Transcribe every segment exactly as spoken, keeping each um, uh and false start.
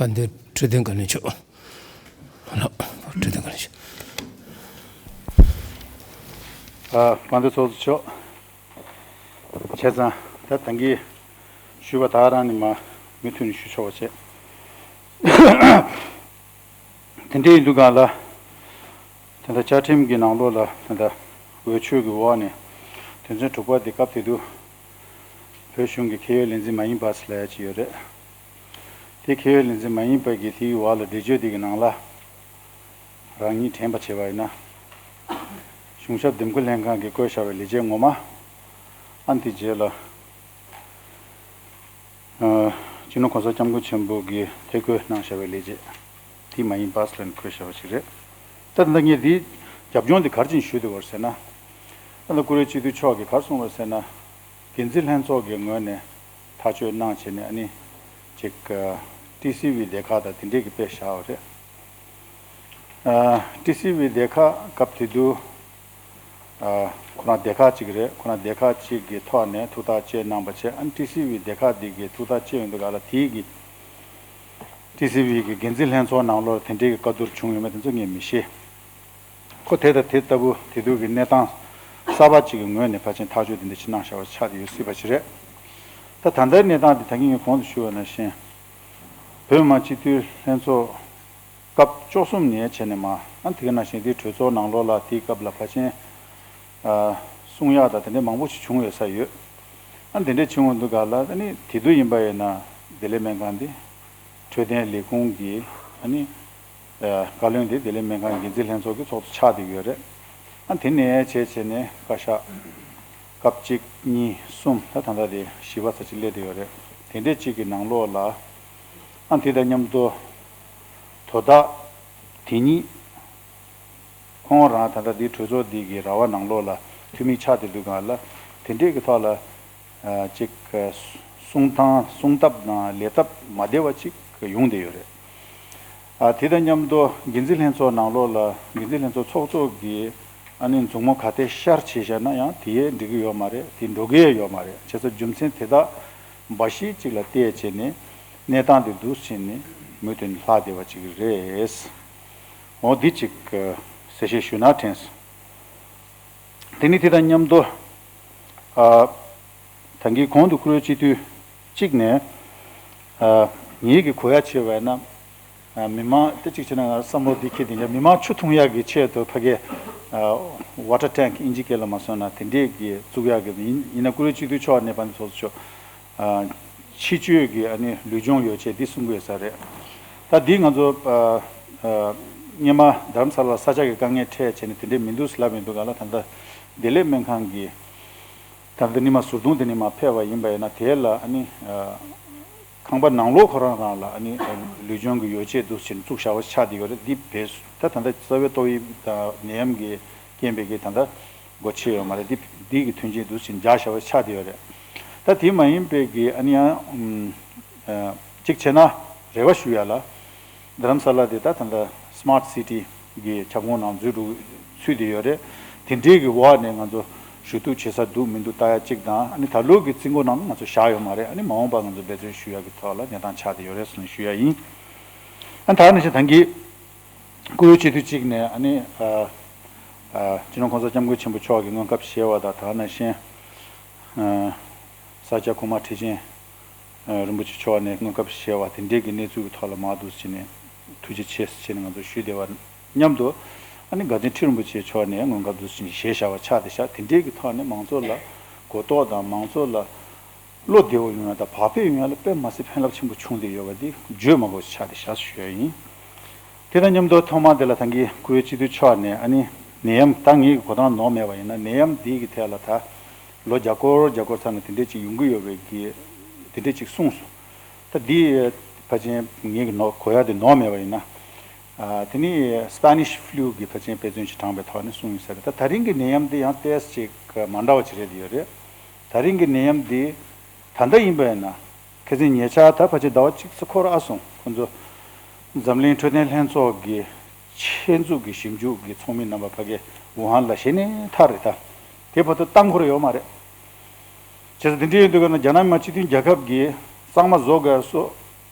དཔལ་ལྡན་འཕྲོད་བསྟེན་བཀའ་བློན་མཆོག་ལགས། འཕྲོད་བསྟེན་བཀའ་བློན་མཆོག་ཨ། དཔལ་ལྡན་ཚོགས་གཙོ་མཆོག་བྱས་ཙང་ད་ད་གིན་ཞུས་པ་དག་རང་ནས་མར་མུ་མཐུད་ནས་ཞུ་ཆོག་པ་བྱས། དེ་འདྲ་ཡིན་དུས་སྒང་ལ། ད་ལྟ་བཅའ་ཁྲིམས་ཀྱི་ནང་ལོགས་ལ་ད་ལྟ་འོས་ཆོས་ཀྱི་འོག་ནས་དོན་ཚན་དྲུག་པ་འདི་སྐབས་དེ་དུས་བོད་གཞུང་གི་མཁས་ཡོད་ལས་འཛིན་མ་ཡིན་པ་ཟེར་ལབ་ཡ་ཅིག་ཡོད་རེད། དེ་མཁས་ཡོད་ལས་འཛིན་མ་ཡིན་པ་གི་དེའི་འོག་ལ་འགྲེལ་བརྗོད་འདི་གི་ནང་ལ་རང་ཉིད་དྲན་པ་བྱས་པ་ཡིན་ན། གཞུང་ཞབས་འདེམས་བསྐོ་ལྷན་ཁང་གིས་བཀོད་བཞག་པའི་ལས་བྱེད་ངོ་མ། ཨ་ནི་དེའི་རྗེས་ལ། ཨ། སྤྱི་ནོར་གོང་ས་སྐྱབས་མགོན་ཆེན་པོ་གིས་དེ་བཀོད་གནང་བཞག་པའི་ལས་བྱེད་དེ་མ་ཡིན་པ་ཟེར་ནས་བཀོད་བཞག་པ་ཞིག་རེད། ད་ལྟ་ངས་འདི་རྒྱབ་ལྗོངས་འདི་ག་རེ་བྱས་ནས་ཞུས་བསྡད་པ་རེད་ཟེར་ན། ད་ལྟ་བཀུར་འོས་སྤྱི་འཐུས་མཆོག་གིས་ག་རེ་གསུངས་པ་རེད་ཟེར་ན། འགན་འཛིན་ལྷན་ཚོགས་ཀྱི་ངོས་ནས་ཐག་གཅོད་གནང་བྱས་ནས་ཨ་ནི་ཅིག་ཊི་སི་ཝི་སྡེ་ཁག་དང་དེ་འདྲས་ཀྱི་དཔེ་བཞག་པ་རེད། ཨ། ཊི་སི་ཝི་སྡེ་ཁག་སྐབས་དེ་དུས། ཨ། ཁོ་རང་སྡེ་ཁག་ཅིག་རེད། ཁོ་རང་སྡེ་ཁག་ཅིག་གི་ཐོག་ནས་ཐུགས་ཐག་བཅད་གནང་པ་བྱས། ཨ་ནི་ཊི་སི་ཝི་སྡེ་ཁག་འདི་གིས་ཐུགས་ཐག་བཅད་ཡོང་དུས་སྒང་ལ་དེའི་གི་ཊི་སི་ཝི་གི་འགན་འཛིན་ལྷན་ཚོགས་ནང་ལོགས་དེ་འདྲའི་གི་བཀའ་བསྡུར་བྱུང་ཡོད་མེད་དེ་ཚོ་ངས་མི་ཤེས། ཁོ་དེ་དང་དེ་ལྟ་བུ་དེ་དུས་ཀྱི་གནས་སྟངས་གསར་པ་ཅིག་གི་ངོས་ནས་ཕལ་ཆེར་ཐག་གཅོད་དེ་འདྲ་ཅིག་གནང་བཞག་པ་ཆགས་ཏེ་ཡོད་སྲིད་པ་ཞིག་རེད། ད་ད་ལྟའི་གནས་སྟངས་དེ་ད་གིན་ངས་གོང་དུ་ཞུས་པ་ནང་བཞིན། བོད་མི་མང་སྤྱི་འཐུས་ལྷན་ཚོགས་སྐབས་བཅུ་གསུམ་ནས་བྱས་ནས་མར། ཨ། དེ་ག་ནང་བཞིན་དེའི་གྲོས་ཚོགས་ནང་ལོགས་ལ་དེའི་སྐབས་ལ་ཕལ་ཆེར། ཨ། གསུང་ཡག་དང་དེ་འདྲའི་མང་པོ་ཞིག་བྱུང་ཡོད་ས་ཡོད། ཨ། དེ་འདྲའི་བྱུང་ཡོང་དུས་སྒང་ལ་ཨ་ནི་དེ་དུས་ཡིན་པ་ཡིན་ན་བདེ་ལེགས་སྨན་ཁང་འདི་འཕྲོད་བསྟེན་ལས་ཁུངས་ཀྱི་ཨ་ནི། ཨ། བཀའ་བློན་དེ་བདེ་ལེགས་སྨན་ཁང་འགན་འཛིན་ལྷན་ཚོགས་ཀྱི་ཚོགས་གཙོ་ཆགས་བསྡད་ཡོད་རེད། ཨ། དེ་ནས་བྱས་བྱས་ནས་བཀའ་ཤག་སྐབས་གཅིག་གཉིས་གསུམ། ད་ད་ལྟ་དེ་བཞི་པ་ཙམ་ཅིག་སླེབས་བསྡད་ཡོད་རེད། དེ་འདྲའི་གཅིག་གི་ནང་ལོགས་ལ། ཨ། དེ་དང་མཉམ་དུ་དོ་བདག་དེ་ཉིད་ཁོང་རང་ད་ལྟ་འདི་གྲོས་ཚོགས་འདི་གི་ར་བ་ནང་ལོགས་ལ་འཐུས་མི་ཆགས་བསྡད་དུས་སྒང་ལ་དེ་འདྲས་ཀྱི་ཐོག་ལ། ཨ། ཅིག་གསུང་སྟངས་གསུང་ཐབས་དང་ལས་ཐབས་མ་བདེ་བ་ཅིག་ཡོང་བསྡད་ཡོད་རེད། ཨ། དེ་དང་མཉམ་དུ་འགན་འཛིན་ལྷན་ཚོགས་ནང་ལོགས་ལ་འགན་འཛིན་ལྷན་ཚོགས་ཚོགས་གཙོ་གིས་ཨ་ནི་མཛུབ་མོ་ག་དེ་ཤར་བྱས་བཞག་ན་ཡང་དེ་ཡས་འགྲིག་གི་ཡོད་མ་རེད། དེ་འགྲོ་གི་ཡོད་མ་རེད། བྱས་ཙང་རྒྱུ་མཚན་དེ་དག་འབའ་ཞིག་ཅིག་ལ་བལྟས་བྱས་ནས་གནས་སྟངས་དེ་འདུག་སེ་བྱས་ནས་མུ་མཐུད་ནས་ལྷག་བསྡད་པ་ཅིག་རེད། འོ། འདི་ཅིག་གསལ་བཤད་ཞུས་ན་དྲན་སོང་། དེ་ནི་དེ་དང་མཉམ་དུ། ཨ། ད་གིན་གོང་དུ་བཀུར་འོས་སྤྱི་འཐུས་གཅིག་ནས། ཨ། ངེད་ཀྱི་གོ་ཡ་བྱས་པ་ཡིན་ན། ཨ། མི་མང་དེ་གཅིག་བྱས་ན་ང་བསམ་བློ་འདི་འཁྱེར་བསྡད་ཡིན། མི་མང་ཆུ་འཐུང་ཡག་གི་ཆེད་དུ་ཕ་གི། ཨ། ཝ་ཊར་ཊེང་ཀི་ཨིན་ཇི་སྐད་ལ་མ་སོང་ན་དེ་འདྲས་ཀྱི་བཙུགས་ཡག་གི་ཡིན། ཡིན་ན་བཀུར་འོས་སྤྱི་འཐུས་མཆོག་ནས་དཔལ་ལྡན་ཚོགས་གཙོ་མཆོག་ཨ། ཕྱི་སྤྱོད་ཀྱི་ཨ་ནི་ལུས་སྦྱོང་ཡོ་བྱད་འདི་གསུང་གི་ཡོད་ས་རེད། ད་འདི་ང་ཚོ། ཨ། ཨ། སྔོན་མ་རྡ་རམ་ས་ལ་ས་ཆ་གི་དཀའ་ངལ་འཕྲད་བྱས་ནས་དེ་འདྲས་མི་འདུག་ཟེར་ལབ་ཡོང་དུས་སྒང་ལ། ད་ལྟ་བདེ་ལེགས་སྨན་ཁང་གི་ད་ལྟ་ཉི་མ་ཟུར་དུང་དེ་ནས་མར་ཕེབས་པ་ཡིན་པ་ཡིན་ན་དེ་ལ་ཨ་ནི། ཨ། ཁང་པ་ནང་ལོགས་ཁོ་རང་རང་ལ་ཨ་ནི་ལུས་སྦྱོང་གི་ཡོ་བྱད་འདུག་སེ་བཙུགས་བཞག་པ་ཆགས་བསྡད་ཡོད་རེད། འདི་བས་ད་ད་ལྟ་རྩ་བའི་ཏོག་དབྱིབས་དང་ནད་ཡམས་ཀྱི་རྐྱེན་པས་ཀྱི་ད་ལྟ་སྒོ་ཕྱེ་ཡོད་མ་རེད། འདི་འདི་གི་མཐུན་རྐྱེན་འདུག་སེ་བཞག་བཞག་པ་ཆགས་བསྡད་ཡོད་རེད། ད་དེ་མ་ཡིན་པའི་གི་ཨ་ནི་ཡང་། ཨ། གཅིག་བྱས་ན་རེ་བ་ཞུ་ཡ་ལ། རྡ་རམ་ས་ལ་དེ་ད་ད་ལྟ་སི་མཱར་ཊི་སི་ཊི་གི་ཁྱབ་ཁོངས་ནང་འཛུལ་འགྲོ་ཚུད་བསྡད་ཡོད་རེད། དེ་འདྲའི་གི་འོག་ནས་ང་ཚོ་ཞུ་གཏུག་བྱེད་ས་འདུག་མི་འདུག་ལྟ་ཡ་གཅིག་དང་། ཨ་ནི་ད་ལོ་གི་རྩིས་འགོ་ནང་ང་ཚོ་བཞག་ཡོད་མ་རེད། ཨ་ནི་མ་འོངས་པ་ང་ཚོ་འབད་བརྩོན་ཞུ་ཡ་གི་ཐོག་ལ་གནས་སྟངས་ཆགས་བསྡད་ཡོད་རེད་ཟེར་ནས་ཞུ་ཡ་ཡིན། ཨ། ད་ནང་བཞིན་ད་གིན་བཀུར་འོས་སྤྱི་འཐུས་གཅིག་ནས་ཨ་ནི། ཨ། ཨ། སྤྱི་ནོར་གོང་ས་སྐྱབས་མགོན་ཆེན་པོ་མཆོག་གིས་སྔོན་ཁབ་བཞེས་པ་དང་། ད་ནང་བཞིན། ཨ། ས་སྐྱ་གོང་མ་ཁྲི་ཆེན། ཨ། རིན་པོ་ཆེ་མཆོག་ནས་སྔོན་ཁབ་བཞེས་པ་དེ་འདྲའི་གི་གནས་ཚུལ་གི་ཐོག་ལ་མར་འདུག་སེ་བྱས་ནས་ཐུགས་རྗེ་ཆེ་ཟེར་བྱས་ནས་ང་ཚོ་ཞུས་བསྡད་པ་མཉམ་དུ། ཨ་ནི་དགའ་ལྡན་ཁྲི་རིན་པོ་ཆེ་མཆོག་ནས་སྔོན་ཁབ་འདུག་སེ་བྱས་ནས་བཞེས་བཞག་པ་ཆགས་བསྡད་ཤག་དེ་འདྲའི་གི་ཐོག་ནས་མང་ཚོགས་ལ་གོ་རྟོགས་དང་མང་ཚོགས་ལ་བློ་བདེ་བོ་ཡོང་ཡ་དང་བག་ཕེབས་ཡོང་ཡ་ལ་དཔེ་མ་སྲིད་ཕན་རླབས་ཆེན་པོ་བྱུང་བསྡད་ཡོད་པ་འདི་བརྗོད་མ་དགོས་ཆགས་བསྡད་ཤག་ཞུ་ཡ་ཡིན། དེ་དང་མཉམ་དུ་ཐོག་མར་དེ་ལ་ད་གིན་བཀུར་འོས་སྤྱི་འཐུས་མཆོག་ནས་ཨ་ནི་ནད་ཡམས། ད་ངའི་གོ་སྟངས་ནོར་མེད་པ་ཡིན་ན་ནད་ཡམས་འདི་གི་ཐད་ལ་ད་ལོ་བརྒྱ་སྐོར་བརྒྱ་སྐོར་ཚར་ནས་དེ་འདྲས་ཅིག་ཡོང་གི་ཡོད་པའི་གི་དེ་འདྲས་ཅིག་གསུངས་སོང་། ད་འདི་ཕལ་ཆེར་ངའི་གི་ནོར་གོ་ཡ་དེ་ནོར་མེད་པ་ཡིན་ན། ཨ། དེ་ནི་སི་པེ་ནིཤ་ཕུ་ལུ་གི་ཕལ་ཆེར་དཔེ་མཚོན་ཅིག་དྲངས་པའི་ཐོག་ནས་གསུངས་ཡིན་ས་རེད། ད་ད་རིང་གི་ནད་ཡམས་འདི་ཡང་ཏོག་ཙམ་ཅིག་མ་འདྲ་བ་ཅིག་རེད་ཡོད་རེད། ད་རིང་གི་ནད་ཡམས་འདི་ད་ལྟ་ཡིན་པ་ཡིན་ན། ཁ་སང་ཉེ་ཆར་ད་ཕལ་ཆེར་ཟླ་བ་གཅིག་ཙམ་འཁོར་ཨ་སོང་། ཁོང་ཚོ་འཛམ་གླིང་འཕྲོད་བསྟེན་ལྷན་ཚོགས་ཀྱི་ཆེད་འཛུགས་ཀྱི་ཞིབ་འཇུག་གི་ཚོགས་མི་རྣམ་པ་ཕ་གི་ཝུ་ཧན་ལ་གཞི་ནས་ཐར་རེད། ད་དེ་བར་དུ་ལྟ་འཁོར་ཡོད་མ་རེད། བྱས་ཙང་དེ་འདྲ་ཡིན་དུས་ཀ་ན་རྒྱ་ནག་མི་དམངས་སྤྱི་མཐུན་རྒྱལ་ཁབ་ཀྱིས་གཙང་མ་བཟོ་དགོས་སོ།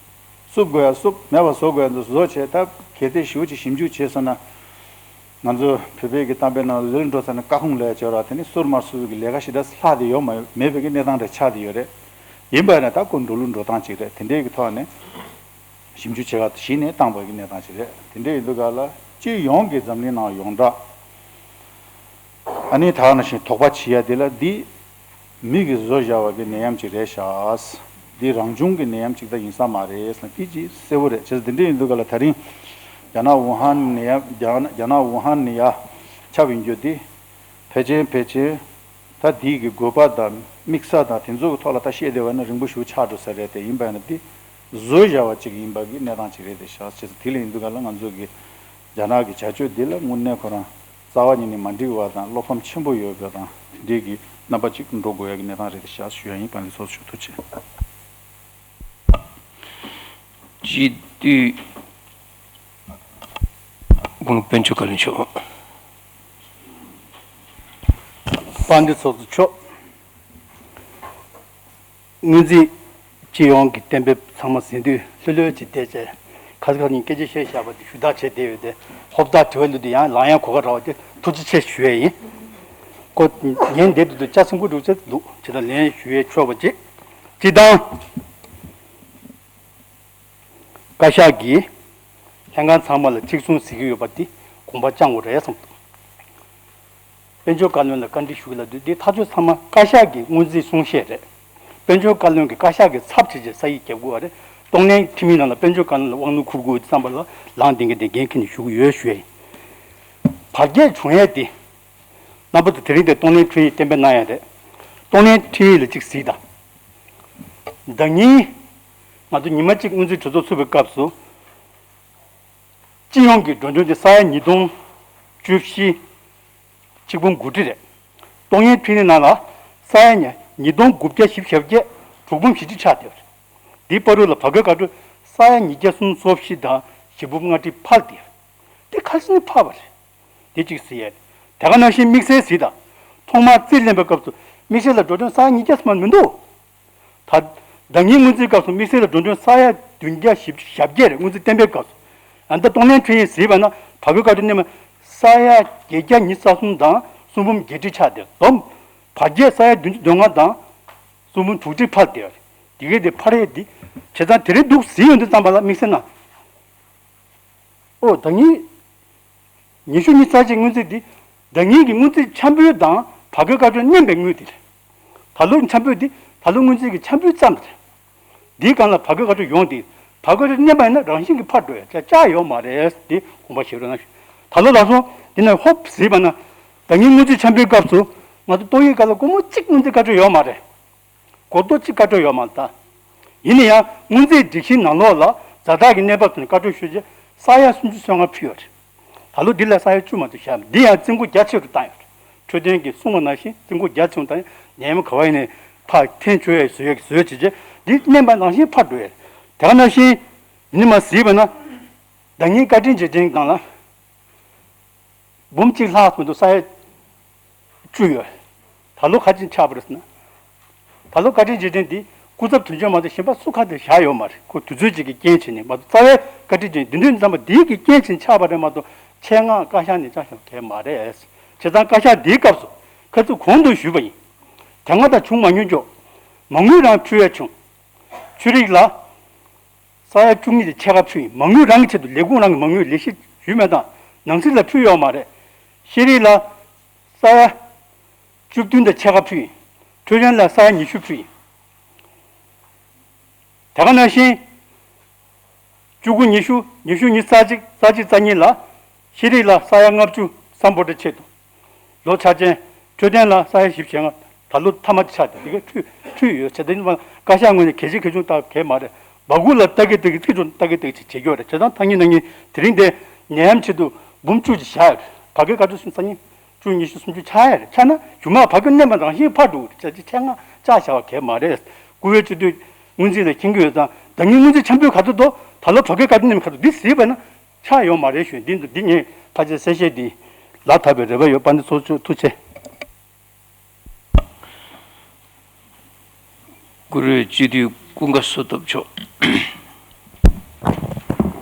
བསུབ་དགོས་ཡ་བསུབ། མེད་པ་བཟོ་དགོས་ཡ་འདུག་བཟོ་བྱས། ད་གལ་ཏེ་ཞེ་པོ་ཅིག་ཞིབ་འཇུག་བྱས་སོང་ན། ང་ཚོ་བོད་པའི་གི་གཏམ་དཔེ་ནང་ལ་ལིལ་འགྲོ་ཚར་ནས་ཀ་ཁུང་ལ་ཡ་སྦྱོར་བ། དེ་ནི་བསུར་མ་བསུར་གི་ལས་ཀ་ཞེ་དྲག་ལྷག་བསྡད་ཡོད་མ་མེད་པའི་གི་གནས་སྟངས་རེ་ཆགས་བསྡད་ཡོད་རེད། ཡིན་པ་ཡིན་ན་ད་ཁོ་འགྲོ་ལུགས་འགྲོ་སྟངས་ཅིག་རེད། དེ་འདྲའི་གི་ཐོག་ནས་ཞིབ་འཇུག་བྱེད་ག་གཞི་ནས་བཏང་བའི་གི་གནས་སྟངས་ཅིག་རེད། དེ་འདྲའི་ཡིན་དུས་ག་ལ་སྤྱི་ཡོངས་ཀྱི་འཛམ་གླིང་ནང་ཡོངས་གྲགས། ཨ་ནི་ད་ག་ནང་བཞིན་དོགས་པ་བྱེད་ཡ་དེ་ལ་འདི་མི་གིས་བཟོ་བཞག་པ་གི་ནད་ཡམས་ཅིག་རེད་ཤག་འདི་རང་བྱུང་གི་ནད་ཡམས་ཅིག་ད་ཡིན་ས་མ་རེད་ཟེར་ན་དེ་ཅིག་གསལ་པོ་རེད། བྱས་ཙང་དེ་འདྲ་ཡིན་དུས་ག་ལ་ད་རིང་རྒྱ་ནག་ཝུ་ཧན་ནད་ཡམས། རྒྱ་རྒྱ་ནག་ཝུ་ཧན་ནད་ཡ་ཁྱབ་ཡིན་རྒྱུ་དེ་ཕལ་ཆེར་ཕལ་ཆེར་ད་དེའི་གི་དགོས་པ་དང་དམིགས་ས་དང་དེ་ཚོ་གི་ཐོག་ལ་ད་བཤད་བསྡད་པ་ན་རིང་པོ་ཞིག་ཆགས་འགྲོ་ས་རེད་དེ། ཡིན་པ་ཡིན་ན་དེ་བཟོ་བཞག་པ་ཅིག་ཡིན་པ་གི་གནས་སྟངས་ཅིག་རེད་དེ་ཤག་བྱས་ཙང་དེ་ལ་ཡིན་དུས་ག་ལ་ང་ཚོ་གི་རྒྱ་ནག་གི་བྱ་སྤྱོད་འདི་ལ་དངོས་གནས་ཁོ་རང་རྩ་བ་ཉིད་ནས་མ་འགྲིག་པ་དང་བློ་ཕམ་ཆེན་པོ་ཡོད་པ་དང་དེ་འདྲའི་གི་རྣམ་པ་ཅིག་འགྲོ་དགོས་ཡ་གི་གནས་སྟངས་རེད་དེ་ཤག་ཞུ་ཡ་ཡིན། དཔལ་ལྡན་ཚོགས་གཙོ་མཆོག་ཐུགས་རྗེ་ཆེ། སྤྱི་འཐུས་དགུང་ལོ་དཔལ་འབྱོར་བཀའ་བློན་མཆོག་དཔལ་ལྡན་ཚོགས་གཙོ་མཆོག་སྔོན་རྩིས་སྤྱི་ཡོངས་ཀྱི་གཏན་འབེབས་ཚང་མ་ཟིན་དུས་ལྷོད་ལྷོད་ཅིག་བསྡད་བྱས། ཁ་སང་ཁ་ཉིན་སྐད་ཆ་བཤད་བཞག་པ་དེ་ཞུ་དག་བྱས་བསྡད་ཡོད་དེ། ཧོབ་ཐག་དྲི་བ་ལུས་དུས་ཡང་ལངས་ཡང་གོ་སྐབས་རག་པ་དེ་ཐུགས་རྗེ་ཆེ་ཞུ་ཡས་ཡིན། ཁོ་ཉན་བསྡད་དུས་དུ་ལྕགས་སྲིན་པོ་འདུག་ཚེ་འདུག་ཅི་ལྟར་ལན་ཞུ་ཡས་ཆོག་པ་ཅིག་སྤྱི་བཏང་བཀའ་ཤག་གིས་ལྷན་ཁང་ཚང་མ་ལ་གཅིག་མཚུངས་ཟེར་གྱི་ཡོད་པ་འདི་དགོངས་པ་བཅངས་དགོས་རེད་བསམ་འདུག་དཔལ་འབྱོར་བཀའ་བློན་ལ་བཀའ་འདྲི་ཞུ་གི་ལབ་དུས་འདི་ཐག་གཅོད་ཚང་མ་བཀའ་ཤག་གི་སྔོན་རྩིས་གསུང་བཤད་རེད། དཔལ་འབྱོར་བཀའ་བློན་གྱིས་བཀའ་ཤག་གི་ཚབ་བྱས་བྱས་ས་ཡིག་རྒྱབ་དགོས་པ་རེད། གཏོང་ལེན་འཐུས་མིའི་ནང་ལ་དཔལ་འབྱོར་བཀའ་བློན་ལ་དབང་ལུང་འཁུར་དགོས་ཡོད་དུས་ཙམ་པ་ལ་ལངས་བསྡད་མཁན་དེ་འགན་འཁྱེར་ནས་ཞུ་གི་ཡོད་ཞུ་ཡ་ཡིན། བར་བརྒལ་བྱུང་ཡས་དེ་རྣམ་པ་ཚོ་དེ་རིང་དེ་གཏོང་ལེན་འཕྲིན་ཡིག་གཏན་འབེབས་གནང་ཡ་རེད། གཏོང་ལེན་འཕྲིན་ཡིག་ལ་གཅིག་གཟིགས་དང་། ཟླ་ཉིན་ང་ཚོ་ཉི་མ་གཅིག་སྔོན་རྩིས་གྲོས་ཚོགས་ཚུགས་པའི་སྐབས་སུ། སྤྱི་ཡོངས་ཀྱི་འགྲོ་གྲོན་དེ་ས་ཡ་ཉིས་སྟོང་བཅུ་བཞི་ཆིག་འབུམ་དགུ་ཁྲི་རེད། གཏོང་ཡས་འཕྲིན་ལས་ནང་ལ་ས་ཡ་ཉིས་ཉིས་སྟོང་དགུ་བརྒྱ་བཞི་བཅུ་ཞེ་བརྒྱད་དྲུག་འབུམ་བཞི་ཁྲི་ཆགས་བསྡད་པ་རེད། འདིའི་བར་དུ་ལ་བར་བརྒལ་བཀའ་འཁྲོལ་ས་ཡ་ཉིས་བརྒྱ་སུམ་ཅུ་སོ་བཞི་དང་བཞི་འབུམ་ལྔ་ཁྲི་འཕར་བསྡད་པ་རེད། དེ་ཁ་སང་ནས་འཕར་བ་རེད། དེ་གཅིག་གཟིགས་ཡས། དེ་ག་ནང་བཞིན་དམིགས་བསལ་གཟིགས་དང་། ཐོག་མར་རྩིས་ལེན་པའི་སྐབས་སུ་དམིགས་བསལ་ལ་འགྲོ་གྲོན་ས་ཡ་ཉིས་བརྒྱ་ཙམ་མ་མི་འདུག་ད་ཟླ་ཉིན་སྔོན་རྩིས་སྐབས་སུ་དམིགས་བསལ་ལ་འགྲོ་གྲོན་ས་ཡ་བདུན་བརྒྱ་བཞི་བཅུ་ཞེ་བརྒྱད་རེད། སྔོན་རྩིས་གཏན་འབེབས་སྐབས་སུ། ཨ་ནི་ད་གཏོང་ལེན་འཕྲིན་ཡིག་གཟིགས་པ་ན་བར་བརྒལ་བཀའ་འཁྲོལ་སྣོན་པ་ས་ཡ་བརྒྱད་བརྒྱ་ཉི་ཤུ་རྩ་གསུམ་དང་གསུམ་འབུམ་བརྒྱད་ཁྲི་ཆགས་བསྡད་འདུག་བར་བརྒལ་ས་ཡ་བདུན་ཅུ་དོན་ལྔ་དང་གསུམ་འབུམ་དྲུག་ཁྲི་འཕར་བསྡད་པ་རེད། དེ་གས་དེ་འཕར་ཡས་འདི་བྱས་ཙང་དེ་རིང་འདུག་གཟིགས་ཡོང་དུས་ཙམ་པ་ལ་དམིགས་བསལ་ན། ཨོ་ད་ངས་ཉི་ཤུ་ཉི་ཤུ་རྩ་གཅིག་སྔོན་རྩིས་འདི་ཟླ་ཉིན་གྱི་སྔོན་རྩིས་འཆར་འབུལ་དང་བར་བརྒལ་བཀའ་འཁྲོལ་སྣོན་པའི་དངུལ་དེ་རེད། ད་ལོའི་འཆར་འབུལ་འདི་ད་ལོ་སྔོན་རྩིས་ཀྱི་འཆར་འབུལ་ཙམ་རེད། འདིའི་སྒང་ལ་བར་བརྒལ་བཀའ་འཁྲོལ་ཡོང་དེ་བར་བརྒལ་བཀའ་འཁྲོལ་སྣོན་པ་ཡིན་ན་རང་བཞིན་གྱིས་འཕར་འགྲོ་ཡ་ཆ་ཆག་ཡོད་མ་རེད། འདི་དགོངས་པ་བཞེས་རོགས་གནང་ཞུ། ད་ལོ་ལགས་སོ། འདི་ནས་ཧོབ་གཟིགས་པ་ན་ཟླ་ཉིན་སྔོན་རྩིས་འཆར་འབུལ་སྐབས་སུ་ང་ཚོ་ཏོག་དབྱིབས་སྒང་ལ་སྒོར་མོ་གཅིག་སྔོན་རྩིས་བཀའ་འཁྲོལ་ཡོད་མ་རེད། སྒོར་རྡོག་གཅིག་བཀའ་འཁྲོལ་ཡོད་མ་རེད་ད། ཡིན་ན་ཡང་སྔོན་རྩིས་སྒྲིག་གཞིའི་ནང་ལོགས་ལ་ཛ་དྲག་གི་གནས་བབ་དང་བཀའ་འཁྲོལ་ཞུ་རྗེས་ས་ཡ་སུམ་ཅུ་སོ་ལྔ་ཕུལ་ཡོད་རེད། ད་ལོ་འདི་ལ་ས་ཡ་བཅུ་མ་གཏོགས་བཞག་ཡོད་མ་རེད། འདི་ཡང་རྩིས་འགོ་རྒྱ་ཆེ་རུ་བཏང་ཡོད་རེད། འཕྲོད་བསྟེན་གྱིས་གསུངས་པ་ནང་བཞིན་རྩིས་འགོ་རྒྱ་ཆེ་རུ་བཏང་ཡོད། ནད་ཡམས་ག་བ་ཡིན་ནའི་ཕར་འཐེན་བཅུག་ཡས་བཟོ་ཡས་བཟོ་ཡས་བྱས་རྗེས་འདི་སྣོན་པ་ནང་བཞིན་འཕར་འགྲོ་ཡས་རེད། དེ་ག་ནང་བཞིན་ཡིན་ནི་མ་གཟིགས་པ་ན་ཟླ་ཉིན་བཀའ་དྲིན་རྗེས་དྲན་སྒང་ལ། འབུམ་གཅིག་ལྷག་མི་འདུག་ས་ཡ་བཅུ་ཡོད། ད་ལོ་ག་ཅིག་ཆགས་པ་རེད་ཟེར་ན། ད་ལོ་བཀའ་དྲིན་རྗེས་དྲན་འདི་སྐུ་ཚབ་དོན་གཅོད་མ་གཏོགས་གཞན་པ་སུ་ག་དེ་བཞག་ཡོད་མ་རེད། ཁོ་དུས་ཚོད་ཅིག་གི་རྐྱེན་བྱས་ནས་མ་གཏོགས་རྩ་བའི་བཀའ་དྲིན་རྗེས་དྲན་འདི་འདྲའི་འཛོམས་པ་འདིའི་གི་རྐྱེན་བྱས་ནས་ཆགས་པ་རེད་མ་གཏོགས་ཆེད་མངགས་བཀའ་ཤག་ནས་བཅའ་བཞག་གང་ཡང་མ་རེད། བྱས་ཙང་བཀའ་ཤག་འདིའི་སྐབས་སུ་ཁ་ཚུགས་གོང་དུ་ཞུས་པ་ཡིན། དེ་སྔ་དང་བྱུང་མ་མྱོང་ཀྱོག་མ་དངུལ་རང་ཕུལ་ཡ་བྱུང་། ཆོས་རིག་ལ། ས་ཡ་བཅུ་གཉིས་དེ་ཕྱེད་ཀ་ཕུལ་ཡིན། མ་དངུལ་རང་གི་ཆེད་དུ་ལས་ཁུངས་རང་གི་མ་དངུལ་ལས་གཞི་ཞུས་མེད་དང་ནང་སྲིད་ལ་ཕུལ་ཡོད་མ་རེད། ཤེས་རིག་ལ་ས་ཡ་བཅུ་བདུན་དེ་ཕྱེད་ཀ་ཕུལ་ཡིན། འཕྲོད་བསྟེན་ལ་ས་ཡ་ཉི་ཤུ་ཕུལ་ཡིན། དེ་ག་ནང་བཞིན་བཅུ་དགུ་ཉི་ཤུ་ཉི་ཤུ་ཉི་ཤུ་རྩ་གཅིག་རྩ་གཅིག་རྩ་གཉིས་ལ་ཤེས་རིག་ལ་ས་ཡ་ལྔ་བཅུ་སམ་བྷོ་ཊའི་ཆེད་དུ། ལོ་འཆར་ཅན། འཕྲོད་བསྟེན་ལ་ས་ཡ་བཞི་བཅུ་ཞེ་ལྔ། ད་ལོ་མཐའ་མ་ཆགས་ཏེ་དེ་ག་འཁྲུལ་འཁྲུལ་ཡོད་ཚེ་དེ་ནི་བཀའ་ཤག་ངོས་ནས་གལ་ཆེ་གལ་ཆུང་བཏགས་གལ་མ་རེད། སྦ་ཁུག་ལ་ལྟ་གི་ལྟ་གི་ཚིག་ཆུང་ལྟ་གི་ལྟ་གི་ཅིག་བྱེད་རྒྱུ་རེད། བྱས་ཙང་ཐག་ཉེ་ན་ཉེ་དེ་རིང་དེ་ནད་ཡམས་ཆེད་དུ་འབུམ་བཅུ་ཅིག་བཞག་ཡོད་རེད། བར་བརྒལ་བཀའ་འཁྲོལ་སོང་ཙང་ཉིན་བཅུ་ཉི་ཤུ་སུམ་ཅུ་ཆགས་ཡ་རེད། ཆགས་ན་གཞུག་མ་བར་བརྒལ་སྣོན་པ་རང་བཞིན་འཕར་འགྲོ་གི་རེད། བྱས་ཙང་ཆེད་མངགས་བཅའ་བཞག་པ་གལ་མ་རེད། བཀུར་འོས་སྤྱི་འཐུས་སྔོན་རྩིས་ལ་མཁྱེན་གྱི་ཡོད་ཙང་ཟླ་ཉིན་སྔོན་རྩིས་འཆར་འབུལ་ག་ཚོད་འདུག་ད་ལོ་བར་བརྒལ་བཀའ་འཁྲོལ་སྣོན་པ་ག་ཚོད་འདི་གཟིགས་པ་ན། ཆགས་ཡོད་མ་རེད་ཞུ། འདི་འདི་ངས་ཕལ་ཆེར་གསལ་བཤད་འདི་ལ་ཐབས་པའི་རེ་བ་ཡོད། དཔལ་ལྡན་ཚོགས་གཙོ་ཐུགས་རྗེ་ཆེ། བཀུར་འོས་སྤྱི་འཐུས་ཀུན་དགའ་བསོད་སྟོབས་མཆོག་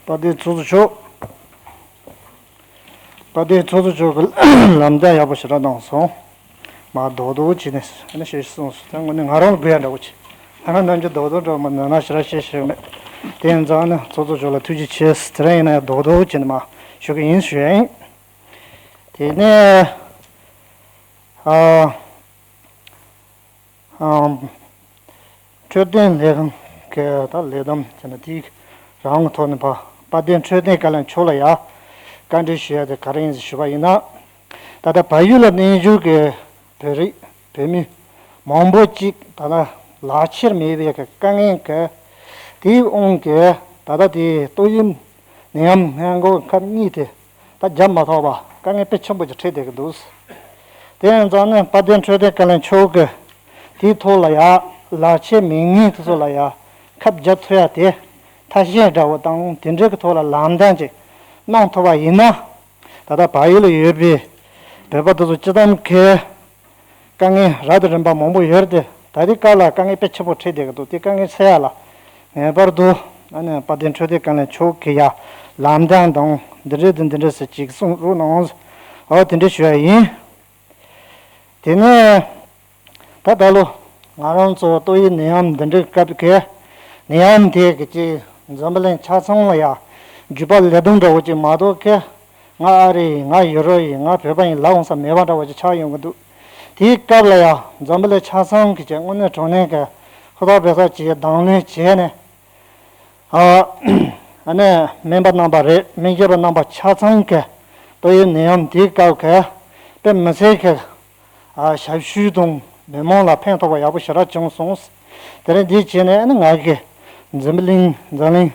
དཔལ་ལྡན་ཚོགས་གཙོ་མཆོག་དཔལ་ལྡན་ཚོགས་གཙོ་མཆོག་གིས་ལམ་སྟོན་ཡག་པོ་ཞེ་དྲག་གནང་སོང་། མ་རྡོག་རྡོག་བྱས་ནས་ཨ་ནི་བཤད་གསུངས་སོང་། ད་དངོས་གནས་ང་རང་ལ་དགོས་ཡ་འདྲ་བོ་བྱས། ང་རང་ནམ་རྒྱུན་རྡོག་རྡོག་འདྲ་བོ་མ་ནང་ན་ཞེ་དྲག་བཤད་ཤེས་མེད། དེ་ཡིན་ཙང་ཨ་ནི་ཚོགས་གཙོ་མཆོག་ལ་ཐུགས་རྗེ་ཆེ། དེ་རིང་ཡིན་ན་ཡང་རྡོག་རྡོག་བྱས་ནས་མ་ཞུ་གི་ཡིན་ཞུ་ཡ་ཡིན། དེ་ནས་ཨ། འཕྲོད་བསྟེན་ལས་ཁང་གི་ད་ལས་བསྡོམས་བྱས་ན་དེའི་རང་གི་ཐོག་ནས་ཕ་དཔལ་ལྡན་འཕྲོད་བསྟེན་བཀའ་བློན་མཆོག་ལ་ཡ་བཀའ་འདྲི་ཞུ་ཡ་དེ་ག་རེ་ཡིན་ཞུས་པ་ཡིན་ན། ད་ལྟ་བལ་ཡུལ་ལ་གནས་བཞུགས་ཀྱི་བོད་རིགས་བོད་མི་མང་པོ་ཅིག་ད་ལྟ་ལག་ཁྱེར་མེད་པའི་གི་དཀའ་ངལ་གི་དེའི་དབང་གིས་ད་ལྟ་དེའི་ཏོག་དབྱིབས་ནད་ཡམས་སྔོན་འགོག་ཁབ་གཉིས་དེ་ད་བརྒྱབ་མ་ཐུབ་པ་དཀའ་ངལ་དཔེ་ཆེན་པོ་ཅིག་འཕྲད་བསྡད་ཀྱི་འདུག་དེ་ཡིན་ཙང་ནི་དཔལ་ལྡན་འཕྲོད་བསྟེན་བཀའ་བློན་མཆོག་གིས་དེའི་ཐོག་ལ་ཡ་ལག་ཁྱེར་མེད་མཁན་དེ་ཚོ་ལ་ཡ་ཁབ་བརྒྱབ་ཐུབ་ཡ་དེ་ཐབས་ཤེས་འདྲ་བོ་དང་དེ་འདྲའི་གི་ཐོག་ལ་ལམ་སྟོན་ཅིག་གནང་ཐུབ་པ་ཡིན་ན། ད་ལྟ་བལ་ཡུལ་ལ་ཡོད་པའི་བོད་པ་དེ་ཚོ་སྤྱི་བཏང་གི་དཀའ་ངལ་རབ་དང་རིམ་པ་མང་པོ་ཡོད་རེད་དེ། ད་ལྟའི་སྐབས་ལ་དཀའ་ངལ་དཔེ་ཆེན་པོ་འཕྲད་བསྡད་ཀྱི་འདུག་དེ་དཀའ་ངལ་སེལ་ཡ་ལ་ངེས་པར་དུ་ཨ་ནི་དཔལ་ལྡན་འཕྲོད་བསྟེན་བཀའ་བློན་མཆོག་གིས་ཡ་ལམ་སྟོན་དང་འདི་འདྲས་དང་འདི་འདྲས་ཟེར་ཅིག་གསུང་རོགས་གནང་། འོ་དེ་འདྲས་ཞུ་ཡ་ཡིན། དེ་ནས་ད་ད་ལོ་ང་རང་ཚོ་ཏོག་དབྱིབས་ནད་ཡམས་འདི་འདྲའི་སྐབས་ཀྱི་ནད་ཡམས་དེ་གི་ཅིག་འཛམ་བུ་གླིང་ཆ་ཚང་ལ་ཡ་རྒྱུད་པ་ལས་སྡོམ་འདྲ་བོ་ཅིག་མ་གཏོགས་ཀི། ང་ཨ་རི་ཡིན། ང་ཡུ་རོབ་ཡིན། ང་བོད་པ་ཡིན་ལབ་འོང་ས་མེད་པ་འདྲ་བོ་ཅིག་ཆགས་ཡོང་གི་འདུག་དེའི་སྐབས་ལ་ཡང་འཛམ་བུ་གླིང་ཆ་ཚང་གི་ཅིག་དངོས་གནས་དྲང་གནས་ཀྱི་ཧུར་ཐག་འབད་ཐག་བྱས་དང་ལེན་བྱས་ནས། ཨ་ཨ་ནི་སྨན་པ་རྣམ་པ་རེད། སྨན་ཞབས་པ་རྣམ་པ་ཆ་ཚང་གི་ཏོག་དབྱིབས་ནད་ཡམས་དེའི་སྐབས་ཀྱི་དཔེ་མི་སྲིད་ཀྱི་ཨ་ཞབས་ཞུ་དང་མི་མང་ལ་ཕན་ཐོགས་པ་ཡག་པོ་ཞེ་དྲག་བྱུང་སོང་། དེ་རིང་འདི་བྱས་ནས་ཨ་ནི་ང་གི་འཛམ་བུ་གླིང་འཛམ་གླིང་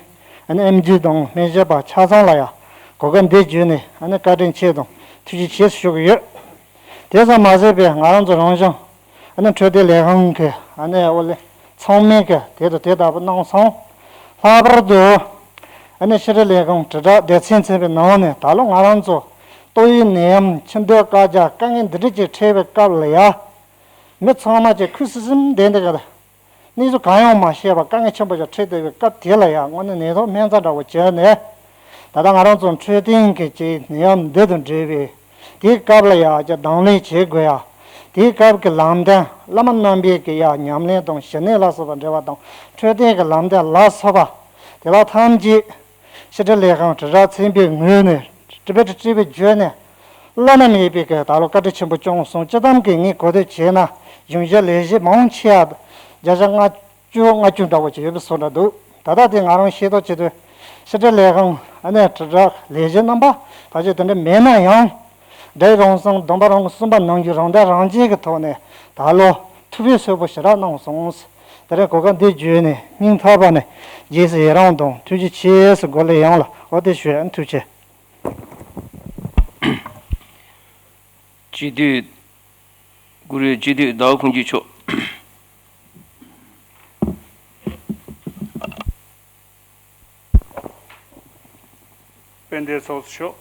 ཨ་ནི་ཨེམ་ཆི་དང་སྨན་ཞབས་པ་ཆ་ཚང་ལ་ཡང་གོ་སྐབས་འདི་བརྒྱུད་ནས་ཨ་ནི་བཀའ་དྲིན་ཆེ་དང་ཐུགས་རྗེ་ཆེ་ཞུ་གི་ཡོད། དེ་ཙམ་མ་ཟད་པའི་ང་རང་ཚོ་རང་གཞུང་ཨ་ནི་འཕྲོད་བསྟེན་ལས་ཁང་གི་ཨ་ནི་ཨོ་ལེ་ཚང་མས་ཀྱི་དེ་དང་དེ་ལྟ་བུ་གནང་སོང་། ལྷག་པར་དུ་ཨ་ནི་ཕྱི་དྲིལ་ལས་ཁང་དྲིལ་བསྒྲགས་སྡེ་ཚན་ཚན་པའི་ནང་ནས་ད་ལོ་ང་རང་ཚོ་ཏོག་དབྱིབས་ནད་ཡམས་ཕྱི་སྡོད་བཀའ་རྒྱ་དཀའ་ངལ་འདི་འདྲ་ཅིག་འཕྲད་པའི་སྐབས་ལ་ཡ། མི་ཚང་མ་ཅིག་ཁུ་སིམ་སིམ་བསྡད་འདི་ག་ལ། གནས་ཚུལ་གང་ཡང་མ་ཤེས་པར་དཀའ་ངལ་ཆེན་པོ་ཞིག་འཕྲད་བསྡད་པའི་སྐབས་དེ་ལ་ཡང་དངོས་གནས་ནད་ཐོག་སྨན་རྩ་འདྲ་བོ་བྱས་ནས། ད་ལྟ་ང་རང་ཚོ་འཕྲོད་བསྟེན་གྱི་ཅིག་ནད་ཡམས་འདི་དང་འབྲེལ་བའི་དེའི་སྐབས་ལ་ཡང་ཅིག་དང་ལེན་བྱེད་དགོས་ཡ། དེའི་སྐབས་ཀྱི་ལམ་སྟོན་བླ་མ་རྣམ་པས་ཀྱི་ཡང་ཉམས་ལེན་དང་ཞི་གནས་ལ་སོགས་པ་འབྲེལ་བ་དང་འཕྲོད་བསྟེན་གྱི་ལམ་སྟོན་ལ་སོགས་པ་དེ་དག་ཐམས་ཅད། ཕྱི་དྲིལ་ལས་ཁང་དྲིལ་བསྒྲགས་ཚན་པའི་ངོས་ནས་དྲི་བ་དྲི་དྲི་བའི་བརྗོད་ནས་བླ་ན་མེད་པའི་གི་ད་ལོ་བཀའ་དྲིན་ཆེན་པོ་བསྐྱངས་སོང་། སྤྱི་བཏང་གི་ངས་གོ་ཐོས་བྱས་ན་གཞུང་ཞབས་ལས་བྱེད་མང་ཆེ་བ་བརྒྱ་ཆ་ལྔ་བཅུ་ལྔ་བཅུ་འདྲ་བོ་ཅིག་ཡོད་པའི་བཟོ་འདྲ་འདུག་ད་ལྟ་དེ་ང་རང་ཤེས་རྟོགས་བྱེད་དུས་ཕྱི་དྲིལ་ལས་ཁང་ཨ་ནེ་དྲིལ་བསྒྲགས་ལས་བྱེད་རྣམ་པ་ཕལ་ཆེར་དེ་འདྲ་མེད་ན་ཡང་། འབྲས་རང་གསུམ་སྡོམ་པ་རང་གི་གསུམ་པ་ནང་བཞིན་རང་དོན་རང་གཅེས་ཀྱི་ཐོག་ནས་ད་ལོ་ཐུགས་ཕན་གསོས་པོ་ཞེ་དྲག་གནང་སོང་། དེ་རིང་གོ་སྐབས་འདི་བརྒྱུད་ནས་སྙིང་ཐག་པ་ནས་རྗེས་སུ་ཡི་རང་དང་ཐུགས་རྗེ་ཆེ་ཟེར་སྒོ་ལས་ཡང་ལ་འོ་དེ་ཞུ་ཡ། ཐུགས་རྗེ་ཆེ། སྤྱི་འཐུས། བཀུར་འོས་སྤྱི་འཐུས་ཟླ་བ་ཕུན་སྐྱིད་མཆོག་དཔལ་ལྡན་ཚོགས་གཙོ་མཆོག་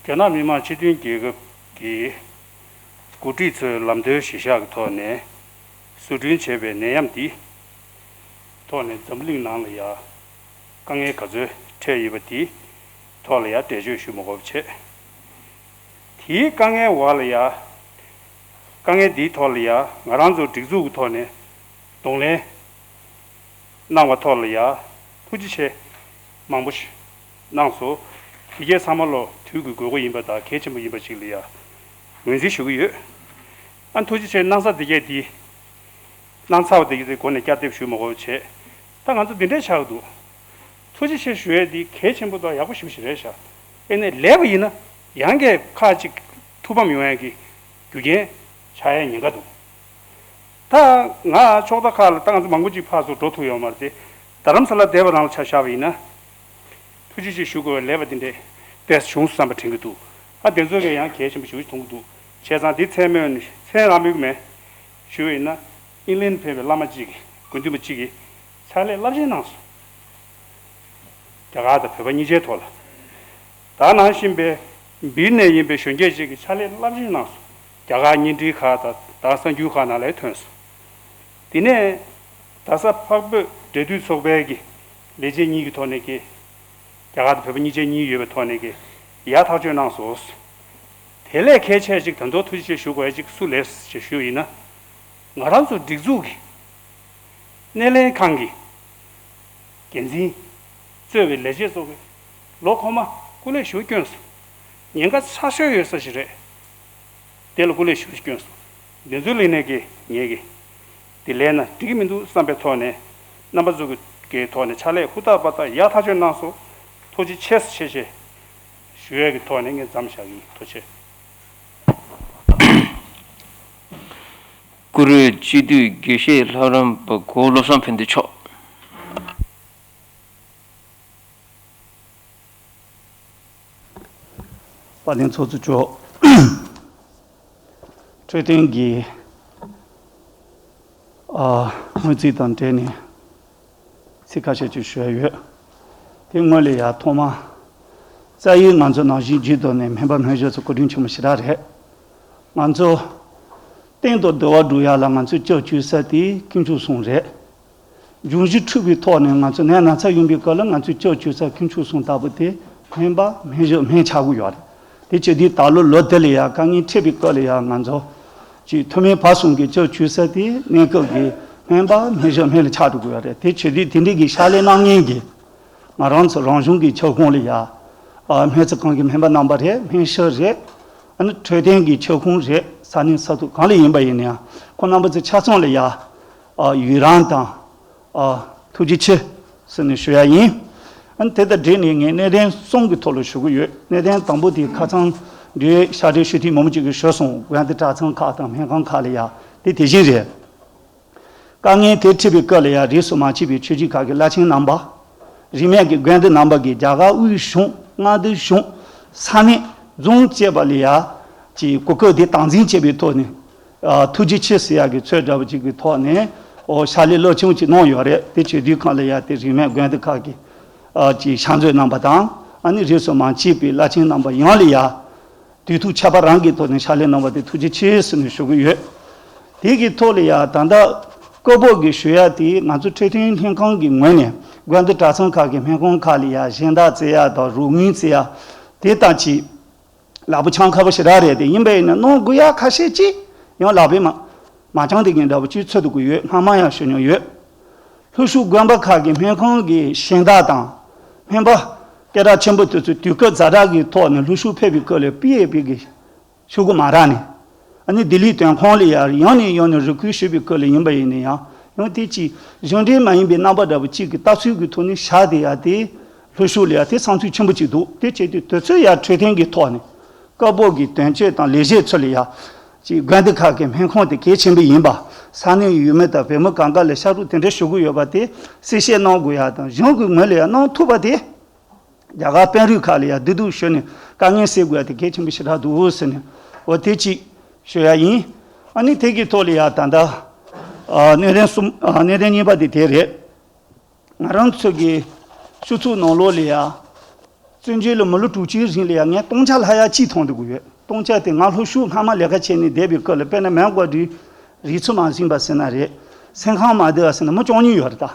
རྒྱ་ནག་མི་དམངས་སྤྱི་མཐུན་རྒྱལ་ཁབ་ཀྱི་འགོ་ཁྲིད་ཚོའི་ལམ་སྟོན་གཞིར་བཞག་གི་ཐོག་ནས་བཟོ་སྐྲུན་བྱས་པའི་ནད་ཡམས་འདི་ཐོག་ནས་འཛམ་གླིང་ནང་ལ་ཡ་དཀའ་ངལ་ག་ཚོད་འཕྲད་ཡོད་པ་དེའི་ཐོག་ལ་ཡ་འགྲེལ་བརྗོད་ཞུ་མ་དགོས་པ་བྱས། དེའི་དཀའ་ངལ་འོག་ལ་ཡ། དཀའ་ངལ་འདིའི་ཐོག་ལ་ཡ་ང་རང་ཚོ་སྒྲིག་འཛུགས་ཀྱི་ཐོག་ནས་གདོང་ལེན་གནང་བ་ཐོག་ལ་ཡ་ཐུགས་རྗེ་ཆེ་མང་པོ་ཞིག་གནང་སོང་། དེ་གས་ཚང་མ་ལོ་དུས་ཀྱི་དགོས་མཁོ་ཡིན་པ་དང་གལ་ཆེན་པོ་ཡིན་པ་ཞིག་ལ་ཡ་ངོས་འཛིན་ཞུ་གི་ཡོད། ཨ་ཐུགས་རྗེ་ཆེ་གནང་ས་དེ་གས་དེ། གནང་ཚར་བ་དེ་གི་ཚེ་སྒོ་ནས་བསྐྱར་ལྡབ་ཞུ་མ་དགོས་བྱས། ད་ང་ཚོ་འདི་འདྲའི་ཆགས་འདུག་ཐུགས་རྗེ་ཆེ་ཞུ་ཡས་འདི་གལ་ཆེན་པོ་དང་ཡག་པོ་ཞེ་པོ་ཞིག་རེད་ཤག་ཨེ་ནས་ལས་པ་ཡིན་ན་ཡང་གི་ཁག་ཅིག་ཐུགས་ཕམ་ཡོང་ཡས་ཀྱི་རྒྱུ་རྐྱེན་ཆགས་ཡས་ཉེན་ཁ་འདུག་ད་ང་ཕྱོགས་མཐའ་ཁག་ལ་ད་ང་ཚོ་མང་པོ་ཅིག་ཕར་ཚུར་འགྲོ་ཐུབ་ཡོད་མ་རེད་དེ། རྡ་རམ་ས་ལ་བསྡད་པ་རང་ལ་ཆ་བཞག་པ་ཡིན་ན། ཐུགས་རྗེ་ཆེ་ཞུ་དགོས་པའི་ལས་པ་འདི་འདྲའི་ཏོག་ཙམ་བྱུང་སོང་བསམ་པ་དྲན་གྱི་འདུག་ཨ་དེ་ཚོ་གས་ཡང་གལ་ཆེན་པོ་ཞེ་པོ་ཅིག་མཐོང་གི་འདུག་བྱས་ཙང་འདི་མཚན་སྨོས་ནས་མཚན་རང་སྨོས་ཀྱི་མེད། ཞུ་བ་ཡིན་ན་ཨིན་ལན་ཕེབས་པའི་བླ་མ་གཅིག་གིས་དགེ་འདུན་པ་གཅིག་གིས་ཕྱག་ལས་རླབས་ཆེན་གནང་སོང་། རྒྱ་གར་དང་བོད་པ་གཉིས་ཆའི་ཐོག་ལ། ད་ནང་བཞིན་པའི་སྦིར་ནས་ཡིན་པའི་གཞོན་སྐྱེས་གཅིག་གིས་ཕྱག་ལས་རླབས་ཆེན་གནང་སོང་། རྒྱ་གར་བརྙན་འཕྲིན་ཁག་དང་ད་གསར་འགྱུར་ཁག་ནང་ལ་ཐོན་སོང་། དེ་ནས་རྡ་ས་འཕགས་བོད་ འབྲེལ་མཐུད་ཚོགས་པའི་གི་ལས་བྱེད་གཉིས་ཀྱི་ཐོག་ནས་ཀྱི་རྒྱ་གར་དང་བོད་པ་གཉིས་ཆ་གཉིས་ཡོད་པའི་ཐོག་ནས་ཀྱི་ཡར་ཐག་གཅོད་གནང་སོང་། དེ་ལས་གལ་ཆེ་ཅིག་ད་དུང་ཐུགས་རྗེ་ཆེ་ཞུ་དགོས་ཡ་ཅིག་སུ་རེད་ཅེས་ཞུས་ཡིན་ན། ང་རང་ཚོ་སྒྲིག་འཛུགས་ཀྱི་སྣེ་ལེན་ཁང་གི་འགན་འཛིན་གཙོས་པའི་ལས་བྱེད་ཚོ་གི་ལོ་གོང་མ་སྐུ་ལས་ཞུ་བསྐྱོན་སོང་། ཉེན་ཁ་ཚ་ཤོས་ཡོད་ས་ཞིག་རེད། དེ་ལ་སྐུ་ལས་ཞུ་བསྐྱོན་སོང་། འདི་ཚོའི་ལས་གནས་ཀྱི་ངེད་ཀྱི་དེ་ལས་ན་འགྲིག་གི་མི་འདུག་བསམ་པའི་ཐོག་ནས་རྣམ་པ་ཚོ་གི་ཐོག་ནས་ཕྱག་ལས་ཧུར་ཐག་པ་ཐག་ཡར་ཐག་གཅོད་གནང་སོང་། ཐུགས་རྗེ་ཆེ་ཟེར་ཆེ་ཆེ་ཞུ་ཡས་ཀྱི་ཐོག་ནས་ངས་མཚམས་བཞག་གི་ཡིན། ཐུགས་རྗེ་ཆེ། བཀུར་འོས་སྤྱི་འཐུས་དགེ་བཤེས་ལྷ་རམས་པ་གོ་བོ་བློ་བཟང་ཕན་བདེ་མཆོག། དཔལ་ལྡན་ཚོགས་གཙོ་མཆོག། འཕྲོད་བསྟེན་གྱི་ཨ་སྔོན་རྩིས་དང་འབྲེལ་ནས་ཚིག་ཁ་ཤས་ཅིག་ཞུ་ཡ་ཡོད། དེ་སྔོན་ལ་ཡ་ཐོག་མ་རྩ་ཡིག་ང་ཚོ་ནང་བཞིན་བརྒྱུད་དོ་ནས་སྨན་པ་སྨན་གཞི་ཚོ་སྐུ་དྲིན་ཆེན་པོ་ཞེ་དྲག་རེད། ང་ཚོ་སྟེང་དུ་བདེ་བ་སྒྲུབ་ཡ་ལ་ང་ཚོས་སྐྱབས་བཅོལ་ས་དེ་དཀོན་མཆོག་གསུམ་རེད། འབྱུང་བཞི་འཁྲུགས་པའི་ཐོག་ནས་ང་ཚོ་ནད་ན་ཚ་ཡོང་པའི་སྐབས་ལ་ང་ཚོས་སྐྱབས་བཅོལ་ས་དཀོན་མཆོག་གསུམ་ལྟ་བུ་དེ་སྨན་པ་སྨན་གཞི་སྨན་ཆགས་ཀྱི་ཡོད་རེད། དེ་བྱེད་དུས་ད་ལོ་ལོ་དེ་ལ་ཡང་དཀའ་ངལ་འཕྲད་པའི་སྐབས་ལ་ཡང་ང་ཚོ་ཅིག་ཐུན་མིན་བར་གསུམ་གྱི་སྐྱབས་བཅོལ་ས་དེ་གནས་སྐབས་ཀྱི་སྨན་པ་སྨན་གཞི་སྨན་ལ་ཆགས་འགྲོ་གི་ཡོད་རེད། དེ་བྱེད་དུས་དེ་འདྲའི་གི་ཕྱག་ལས་གནང་མཁན་གྱི་ང་རང་ཚོ་རང་གཞུང་གི་ཁྱབ་ཁོངས་ལ་ཡང་སྨན་རྩིས་ཁང་གི་སྨན་པ་རྣམ་པ་རེད། སྨན་ཞབས་རེད། ཨ་ནི་འཕྲོད་བསྟེན་གྱི་ཁྱབ་ཁོངས་རེད། ས་གནས་ས་ཐོག་གང་ལ་ཡིན་པ་ཡིན་ན་ཡང་ཁོང་རྣམ་པ་ཚོ་ཆ་ཚང་ལ་ཡང་ཡུན་རིང་དང་ཨ་ཐུགས་རྗེ་ཆེ་ཟེར་ནས་ཞུ་ཡ་ཡིན། ཨ་ནི་དེ་དང་འབྲེལ་ནས་ངས་གནད་དོན་གསུམ་གྱི་ཐོག་ལ་ཞུ་གི་ཡོད། གནད་དོན་དང་པོ་དེ་ཁ་སང་འདིར་ཕྱག་སྦྲེལ་ཞུ་དུས་མང་པོ་ཅིག་གིས་ཞུས་སོང་། དགོན་སྡེ་གྲྭ་ཚང་ཁག་དང་སྨན་ཁང་ཁག་ལ་ཡ་དེ་དེ་བཞིན་རེད། དཀའ་ངལ་དེ་འཕྲད་པའི་སྐབས་ལ་ཡ་རིས་སུ་མ་ཆད་པའི་ཆོས་བརྒྱུད་ཁག་གི་བླ་ཆེན་རྣམ་པ། རིས་མེད་ཀྱི་དགོན་སྡེ་རྣམ་པ་གིས་རྒྱ་གར་དབུས་གཞུང་མངའ་སྡེ་གཞུང་ས་གནས་རྫོང་བཅས་པ་ལ་ཡ་ཀྱི་གོ་སྐབས་དེ་དམ་འཛིན་བྱས་པའི་ཐོག་ནས། ཨ་ཐུགས་རྗེ་ཆེ་ཟེར་ཡག་གི་ཚོད་འདྲ་པོ་ཅིག་གི་ཐོག་ནས་ཨོ་ཕྱག་ལས་རླབས་ཆེན་ཅིག་གནང་ཡོད་རེད། དེ་བྱེད་དུས་གང་ལ་ཡ་དེ་རིས་མེད་དགོན་སྡེ་ཁག་གི་ཨ་ཅིག་ཕྱག་མཛོད་རྣམ་པ་དང་ཨ་ནི་རིས་སུ་མ་ཆད་པའི་བླ་ཆེན་རྣམ་པ་ཡོངས་ལ་ཡ་དུས་ཐུག་ཁྱད་པར་རང་གི་ཐོག་ནས་ཕྱག་ལས་གནང་བ་དེ་ཐུགས་རྗེ་ཆེ་ཟེར་ནས་ཞུ་གི་ཡོད། དེ་གི་ཐོག་ལ་ཡ་ད་ལྟ་སྐབས་བབ་ཀྱི་ཞུ་ཡ་དེ་ང་ཚོ་འཕྲོད་བསྟེན་ལྷན་ཁང་གི་ངོས་ནས་དགོན་སྡེ་གྲྭ་ཚང་ཁག་གི་སྨན་ཁང་ཁག་ལ་ཡ་གཞན་དག་བཙལ་ཡ་དང་རོགས་དངུལ་བཙལ་ཡ་དེ་དང་ཅིག་ལག་པ་འཆང་ཁ་པོ་ཞེ་དྲག་རེད། དེ་ཡིན་པ་ཡིན་ན་གནང་དགོས་ཡ་ཁ་ཤས་ཅིག་ཡང་ལག་པས་མ་མ་འཆང་དེ་གིན་འདྲ་པོ་ཅིག་ཚོད་དུ་གི་ཡོད། སྔ་མ་ཡང་ཞུ་མྱོང་ཡོད། ལྷོ་ཕྱོགས་དགོན་པ་ཁག་གི་སྨན་ཁང་གི་གཞན་དག་དང་སྨན་པ་སྐད་གྲགས་ཆེན་པོ་དེ་ཚོ་དུས་སྐབས་ཛ་དྲག་གི་ཐོག་ནས་ལྷོ་ཕྱོགས་ཕེབས་པའི་སྐབས་ལ་པི་ཨེ་པི་གི་ཤོག་གུ་མ་རག་ནས་ཨ་ནི་ལྡི་ལིའི་དོན་ཁང་ལ་ཡང་ཡང་ནས་ཡང་ནས་རེ་སྐུལ་ཞུས་པའི་སྐབས་ལ་ཡིན་པ་ཡིན་ན་ཡང་ཡང་དེ་ཅིག་གཞུང་འབྲེལ་མ་ཡིན་པའི་རྣམ་པ་འདྲ་པོ་གཅིག་གི་ལྟ་ཚུལ་གྱི་ཐོག་ནས་བཞག་བསྡད་ཡ་དེ་ལྷོ་ཕྱོགས་ལ་ཡ་དེ་བསམ་ཚུལ་ཆེན་པོ་གཅིག་འདུག་དེ་བྱས་དུས་དུས་ཚོད་ཡ་འཕྲོད་བསྟེན་གྱི་ཐོག་ནས་སྐབས་བབ་ཀྱི་དོན་གཅོད་དང་ལས་བྱེད་ཚོ་ལ་ཡ་ཅིག་དགོན་སྡེ་ཁག་གི་སྨན་ཁང་དེ་གལ་ཆེན་པོ་ཡིན་པ། ས་གནས་ཡུལ་མི་དང་བོད་མི་གང་ག་ལ་ཕྱག་རོགས་དེ་འདྲ་ཞུ་གི་ཡོད་པ་དེ་གསལ་བཤད་གནང་དགོས་ཡ་དང་གཞུང་གི་ངོས་ལ་ཡ་གནང་ཐུབ་པ་དེ། རྒྱ་གར་དཔོན་རིགས་ཁག་ལ་ཡང་བདེ་སྡུག་ཞུས་ནས་དཀའ་ངལ་སེལ་དགོས་ཡ་དེ་གལ་ཆེན་པོ་ཞེ་དྲག་འདུག་ཟེར་ནས་འོ་དེ་གཅིག་ཞུ་ཡ་ཡིན། ཨ་ནི་དེ་གི་ཐོག་ལ་ཡ་ད་ལྟ་ཨ་གནད་དོན་གསུམ་ཨ་གནད་དོན་གཉིས་པ་དེ་དེ་རེད། ང་རང་ཚོ་གི་སྤྱི་ཚོགས་ནང་ལོགས་ལ་ཡ་བཙན་བྱོལ་ལ་མི་ལོ་དྲུག་ཅུའི་རིང་ལ་ཡ་ངས་སྟོང་ཆ་ལྷག་ཡ་གཅིག་མཐོང་བསྡད་ཀྱི་ཡོད། སྟོང་ཆ་དེ་ང་ལྷོ་ཕྱོགས་སྔ་མ་ལས་ཀ་བྱས་ནས་བསྡད་པའི་སྐབས་ལ་དཔེར་ན་མོན་གྷོ་དུས་རིག་མཚོ་མ་ཟིན་པ་ཟེར་ན་རེད། སེམས་ཁམས་མ་བདེ་བ་ཟེར་ན་མི་བཅུ་གཉིས་ཡོད་རེད་ད།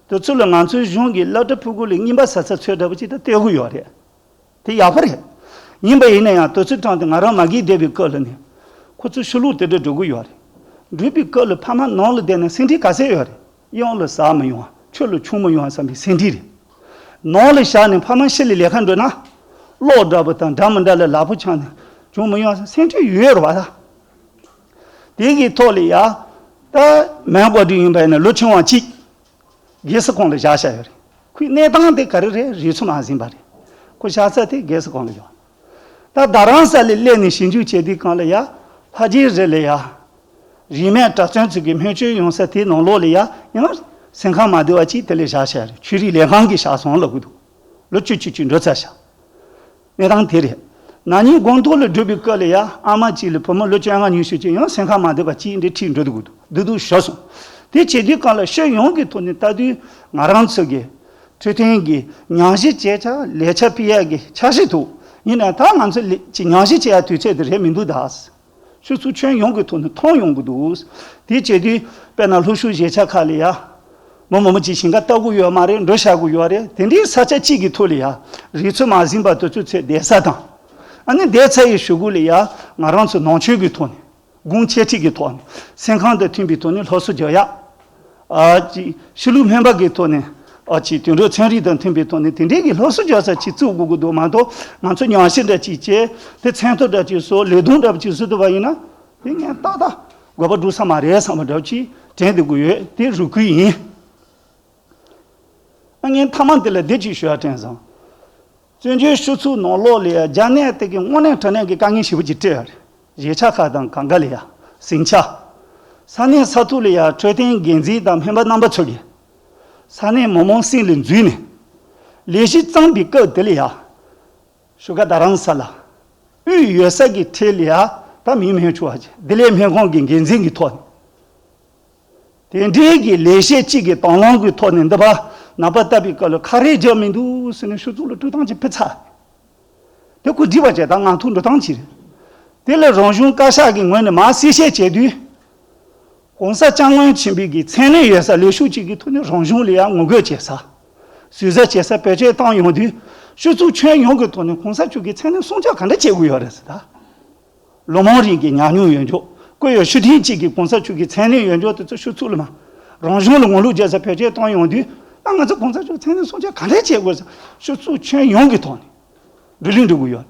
དེ་ཚོ་ལ་ང་ཚོའི་གཞུང་གིས་སློབ་གྲྭ་ཕྲུ་གུ་ལ་རྔན་པ་ཟ་ས་ཚོད་འདྲ་པོ་ཅིག་ད་སྟེར་གི་ཡོད་རེད། དེ་ཡག་པོ་རེད། ཡིན་པ་ཡིན་ན་ཡང་དུས་ཚོད་གྲངས་དེ་ང་རང་མ་གིར་བསྡད་པའི་སྐབས་ལ་ནི། ཁོ་ཚོ་ཕྱི་ལོགས་དེ་འདྲ་འགྲོ་གི་ཡོད་རེད། འགྲོ་བའི་སྐབས་ལ་ཕ་མ་ནང་ལ་བསྡད་ན་སེམས་ཁྲལ་ག་ཚད་ཡོད་རེད། གཡང་ལ་ཟ་མི་ཡོང་བ་ཆུ་ལ་མཆོང་མི་ཡོང་བ་བསམ་པའི་སེམས་ཁྲལ་རེད། ནང་ལ་བཞག་ནས་ཕ་མ་ཕྱི་ལ་ལས་ཀ་འགྲོ་ན། གློག་འདྲ་པོ་དང་འདྲ་མི་འདྲ་ལ་ལག་པ་འཆང་ནས་བྱུང་མི་ཡོང་བ་སེམས་ཁྲལ་ཡོད་རེད་བ་ད། དེ་གི་ཐོག་ལ་ཡ། ད་མོན་གྷོ་འདྲ་ཡིན་པ་ཡིན་ན་ལོ་ཆུང་བ་གཅིག་སྒེར་སའི་ཁོངས་ལ་བཞག་བཞག་ཡོད་རེད། ཁོའི་གནས་སྟངས་དེ་ག་རེ་རེད། རིག་མཚོ་མ་ཟིན་པ་རེད། ཁོ་བཞག་ས་དེ་སྒེར་སའི་ཁོངས་ལ་ཡོད། ད་རྡ་རམ་ས་ལ་སླེབས་ནས་ཞིབ་འཇུག་བྱས་དུས་སྒང་ལ་ཡ། ལྷ་རྗེ་རི་ལ་ཡ། རིས་མེད་གྲྭ་བཙུན་ཚོ་གི་སྨན་བཅོས་ཡོང་ས་དེའི་ནང་ལོགས་ལ་ཡ་ཡང་སེམས་ཁམས་མ་བདེ་བ་གཅིག་དེ་ལ་བཞག་བཞག་རེད། ཆོས་རིག་ལས་ཁང་གིས་བཞག་སོང་ལབ་གི་འདུག་ལོ་བཅུ་གཅིག་ཅིག་འགྲོ་ཚར་བཞག་གནས་སྟངས་དེ་རེད། ན་ནིང་དགོང་ཐོག་ལ་བསྒྲུབས་པའི་སྐབས་ལ་ཡ་ཨ་མ་གཅིག་ལ་བུ་མོ་ལོ་བཅོ་ལྔ་ཉི་ཤུ་ཅིག་ཡང་སེམས་ཁམས་མ་བདེ་བ་གཅིག་འདྲ་ཁྲིད་འགྲོ་འདུག་འདུག་འདུག་ཞུས་སོང་། དེ་བྱེད་དུས་སྒང་ལ་ཤེས་ཡོན་གྱི་ཐོག་ནས་ལྟ་དུས་ང་རང་ཚོ་གི་འཕྲོད་བསྟེན་གྱི་ཉམས་ཞིབ་བྱེད་ཆ་ལས་ཆ་སྤེལ་ཡག་གི་འཆར་གཞི་འདུག་ཡིན་ནའང་ད་ང་ཚོ་ལས་ཀྱི་ཉམས་ཞིབ་བྱེད་ཡག་དུས་ཚོད་དེ་རེད་མི་འདུག་ད། ཕྱི་ཚུལ་ཁྱོན་ཡོངས་ཀྱི་ཐོག་ནས་མཐོང་ཡོང་གི་འདུག་དེ་བྱེད་དུས་དཔེར་ན་ལྷོ་ཕྱོགས་གཞིས་ཆགས་ཁག་ལ་ཡ། མི་མང་པོ་ཅིག་ཞིང་ཁ་ལྟ་གི་ཡོད་མ་རེད། འགྲོ་བཞག་གི་ཡོད་རེད། དེ་འདྲའི་ས་ཆ་གཅིག་གི་ཐོག་ལ་ཡ་རིག་ཚོད་མ་ཟིན་པ་དེ་ཚོ་ཚོས་བསྡད་ས་དང་། ཨ་ནི་བསྡད་ས་ཡི་གཞུག་གུ་ལ་ཡ་ང་རང་ཚོ་ནང་ཆོས་ཀྱི་ཐོག་ནས། དགོངས་འཆད་ཁྲིད་ཀྱི་ཐོག་ནས། སེམས་ཁམས་དང་མཐུན་པའི་ཐོག་ནས་སློབ་གསོ་རྒྱག་ཡག་ཨ་ཅིག་ཕྱི་ལུགས་སྨན་པ་གི་ཐོག་ནས། ཨ་ཅིག་དུད་འགྲོ་ཚན་རིག་དང་མཐུན་པའི་ཐོག་ནས་དེ་འདྲའི་གི་སློབ་གསོ་རྒྱག་ས་ཅིག་བཙུགས་དགོས་ཀྱི་འདུག་མ་གཏོགས། ང་ཚོ་ཉམས་ཞིབ་འདྲ་ཅིག་བྱས། དེ་མཚན་ཐོ་འདྲ་ཅིག་བཟོ། ལས་དོན་འདྲ་ཅིག་བཟོ་ཐུབ་པ་ཡིན་ན། དེ་ངས་ཏག་ཏག་དགོས་པ་འགྲུབ་ས་མ་རེད་བསམ་པ་འདྲ་ཅིག་དྲན་བསྡད་ཀྱི་ཡོད། དེ་རེ་སྐུལ་ཡིན། ཨ་ངས་མཐའ་མ་འདི་ལ་འདི་ཅིག་ཞུ་ཡ་དྲན་སོང་། བཙན་བྱོལ་སྤྱི་ཚོགས་ནང་ལོགས་ལ་ཡ་རྒྱ་ནད་དེ་གི་དངོས་གནས་དྲང་གནས་ཀྱི་དཀའ་ངལ་ཞེ་པོ་ཅིག་འཕྲད་ཡོད་རེད། གཞིས་ཆགས་ཁག་དང་གང་ག་ལ་ཡ། ཟིང་ཆ། ས་གནས་ས་ཐོག་ལ་ཡ་འཕྲོད་བསྟེན་འགན་འཛིན་དང་སྨན་པ་རྣམ་པ་ཚོ་གིས་ས་གནས་མི་མང་སེམས་ལ་འཛུལ་ནས་ལས་གཞི་བརྩམས་པའི་སྐབས་དེ་ལ་ཡ། བཞུགས་སྒར་རྡ་རམ་ས་ལ་དབུས་ཡོད་ས་གི་འཕྲལ་ལ་ཡ། ད་མིང་མེད་ཆུ་བ་བདེ་ལེགས་སྨན་ཁང་གི་འགན་འཛིན་གྱི་ཐོག་ནས། དེ་འདྲའི་གི་ལས་བྱེད་གཅིག་གི་དང་བླངས་ཀྱི་ཐོག་ནས་འདི་པ་ནད་པ་ལྟ་བུའི་སྐབས་ལ་ཁ་རས་རྒྱག་མི་འདུག་ཟེར་ནས་ཤོག་ཚུགས་ལ་སྤྲོད་སྟངས་ཅིག་ཕུལ་ཚར། དེ་ཁོ་འགྲིག་པ་བྱས། ད་ངང་ཐོག་འགྲོ་སྟངས་ཅིག་རེད། དེ་ལ་རང་གཞུང་བཀའ་ཤག་གི་ངོས་ནས་མར་གསལ་བཤད་བྱས་དུས། ༸གོང་ས་༸སྐྱབས་མགོན་ཆེན་པོའི་གི་མཚན་གནས་ཡོད་ས་ལས་ཤོག་ཅིག་གི་ཐོག་ནས་རང་གཞུང་ལ་ཡང་ངོ་རྒོལ་བྱེད་ས། ཟུར་ཟ་བྱེད་ས་བེད་སྤྱོད་བཏང་ཡོང་དུས། སྤྱི་ཚོགས་ཁྱོན་ཡོངས་ཀྱི་ཐོག་ནས་༸གོང་ས་མཆོག་གི་མཚན་གནས་སྲུང་སྐྱོབ་ག་འདྲ་བྱེད་དགོས་ཡོད་རེད་ཟེར་ད། ལོ་མང་རིང་གི་ཉམས་མྱོང་ཡོད་འཇོག་བཀོད་ཡོད་ཤུགས་ཐེངས་གཅིག་གི་༸གོང་ས་མཆོག་གི་མཚན་གནས་ཡོད་འཇོག་དེ་ཚོ་ཤོག་ཚུགས་ལ་མ། རང་གཞུང་ལ་ངོ་ལོག་བྱེད་ས་བེད་སྤྱོད་བཏང་ཡོང་དུས། ད་ང་ཚོ་༸གོང་ས་མཆོག་མཚན་གནས་སྲུང་སྐྱོབ་ག་འདྲ་བྱེད་དགོས་ཟེར། སྤྱི་ཚོགས་ཁྱོན་ཡོངས་ཀྱི་ཐོག་ནས་འགྲོ་གླེང་འགྲོ་གི་ཡོད།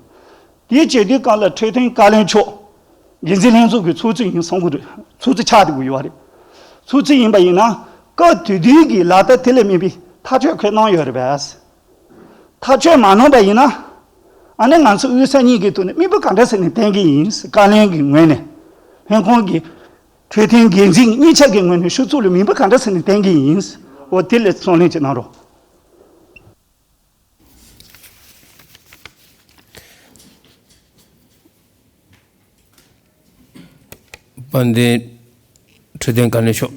དེའི་བྱེད་དུས་སྒང་ལ་འཕྲོད་བསྟེན་བཀའ་བློན་མཆོག་འགན་འཛིན་ལྷན་ཚོགས་ཀྱི་ཚོགས་གཙོ་ཡིན་བསམ་གི་རེད། ཚོགས་གཙོ་ཆགས་བསྡད་ཀྱི་ཡོད་རེད། ཚོགས་གཙོ་ཡིན་པ་ཡིན་ན། སྐབས་དེ་དུས་ཀྱི་ལག་བསྟར་དེ་ལས་མིན་པའི་ཐག་གཅོད་ཁོས་གནང་ཡོད་རེད་པས། ཐག་གཅོད་མ་གནང་པ་ཡིན་ན། ཨ་ནི་ང་ཚོ་དབུས་ས་གཉིས་ཀྱི་ཐོག་ནས་མིང་པོ་ག་འདྲ་ཟེར་ནས་བསྟན་གྱི་ཡིན། བཀའ་བློན་གྱི་ངོས་ནས། ལྷན་ཁང་གི་འཕྲོད་བསྟེན་འགན་འཛིན་གཉིས་ཆ་གི་ངོས་ནས་ཤོག་ཚུགས་ལ་མིང་པོ་ག་འདྲ་ཟེར་ནས་བསྟན་གྱི་ཡིན། འོ་དེ་ལ་གསུང་གླེང་ཅིག་གནང་རོགས། དཔལ་ལྡན་འཕྲོད་བསྟེན་བཀའ་བློན་མཆོག་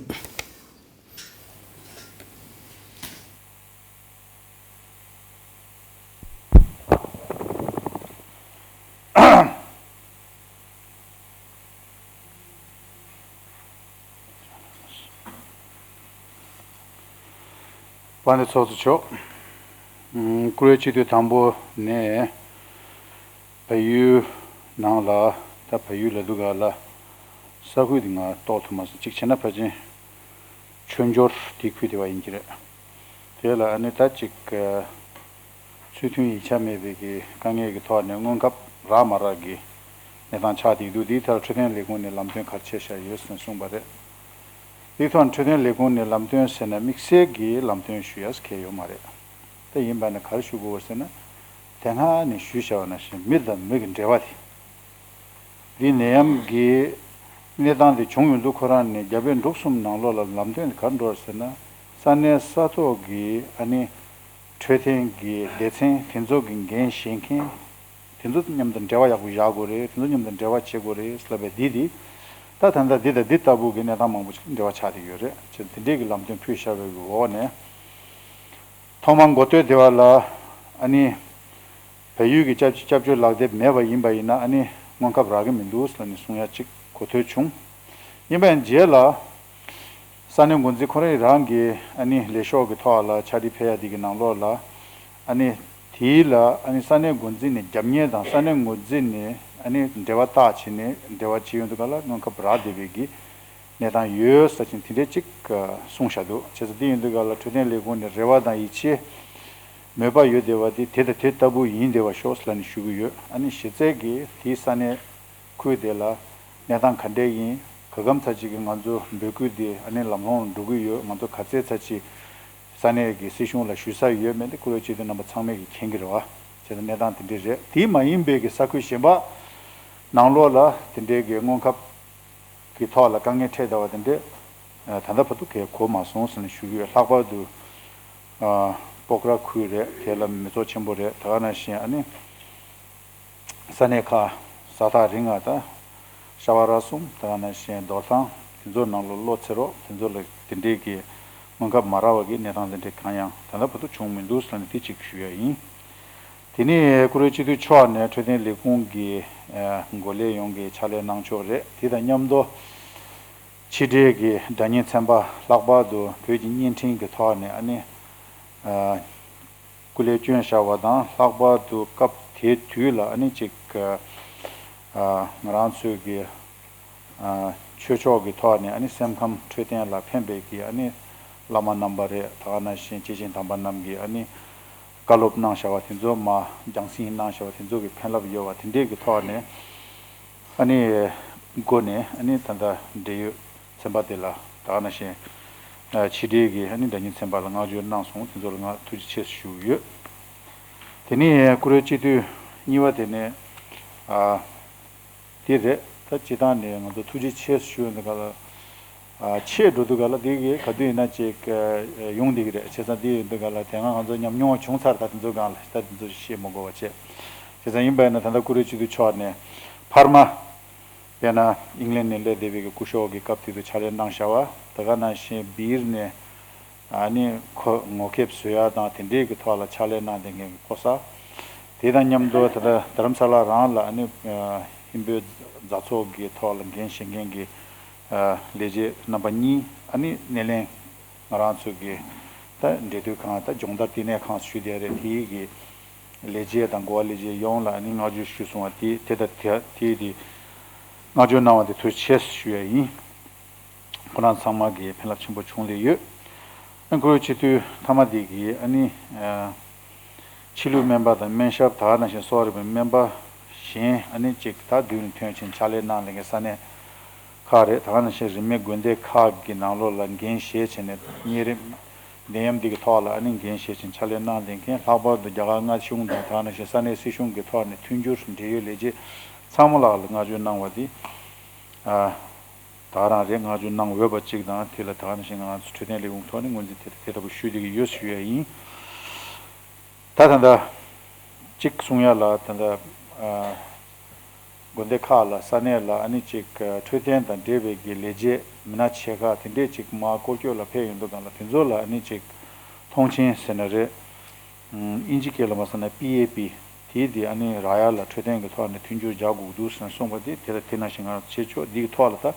དཔལ་ལྡན་ཚོགས་གཙོ་མཆོག་ཨུམ། བཀུར་འོས་སྤྱི་འཐུས་དང་པོ་ནས་བལ་ཡུལ་ནང་ལ། ད་བལ་ཡུལ་ལ་འདུག་ག་ལ། ས་ཁུལ་དེ་ང་རྟོགས་ཐུབ་མ་སོང་། གཅིག་བྱས་ན་ཕལ་ཆེར་ཆོས་འབྱོར་དེ་ཁུལ་དེ་བ་ཡིན་གྱི་རེད། དེ་ལ་ཨ་ནི་ད་ཅིག་ཚུལ་མཐུན་ཡིག་ཆ་མེད་པའི་གི་དཀའ་ངལ་གྱི་ཐོག་ནས་སྔོན་ཁབ་རག་མ་རག་གི་གནས་སྟངས་ཆགས་བསྡད་འདུག་དེའི་ཐད་འཕྲོད་བསྟེན་ལས་ཁུངས་ནས་ལམ་སྟོན་ག་རེ་བྱས་བཞག་ཡོད་ཟེར་ནས་གསུངས་པ་རེད། དེའི་ཐོག་འཕྲོད་བསྟེན་ལས་ཁུངས་ནས་ལམ་སྟོན་ཟེར་ན་དམིགས་བསལ་གྱི་ལམ་སྟོན་ཞུ་ཡ་གལ་ཡོད་མ་རེད། དེ་ཡིན་པ་ན་ག་རེ་ཞུ་དགོས་ཟེར་ན། དེ་སྔ་ནས་ཞུས་བཞག་པ་ནང་བཞིན་མི་དང་མི་གི་འབྲེལ་བ་དེ། འདི་ནད་ཡམས་ཀྱི་གནས་སྟངས་དེ་བྱུང་ཡོང་དུས་ཁོ་རང་ནས་རྒྱ་བལ་འབྲུག་གསུམ་ནང་ལོགས་ལ་ལམ་སྟོན་དེ་ག་རེ་འགྲོ་ཟེར་ན། ས་གནས་ས་ཐོག་གི་ཨ་ནི་འཕྲོད་བསྟེན་གྱི་སྡེ་ཚན་དེ་ཚོ་གི་འགན་བཞེས་མཁན་དེ་ཚོ་མཉམ་དུ་འབྲེལ་བ་ཡག་པོ་བཞག་དགོས་རེད། དེ་ཚོ་མཉམ་དུ་འབྲེལ་བ་བྱེད་དགོས་རེད་ལབ་པའི་འདི་དེ། ད་ད་ལྟ་འདི་དང་འདི་ལྟ་བུ་གི་གནས་སྟངས་མང་པོ་ཞིག་འབྲེལ་བ་ཆགས་བསྡད་ཡོད་རེད། བྱས་ཙང་དེ་འདྲའི་གི་ལམ་སྟོན་ཕུལ་བཞག་པའི་འོག་ནས། ཐོག་མར་འགོ་སྟོད་སྡེ་བ་ལ་ཨ་ནི་བལ་ཡུལ་གྱི་སྐྱབས་སྐྱབས་བཅོལ་ལག་དེབ་མེད་པ་ཡིན་པ་ཡིན་ན་ཨ་ནི་སྔོན་ཁབ་རག་གི་མི་འདུག་ཟེར་ནས་གསུང་ཡ་གཅིག་གོ་ཐོས་བྱུང་། ཡིན་པ་ཡིན་རྗེས་ལ་ས་གནས་འགོ་འཛིན་ཁོ་རང་རང་གི་ཨ་ནི་ལས་ཤོག་གི་ཐོག་ལ་ཕྱག་བྲིས་ཕེབས་ཡ་དེ་གི་ནང་ལོགས་ལ་ཨ་ནི་དེའི་ལ་ཨ་ནི་ས་གནས་འགོ་འཛིན་ནས་རྒྱབ་གཉེར་དང་ས་གནས་འགོ་འཛིན་ནས་ཨ་ནི་འབྲེལ་བ་བཏགས་བྱས་ནས་འབྲེལ་བ་བྱེད་ཡོང་དུས་ག་ལ་སྔོན་ཁབ་རག་བསྡད་པའི་གི་གནས་སྟངས་ཡོད་ས་ཅིག་དེ་འདྲའི་གཅིག་གསུངས་བཞག་འདུག་བྱས་ཙང་དེ་ཡིན་དུས་ག་ལ་འཕྲོད་བསྟེན་ལས་ཁུངས་ནས་རེ་བ་དང་ཡིད་ཆེས་མོས་པ་ཡོད་བསྡད་པ་དེ་དེ་དང་དེ་ལྟ་བུ་ཡིན་བསྡད་པ་ཤོག་ཟེར་ལབ་ནས་ཞུ་གི་ཡོད། ཨ་ནི་གཞི་རྩའི་གི་དེའི་ས་གནས་ཁུལ་དེ་ལ་གནས་སྟངས་ག་འདྲས་ཡིན། ག་གམ་ཚ་ཅིག་གི་ང་ཚོ་འབོད་སྐུལ་དེ་ཨ་ནི་ལམ་ལྷོང་འགྲོ་གི་ཡོད། ང་ཚོ་ག་ཚད་ཚ་ཅིག་ས་གནས་ཀྱི་སྲིད་གཞུང་ལ་ཞུ་ས་ཡོད་མེད་དེ་བཀུར་འོས་སྤྱི་འཐུས་རྣམ་པ་ཚང་མས་ཀྱི་མཁྱེན་གྱི་རེད་བ། བྱས་ཙང་གནས་སྟངས་དེ་འདྲས་རེད། དེ་མ་ཡིན་པའི་གི་ས་ཁུལ་གཞན་པ་ནང་ལོགས་ལ་དེ་འདྲའི་གི་སྔོན་ཁབ་ཀྱི་ཐོག་ལ་དཀའ་ངལ་འཕྲད་བསྡད་པ་དེ་འདྲས་ད་ལྟ་བར་དུ་གས་གོ་མ་སོང་ཟེར་ནས་ཞུ་གི་ཡོད། ལྷག་པར་དུ་སྤོག་ར་ཁུལ་རེད། དེ་ལ་མི་ཚོགས་ཆེན་པོ་རེད། ད་ག་ནང་བཞིན་ཨ་ནི་ས་གནས་ཁག་ས་ཐག་རིང་ང་དང་ཤ་བ་ར་གསུམ། ད་ག་ནང་བཞིན་རྡོར་ཐང་དེ་ཚོ་ནང་ལ་བློ་འཚེར་རོགས། དེ་ཚོ་ལ་དེ་འདྲའི་གི་སྔོན་ཁབ་མ་རག་པ་གི་གནས་སྟངས་དེ་འདྲའི་གང་ཡང་ད་ལྟ་བར་དུ་བྱུང་མི་འདུག་ཟེར་ནས་དེ་གཅིག་ཞུ་ཡ་ཡིན། དེ་ནས་བཀུར་འོས་སྤྱི་འཐུས་མཆོག་ནས་འཕྲོད་བསྟེན་ལས་ཁུངས་ཀྱི་འགོ་ལས་ཡོངས་ཀྱི་ཕྱག་ལས་གནང་ཕྱོགས་རེད། དེ་དང་མཉམ་དུ་ ཕྱི་འབྲེལ་གྱི་སྒྲ་སྙན་ཚན་པ་ལྷག་པར་དུ་བོད་ཀྱི་བརྙན་འཕྲིན་གྱི་ཐོག་ནས་ཨ་ནི། ཨ། སྐུ་ལས་བསྐྱོན་བཞག་པ་དང་། ལྷག་པར་དུ་སྐབས་དེའི་དུས་ལ་ཨ་ནི་ཅིག་ཨ། ང་རང་ཚོའི་གི་ཨ། ཆོས་ཕྱོགས་ཀྱི་ཐོག་ནས་ཨ་ནི་སེམས་ཁམས་འཕྲོད་བསྟེན་ལ་ཕན་པའི་གི་ཨ་ནི་བླ་མ་རྣམ་པ་རེད། ད་ག་ནང་བཞིན་སྐྱེས་ཆེན་དམ་པ་རྣམས་ཀྱིས་ཨ་ནི་བཀའ་སློབ་གནང་བཞག་པ་དེ་ཚོ། མ་སྦྱང་ཟིན་གནང་བཞག་པ་དེ་ཚོ་གི་ཕན་རླབས་ཡོད་པ་དེ་འདྲས་ཀྱི་ཐོག་ནས། ཨ་ནི་སྒོ་ནས་ཨ་ནི་ད་ལྟ་འབྲེལ་ཡོད་ཚན་པ་དེ་ལ་ད་ག་ནང་བཞིན་ཕྱི་འབྲེལ་གྱི་ཨ་ནི་སྒྲ་སྙན་ཚན་པ་ལ་བསྔགས་བརྗོད་གནང་སོང་། དེ་ཚོ་ལ་ང་ཐུགས་རྗེ་ཆེ་ཞུ་གི་ཡོད། དེ་ནས་བཀུར་འོས་སྤྱི་འཐུས་གཉིས་པ་དེ་ནས་ཨ། དེ་རེད། ད་སྤྱི་བཏང་ནས་ང་ཚོ་ཐུགས་རྗེ་ཆེ་ཞུ་ཡོང་དུས་ག་ལ། ཨ། ཆེ་འགྲོ་དུས་ག་ལ་དེ་གི་ག་དུས་ཡིན་ན་ཅིག་ཡོང་བསྡད་ཀྱི་རེད། བྱས་ཙང་དེ་ཡིན་དུས་ག་ལ་དེ་སྔ་ང་ཚོ་ཉམས་མྱོང་བྱུང་ཚར། ད་དེ་ཚོ་སྒང་ལ་ད་དེ་ཚོ་བཤད་མི་དགོས་པ་བྱས། བྱས་ཙང་ཡིན་པ་ཡིན་ན་ད་ལྟ་བཀུར་འོས་སྤྱི་འཐུས་མཆོག་ནས་ཕར་མ། དཔེར་ན་ཨིང་ལན་ནས་སླེབས་བསྡད་པའི་གི་སྐུ་ཞབས་ཀྱི་སྐབས་དེ་དུས་ཕྱག་ལས་གནང་བཞག་པ། དེ་ག་ནང་བཞིན་སྦིར་ནས་ཨ་ནི་ཁོ་ངོ་དེབ་བཟོ་ཡ་དང་དེ་འདྲའི་གི་ཐོག་ལ་ཕྱག་ལས་གནང་བསྡད་མཁན་གྱི་ཕོ་གསར། དེ་དང་མཉམ་དུ་ད་ལྟ་རྡ་རམ་ས་ལ་རང་ལ་ཨ་ནི་ཨ། ཧིན་བོད་མཛའ་ཚོགས་ཀྱི་ཐོག་ལ་འགན་བཞེས་མཁན་གྱི་ཨ། ལས་བྱེད་རྣམ་པ་གཉིས། ཨ་ནི་སྣེ་ལེན་ང་རང་ཚོ་གི་ད་འབྲེལ་མཐུད་ཁང་ད་སྦྱོང་བརྡར་བསྟི་གནས་ཁང་ཞུ་བསྡད་རེད། དེའི་གི་ལས་བྱེད་དང་འགོ་བ་ལས་བྱེད་ཡོངས་ལ་ཨ་ནི་བསྔགས་བརྗོད་ཞུས་སོང་བ་དེ་དེ་ད་དེ་དེ་དེ་བསྔགས་བརྗོད་གནང་བ་དེ་ཐུགས་རྗེ་ཆེ་ཞུ་ཡ་ཡིན། ཁོ་རང་ཚང་མ་གི་ཕན་རླབས་ཆེན་པོ་བྱུང་བསྡད་ཡོད། ཨ། བཀུར་འོས་སྤྱི་འཐུས་མཐའ་མ་དེ་གིས་ཨ་ནི་ཨ། ཕྱི་ལུགས་སྨན་པ་དང་སྨན་ཞབས། ད་ག་ནང་བཞིན་གསོ་བ་རིག་པའི་སྨན་པ་གཞན་ཨ་ནི་ཅིག་ད་མདུན་ལ་ཐོན་ཕྱིན་ཕྱག་ལས་གནང་ལས་མཁན་ས་གནས་ཁག་རེད། ད་ག་ནང་བཞིན་རིན་མེད་དགོན་སྡེ་ཁག་གི་ནང་ལོགས་ལ་འགན་བཞེས་བྱས་ནས་གཉན་རིམས་ནད་ཡམས་འདི་གི་ཐོག་ལ་ཨ་ནི་འགན་བཞེས་བྱས་ཕྱག་ལས་གནང་ལས་མཁན། ལྷག་པར་དུ་རྒྱ་གར་མངའ་གཞུང་དང་ད་ག་ནང་བཞིན་ས་གནས་སྲིད་གཞུང་གི་ཐོག་ནས་མཐུན་འགྱུར་འབྲེལ་ཡོད་ལས་བྱེད་ཚང་མ་ལགས་ལ་བསྔགས་བརྗོད་གནང་བ་འདི་ཨ། ད་རང་རེད། བསྔགས་བརྗོད་གནང་འོས་པ་གཅིག་དང་། དེ་ལ་ད་ག་ནང་བཞིན་ང་རང་ཚོ་འཕྲོད་བསྟེན་ལས་ཁུངས་ཐོག་ནས་ངོས་འཛིན་དེ་དེ་ལྟ་བུ་ཞུ་བསྡད་ཀྱི་ཡོད་ཞུ་ཡ་ཡིན། ད་ད་ལྟ་གཅིག་གསུང་ཡ་ལ་ད་ལྟ་ཨ། དགོན་སྡེ་ཁག་ལ་ས་གནས་ལ་ཨ་ནི་ཅིག་ཨ། འཕྲོད་བསྟེན་དང་འབྲེལ་བའི་གི་ལས་བྱེད་མི་སྣ་ཆེ་ཁག་དེ་འདྲས་ཅིག་མར་སྐོར་སྐྱོད་ལ་ཕེབས་ཡོང་དུས་སྒང་ལ་དེ་ཚོ་ལ་ཨ་ནི་ཅིག་མཐོང་མཆན་ཟེར་ན་རེད། ཨིན་ཇི་སྐད་ལ་མ་སོང་ན་པི་ཨེ་པི། དེའི་དེ་ཨ་ནི་རག་ཡ་ལ་འཕྲོད་བསྟེན་གྱི་ཐོག་ནས་མཐུན་འགྱུར་རྒྱག་དགོས་འདུག་ཟེར་ནས་གསུངས་པ་དེ་དེ་ལ་དེ་ནང་བཞིན་ང་རང་བྱེད་ཆོག་འདིའི་ཐོག་ལ་ད་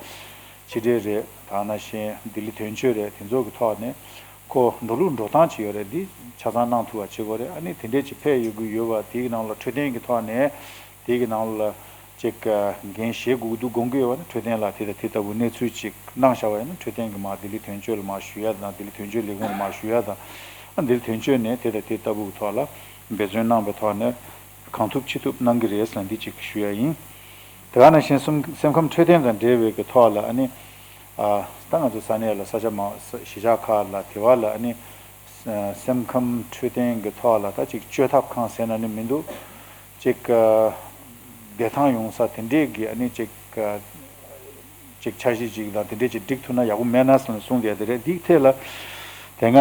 ཕྱི་འབྲེལ་རེད། ད་ནང་བཞིན་ལྡི་ལི་དོན་གཅོད་རེད། དེ་ཚོ་གི་ཐོག་ནས་ཁོ་འགྲོ་ལུགས་འགྲོ་སྟངས་ཅིག་ཡོད་རེད། འདི་ཆ་ཚང་གནང་ཐུབ་པ་བྱེད་དགོས་རེད། ཨ་ནི་དེ་འདྲས་ཅིག་ཕེབས་ཡོང་གི་ཡོད་པ་དེའི་ནང་ལ་འཕྲོད་བསྟེན་གྱི་ཐོག་ནས་དེའི་གི་ནང་ལ་ཅིག་འགན་བཞེས་དགོས་ཀྱི་འདུག་དགོངས་ཀྱི་ཡོད་པ་ནི་འཕྲོད་བསྟེན་ལ་དེ་དང་དེ་ལྟ་བུ་གནས་ཚུལ་ཅིག་གནང་བཞག་པ་ཡིན་ན་འཕྲོད་བསྟེན་གྱི་མར་ལྡི་ལི་དོན་གཅོད་ལ་མར་ཞུ་ཡ་དང་། ལྡི་ལི་དོན་གཅོད་ལས་ཁུངས་ལ་མར་ཞུ་ཡ་དང་། ཨ། ལྡི་ལི་དོན་གཅོད་ནས་དེ་དང་དེ་ལྟ་བུ་གི་ཐོག་ལ་འབད་བརྩོན་གནང་བའི་ཐོག་ནས་གང་ཐུབ་ཅི་ཐུབ་གནང་གི་རེད་ཟེར་ན་འདི་གཅིག་ཞུ་ཡ་ཡིན། དེ་ག་ནང་བཞིན་སེམས་སེམས་ཁམས་འཕྲོད་བསྟེན་དང་འབྲེལ་བའི་གི་ཐོག་ལ་ཨ་ནི། ཨ། ད་ང་ཚོ་ས་གནས་ལ་ས་ཆ་མང་གཞིས་ཆགས་ཁག་ལ་དེ་བ་ལ་ཨ་ནི། ཨ། སེམས་ཁམས་འཕྲོད་བསྟེན་གྱི་ཐོག་ལ་ད་ཅིག་བཅོས་ཐབས་ཁང་ཟེར་ན་ནི་མི་འདུག་ཅིག་ཨ། བདེ་ཐང་ཡོང་ས་དེ་འདྲས་ཀྱི་ཨ་ནི་ཅིག་ཨ། ཅིག་འཆར་གཞི་ཅིག་དང་དེ་འདྲས་ཅིག་སྒྲིག་ཐུབ་ན་ཡག་པོ་མེད་ན་ཟེར་ནས་གསུངས་བསྡད་དེ་རེད། འདིའི་ཐད་ལ་དེ་སྔ་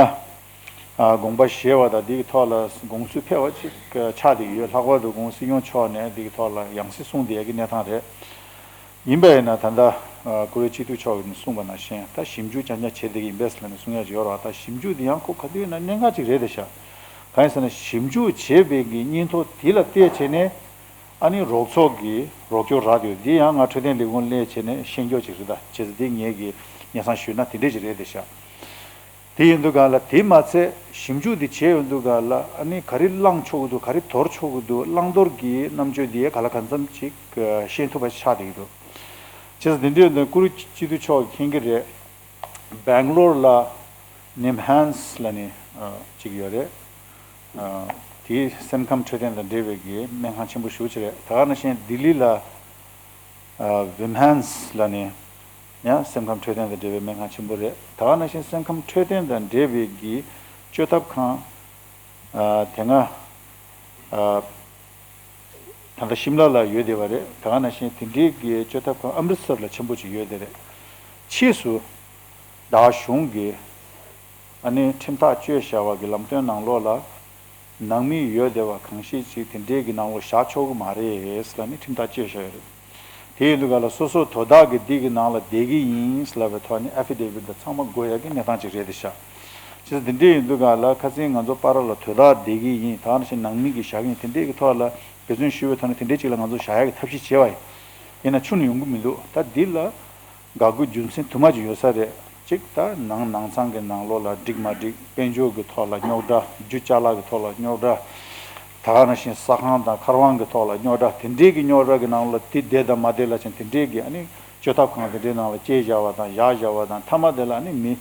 ཨ། དགོངས་པ་བཞེས་པ་དང་འདིའི་ཐོག་ལ་དགོངས་ཚུལ་ཕེབས་པ་ཅིག་ཆགས་བསྡད་ཀྱི་ཡོད། ལྷག་པར་དུ་༸གོང་ས་༸སྲིད་སྐྱོང་མཆོག་ནས་འདིའི་ཐོག་ལ་ཡང་སེ་གསུངས་བསྡད་ཀྱི་གནས་སྟངས་རེད། ཡིན་པ་ཡིན་ན་ད་ལྟ་ཨ། བཀུར་འོས་སྤྱི་འཐུས་མཆོག་གིས་གསུངས་པ་ནང་བཞིན་ད་ཞིབ་འཇུག་རྐྱང་རྐྱང་བྱེད་བསྡད་ཀྱི་ཡིན་པས་ཟེར་ནས་གསུང་ཡ་ཅིག་ཡོད་རེད་བ། ད་ཞིབ་འཇུག་འདི་ཡང་ཁོ་ག་དུས་ཡིན་ན་གནད་འགག་ཅིག་རེད་བསྡད་ཤག་གང་ཡིན་ཟེར་ན་ཞིབ་འཇུག་བྱས་པའི་གི་སྙིང་ཐོ་དེ་ལ་བལྟས་བྱས་ནས་ཨ་ནི་རོགས་ཚོགས་ཀྱིས་རོགས་སྐྱོར་རག་དུས་འདི་ཡང་ང་འཕྲོད་བསྟེན་ལས་ཁུངས་སླེབས་བྱས་ནས་ཤེས་མགྱོགས་ཅིག་རེད། ད་བྱས་ཙང་འདི་ངེད་ཀྱིས་སྙན་སེང་ཞུས་ན་དེ་འདྲས་ཅིག་རེད་བསྡད་ཤག་དེ་ཡིན་དུས་སྒང་ལ་དེ་མ་ཚད་ཞིབ་འཇུག་དེ་བྱས་ཡོང་དུས་སྒང་ལ་ཨ་ནི་ག་རེ་བླངས་ཆོག་གི་འདུག་ག་རེ་དོར་ཆོག་གི་འདུག་བླང་དོར་གྱི་རྣམ་དཔྱོད་དེ་ག་ལ་གང་འཚམ་ཅིག་ཤེས་ཐུབ་པ་ཆགས་བསྡད་ཀྱི་འདུག་བྱས་ཙང་དེ་འདྲ་ཡོད་དུས་བཀུར་འོས་སྤྱི་འཐུས་མཆོག་གིས་མཁྱེན་གྱི་རེད། སྦེང་ལོར་ལ་ནིམ་ཧན་སི་ལབ་ནས་ཅིག་ཡོད་རེད། དེའི་སེམས་ཁམས་འཕྲོད་བསྟེན་དང་འབྲེལ་བའི་གི་སྨན་ཁང་ཆེན་པོ་ཞེ་པོ་ཅིག་རེད། ད་ག་ནང་བཞིན་ལྡི་ལི་ལ་ཨ། བིམ་ཧན་སི་ལབ་ནས་ཡང་སེམས་ཁམས་འཕྲོད་བསྟེན་དང་འབྲེལ་བའི་སྨན་ཁང་ཆེན་པོ་རེད། ད་ག་ནང་བཞིན་སེམས་ཁམས་འཕྲོད་བསྟེན་དང་འབྲེལ་བའི་གི་བཅོས་ཐབས་ཁང་། ཨ། དེ་སྔ་ཨ། ད་ལྟ་ཤིམ་ལ་ལ་ཡོད་བསྡད་པ་རེད། ད་ག་ནང་བཞིན་དེ་འདྲའི་གི་བཅོས་ཐབས་ཁང་ཨམ་རི་སར་ལ་ཆེན་པོ་ཅིག་ཡོད་བསྡད་རེད། ཕྱིས་སུ་ད་གཞུང་གི་ཨ་ནི་ཁྲིམས་ཐག་གཅོད་བཞག་པ་གི་ལམ་སྟོན་ནང་ལོགས་ལ། ནང་མི་ཡོད་བསྡད་པ་གང་ཞིག་ཅིག་དེ་འདྲའི་གི་ནང་ལོགས་བཞག་ཆོག་གི་མ་རེད་ཟེར་ལབ་ནས་ཁྲིམས་ཐག་བཅད་བཞག་ཡོད་རེད། དེ་ཡིན་དུས་སྒང་ལ་སོ་སོ་དོ་བདག་གི་འདི་གི་ནང་ལ་བསྡད་ཀྱི་ཡིན་ཟེར་ལབ་པའི་ཐོག་ནས་ཨ་ཕི་ཌེ་བིད་དང་ཚང་མ་དགོས་ཡ་གི་གནས་སྟངས་ཅིག་རེད་བསྡད་ཤག་བྱས་ཙང་དེ་འདྲ་ཡིན་དུས་སྒང་ལ་ཁ་སང་ང་ཚོ་པ་ར་ལ་དོ་བདག་བསྡད་ཀྱི་ཡིན། ད་ག་ནང་བཞིན་ནང་མི་གི་བཞག་གི་ཡིན། དེ་འདྲའི་གི་ཐོག་ལ་འབད་བརྩོན་ཞུས་པའི་ཐོག་ནས་དེ་འདྲའི་ཅིག་ལ་ང་ཚོ་བཞག་ཡ་གི་ཐབས་ཤེས་བྱས་པ་ཡིན། ཡིན་ན་ཆུང་ནས་ཡོང་གི་མི་འདུག་ད་འདི་ལ། དགའ་དགོས་རྒྱུ་མཚན་དུ་མ་ཅིག་ཡོད་ས་རེད། གཅིག་ད་ནང་ནང་ཚང་གི་ནང་ལོགས་ལ་འགྲིག་མ་འགྲིག་དཔལ་འབྱོར་གྱི་ཐོག་ལ་རྙོག་དྲ། རྒྱུ་ཅ་ལག་གི་ཐོག་ལ་རྙོག་དྲ། ད་ག་ནང་བཞིན་ས་ཁང་དང་མཁར་དབང་གི་ཐོག་ལ་རྙོག་དྲ། དེ་འདྲའི་གི་རྙོག་དྲ་གི་ནང་ལ་དེ་བསྡད་དང་མ་བསྡད་ལ་ཕྱིན་དེ་འདྲའི་གི་ཨ་ནི་བཅོས་ཐབས་ཁང་དེ་འདྲའི་ནང་ལ་སྐྱེལ་བཞག་པ་དང་བཞག་བཞག་པ་དང་མཐའ་མ་དེ་ལ་ཨ་ནི་མི་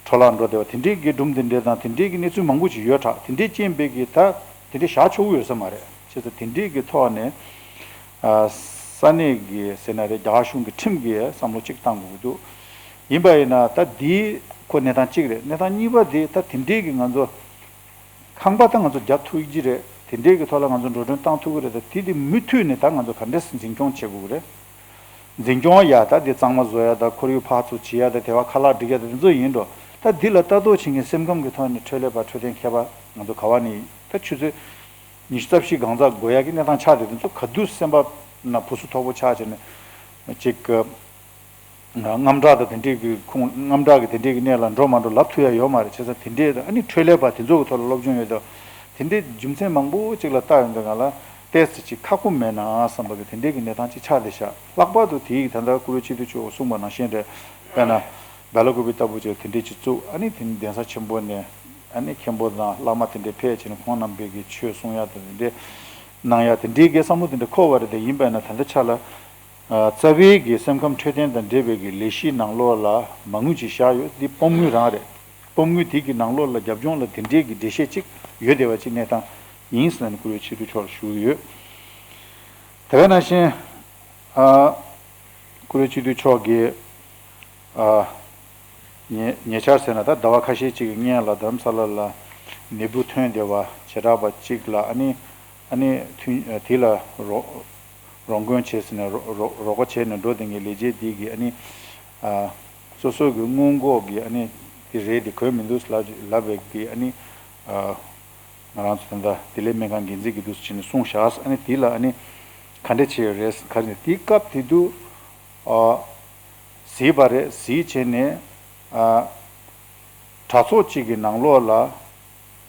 འཕྲོ་བརླག་འགྲོ་བསྡད་པ་དེ་འདྲའི་གི་སྒྲུང་དེ་འདྲའི་དང་དེ་འདྲའི་གི་གནས་ཚུལ་མང་པོ་ཅིག་ཡོད་དྲག་དེ་འདྲའི་རྐྱེན་པས་གི་ད་དེ་འདྲའི་བཞག་ཆོག་གི་ཡོད་ས་མ་རེད། བྱས་ཙང་དེ་འདྲའི་གི་ཐོག་ནས་ཨ་ས་གནས་གི་ཟེར་ན་རེད། རྒྱ་གཞུང་གི་ཁྲིམས་གི་བསམ་བློ་གཅིག་བཏང་དགོས་ཀྱི་འདུག་ཡིན་པ་ཡིན་ན་ད་འདི་ཁོ་གནས་སྟངས་གཅིག་རེད། གནས་སྟངས་གཉིས་པ་འདི་ད་དེ་འདྲའི་གི་ང་ཚོ་ཁང་པ་ད་ང་ཚོ་རྒྱག་ཐུབ་ཀྱི་རེད། དེ་འདྲའི་གི་ཐོག་ལ་ང་ཚོ་འགྲོ་གྲོན་བཏང་ཐུབ་ཀྱི་རེད། ད་དེ་དེ་མུ་མཐུད་ནས་ད་ང་ཚོ་ག་འདྲས་འཛིན་སྐྱོང་བྱེད་དགོས་ཀྱི་རེད། འཛིན་སྐྱོང་ཡ་ད་དེ་གཙང་མ་བཟོ་ཡ་ད་ཁོར་ཡུག་ཕར་ཚུར་བྱེད་ཡ་ད་དེ་བ་ཁ་ལག་སྒྲིག་ཡ་ད་དེ་ཚོ་ཡིན་འགྲོ། ད་འདི་ལ་ལྟ་རྟོག་བྱེད་མཁན་སེམས་ཁམས་ཀྱི་ཐོག་ནས་འཕྲོད་ལས་པ་འཕྲོད་བསྟེན་མཁས་པ་ང་ཚོ་ག་བ་ནས་ད་ཆུ་ཚོད་ཉི་ཤུ་རྩ་བཞི་སྒང་ག་འགོར་ཡ་གི་གནས་སྟངས་ཆགས་དེ་དེ་ཚོ་ག་དུས་སེམས་པ་ན་བུ་སུ་དོག་པོ་ཆགས་བྱས་ནས་ཅིག་དངངས་སྐྲག་དང་དེ་འདྲས་ཀྱི་ཁུངས། དངངས་སྐྲག་གི་དེ་འདྲས་ཀྱི་གནས་ལ་འགྲོ་མ་འགྲོ་ལབ་ཐུབ་ཡ་ཡོད་མ་རེད། བྱས་ཙང་དེ་འདྲས་དང་ཨ་ནི་འཕྲོད་ལས་པ་དེ་ཚོ་གི་ཐོག་ལ་སློབ་སྦྱོང་ཡོད་དོ། དེ་འདྲས་རྒྱུ་མཚན་མང་པོ་ཅིག་ལ་བལྟ་ཡོང་དུས་ང་ལ་ཏོག་ཙམ་ཅིག་ཁག་པོ་མེད་ན་བསམ་པ་གི་དེ་འདྲས་ཀྱི་གནས་སྟངས་ཅིག་ཆགས་བསྡད་ཤག་ལྷག་པར་དུ་དེའི་ད་ལྟ་བཀུར་འོས་སྤྱི་འཐུས་མཆོག་གིས་གསུངས་པ་ནང་བཞིན་རེད། དཔེར་ན་སྦེ་ལ་ཀུ་པི་ལྟ་བུ་ཅིག་དེ་འདྲས་ཅིག་བཙུགས། ཨ་ནི་དེ་ནི་གདན་ས་ཆེན་པོ་ནས་ཨ་ནི་མཁན་པོ་དང་བླ་མ་དེ་འདྲས་ཕེབས་བྱས་ནས་ཁོང་རྣམ་པས་ཀྱི་ཆོས་གསུང་ཡ་དང་དེ་འདྲས་གནང་ཡ་དེ་འདྲས་ཀྱི་བསམ་བློ་དེ་འདྲས་འཁོར་བ་རེད། དེ་ཡིན་པ་ཡིན་ན་ད་ལྟ་ཆ་ལ། ཨ། རྩ་བའི་གི་སེམས་ཁམས་འཕྲོད་བསྟེན་དང་འབྲེལ་བའི་གི་ལས་གཞིའི་ནང་ལོགས་ལ་མ་དངུལ་ཅིག་བཞག་ཡོད། འདི་སྤོ་དངུལ་རང་རེད། སྤོ་དངུལ་དེ་གི་ནང་ལོགས་ལ་རྒྱབ་ལྗོངས་ལ་དེ་འདྲའི་གི་འགྲེལ་བཤད་ཅིག་ཡོད་བསྡད་པ་ཅིག་གནས་སྟངས་ཡིན་ཟེར་ནས་བཀུར་འོས་སྤྱི་འཐུས་མཆོག་ལ་ཞུ་གི་ཡོད། དེ་ག་ནང་བཞིན། ཨ། བཀུར་འོས་སྤྱི་འཐུས་མཆོག་གིས། ཨ། ཉེ་ཉེ་ཆར་ཟེར་ན་ད་ཟླ་བ་ཁ་ཤས་ཅིག་གི་སྔོན་ལ་རྡ་རམ་ས་ལ་ལ་ནད་འབུ་ཐོན་བསྡད་པ་བྱེ་བྲག་པ་གཅིག་ལ་ཨ་ནི་ཨ་ནི་མཐུན་དེ་ལ་རོགས་རོགས་མགོན་བྱས་ཟིན་ནས་རོགས་རོགས་རོགས་པ་བྱས་ནས་འགྲོ་བསྡད་མཁན་ལས་བྱེད་འདི་གིས་ཨ་ནི་ཨ་སོ་སོ་གི་སྔོན་འགོག་གི་ཨ་ནི་དེ་རེད་དེ་གོན་མི་འདུག་ལབ་ལབ་པའི་གི་ཨ་ནི་ཨ་ང་རང་ཚོ་ད་ལྟ་བདེ་ལེགས་སྨན་ཁང་འགན་འཛིན་གྱི་འདུག་ཟེར་ནས་གསུངས་བཞག་ཨ་ནི་དེ་ལ་ཨ་ནི་ག་འདྲ་བྱས་ཡོད་རེད། ག་རེ་དེ་སྐབས་དེ་དུས་ཨ། གཟིགས་པ་རེད། གཟིགས་བྱས་ནས་ཨ། དྲ་ཚོགས་གཅིག་གི་ནང་ལོགས་ལ་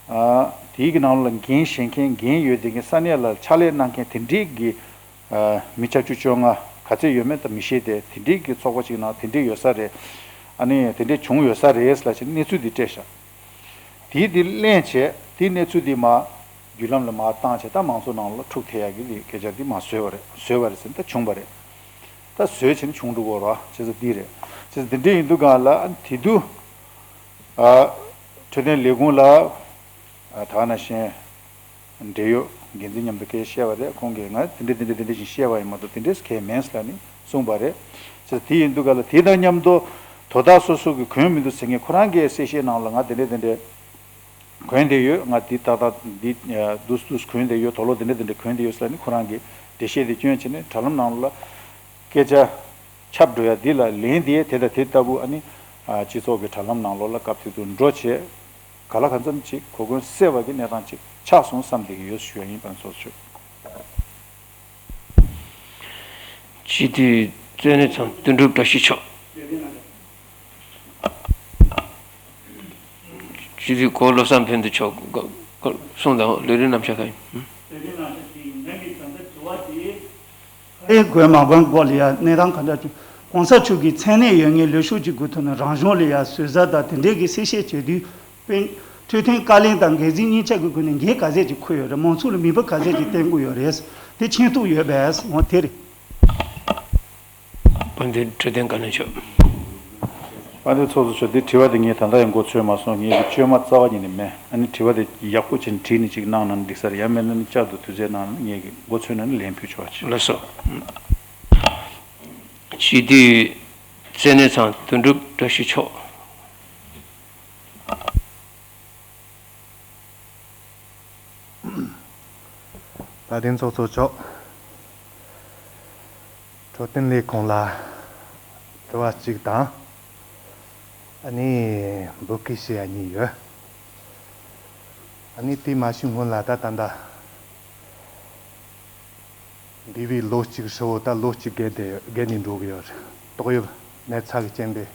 ཨ། དེའི་གི་ནང་ལོགས་ལ་འགན་བཞེས་མཁན་འགན་ཡོད་དེ་གི་ས་གནས་ལ་ཕྱག་ལས་གནང་མཁན་དེ་འདྲའི་གི་ཨ། མི་བརྒྱད་ཅུ་བཅོ་ལྔ་ག་ཚད་ཡོད་མེད་ད་མི་ཤེས་ཏེ་དེ་འདྲའི་གི་ཚོགས་པ་གཅིག་ནང་དེ་འདྲའི་ཡོད་ས་རེད། ཨ་ནི་དེ་འདྲའི་བྱུང་ཡོད་ས་རེད་ལབ་བྱས་གནས་ཚུལ་འདི་སྤྲད་ཤག་དེའི་དེ་གླེང་བྱས་དེའི་གནས་ཚུལ་འདི་མར་བརྒྱུད་ལམ་ལ་མར་བཏང་བྱས་ད་མང་ཚོགས་ནང་ལ་འཁྲུག་ཐེབས་ཡག་གི་དེ་སྐད་ཆ་འདི་མར་བཟོས་པ་རེད། བཟོས་པ་རེད་ཟེར་ན་ད་བྱུང་བ་རེད། ད་བཟོས་བྱས་ནས་བྱུང་འགྲོ་གི་རེད་བ། བྱས་ཙང་འདི་རེད། བྱས་ཙང་འདི་འདྲ་ཡིན་དུས་གང་ལ་ཨ་དེ་དུས་ཨ་འཕྲོད་བསྟེན་ལས་ཁུངས་ལ་ཨ་ད་ག་ནང་བཞིན་འབྲེལ་ཡོད་འགན་འཛིན་མཉམ་དུ་སྐད་བཤད་པ་རེད། ཁོང་གིས་ང་དེ་འདྲ་དེ་འདྲ་དེ་འདྲ་ཞིག་བཤད་པ་ཡིན་མ་གཏོགས་དེ་འདྲས་གལ་མིན་ལབ་ནས་གསུངས་པ་རེད། བྱས་ཙང་དེ་ཡིན་དུས་གང་ལ་དེ་དང་མཉམ་དུ་དོ་བདག་སོ་སོ་གིས་གོན་མི་འདུག་ཟེར་མཁན་ཁོ་རང་གིས་གསལ་བཤད་ནང་ལ་ང་དེ་འདྲ་དེ་འདྲ། གོན་བསྡད་ཡོད། ང་འདི་ཏག་ཏག་འདི་ཨ་འདུག་འདུག་གོན་བསྡད་ཡོད། དུག་ལོག་འདི་འདྲ་འདི་འདྲ་གོན་བསྡད་ཡོད་ཟེར་ནས་ཁོ་རང་གིས་འགྲེལ་བཤད་དེ་བསྐྱོན་བྱས་ནས་དྲ་ལམ་ནང་ལོགས་ལ་སྐད་ཆ་ཁྱབ་འགྲོ་ཡ་འདི་ལ་ལན་དེ་དེ་དང་དེ་ལྟ་བུ་ཨ་ནི་ཨ་སྤྱི་ཚོགས་ཀྱི་དྲ་ལམ་ནང་ལོགས་ལ་སྐབས་དེ་དུས་འགྲོ་བྱས་ག་ལ་གང་འཚམ་ཅིག་གོ་སྐོན་སེལ་བ་གི་གནས་སྟངས་ཅིག་ཆགས་སོང་བསམ་བསྡད་ཀྱི་ཡོད་ཞུ་ཡ་ཡིན། པ་ཚོ་ཆོས། སྤྱི་འཐུས་རྩེ་ནས་ཚང་དོན་གྲུབ་བཀྲ་ཤིས་མཆོག་སྤྱི་འཐུས་གོ་བློ་བཟང་ཕན་བདེ་མཆོག་གསུང་དང་ལས་རིམ་རྣམ་གཞག་ག་ཡིན། ཨེ་དགོས་མ་དགོས་སྐོར་ལ་ཡ་གནས་སྟངས་ག་འདྲ་བྱུང་། གོང་ས་མཆོག་གིས་མཚན་གནས་ཡོད་མཁན་ལས་ཤོག་ཅིག་དགོས་ཐུག་ན་རང་གཞུང་ལ་ཡ་ཟུར་ཟ་དང་དེ་འདྲས་ཀྱི་གསལ་བཤད་བྱེད་དུས། དཔེར་ན། འཕྲོད་བསྟེན་བཀའ་བློན་དང་འགན་འཛིན་གཉིས་ཆ་གི་སྒོ་ནས་འགན་ག་ཚད་ཅིག་འཁུར་ཡོད་རེད། མང་ཚོགས་ལ་མིད་པ་ག་ཚད་ཅིག་བསྟན་དགོས་ཡོད་རེད། དེ་མཁྱེན་ཐུབ་ཡོད་པས་འོ་དེ་རེད། དཔལ་ལྡན་འཕྲོད་བསྟེན་བཀའ་བློན་མཆོག་དཔལ་ལྡན་ཚོགས་གཙོ་མཆོག་འདི་དྲི་བ་དེ་ངས་ད་ལྟ་ཡང་མགོ་ཚོས་མ་སོང་། ངས་ཀྱི་བཅོས་མ་རྩ་བ་ཉིད་ནས་མེད། ཨ་ནི་དྲི་བ་དེ་ཡག་པོ་བྱས་ནས་དྲིས་ནས་ཅིག་གནང་ན་འགྲིག་ས་རེད། ཡང་མེད་ན་ནི་བསྐྱར་དུ་དུས་ཚོད་གནང་ན་ངས་ཀྱི་མགོ་ཚོས་ན་ནི་ལན་ཕུལ་ཆོག་པ་བྱེད། ལགས་སོ། སྤྱི་འཐུས་རྩེ་ནས་ཚང་དོན་གྲུབ་བཀྲ་ཤིས་མཆོག་དཔལ་ལྡན་ཚོགས་གཙོ་མཆོག་འཕྲོད་བསྟེན་ལས་ཁུངས་ལ་དྲི་བ་གཅིག་དང་། ཨ་ནི་འབོད་སྐུལ་བྱེད་ཡ་གཉིས་ཡོད། ཨ་ནི་དེ་མ་ཞུས་སྔོན་ལ་ད་ད་ལྟ། འདས་པའི་ལོ་གཅིག་ཧྲིལ་བོ་ད་ལོ་གཅིག་བརྒལ་ཏེ་བརྒལ་ནས་འགྲོ་གི་ཡོད་རེད། ཏོག་དབྱིབས་ནད་ཚ་གི་རྐྱེན་པས་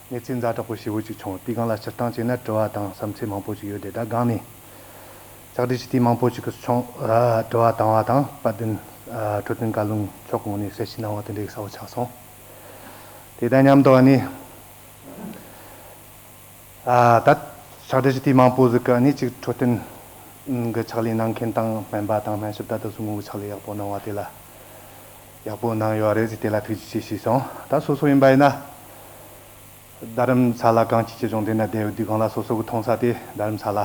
གནས་ཚུལ་ཛ་དྲག་པོ་ཞེ་པོ་ཅིག་བྱུང་། དེའི་སྒང་ལ་སྤྱིར་བཏང་བྱས་ན་དྲི་བ་དང་བསམ་ཚུལ་མང་པོ་ཅིག་ཡོད་དེ། ད་སྒང་ནས་ཕྱག་བྲིས་ཞུ་དུས་མང་པོ་ཅིག་གིས་ཆུང་ཨ་དྲི་བ་བཏང་བ་དང་། དཔལ་ལྡན་ཨ་འཕྲོད་བསྟེན་བཀའ་བློན་མཆོག་གི་ངོས་ནས་གསལ་བཤད་གནང་བ་དེ་འདྲའི་གསལ་པོ་ཆགས་སོང་། དེ་དང་མཉམ་དུ་ཨ་ནི། ཨ་ད་ཕྱག་སྦྲེལ་ཞུ་དུས་མང་པོ་ཟིག་གི་ཨ་ནི་ཅིག་འཕྲོད་བསྟེན་གི་ཕྱག་ལས་གནང་མཁན་དང་སྨན་པ་དང་སྨན་ཞབས་ད་ལྟ་ཟུག་ངོ་གི་ཕྱག་ལས་ཡག་པོ་གནང་བ་དེ་ལ་ཡག་པོ་གནང་ཡོད་རེད་ཟེར། དེ་ལ་ཐུགས་རྗེ་ཆེ་ཞུས་སོང་། ད་སོ་སོ་ཡིན་པ་ཡིན་ན། རྡ་རམ་ས་ལ་གངས་སྐྱིད་ཀྱི་གཞུང་དེ་ན་བསྡད་ཡོད་དུས་སྒང་ལ་སོ་སོ་གི་མཐོང་ས་དེ་རྡ་རམ་ས་ལ་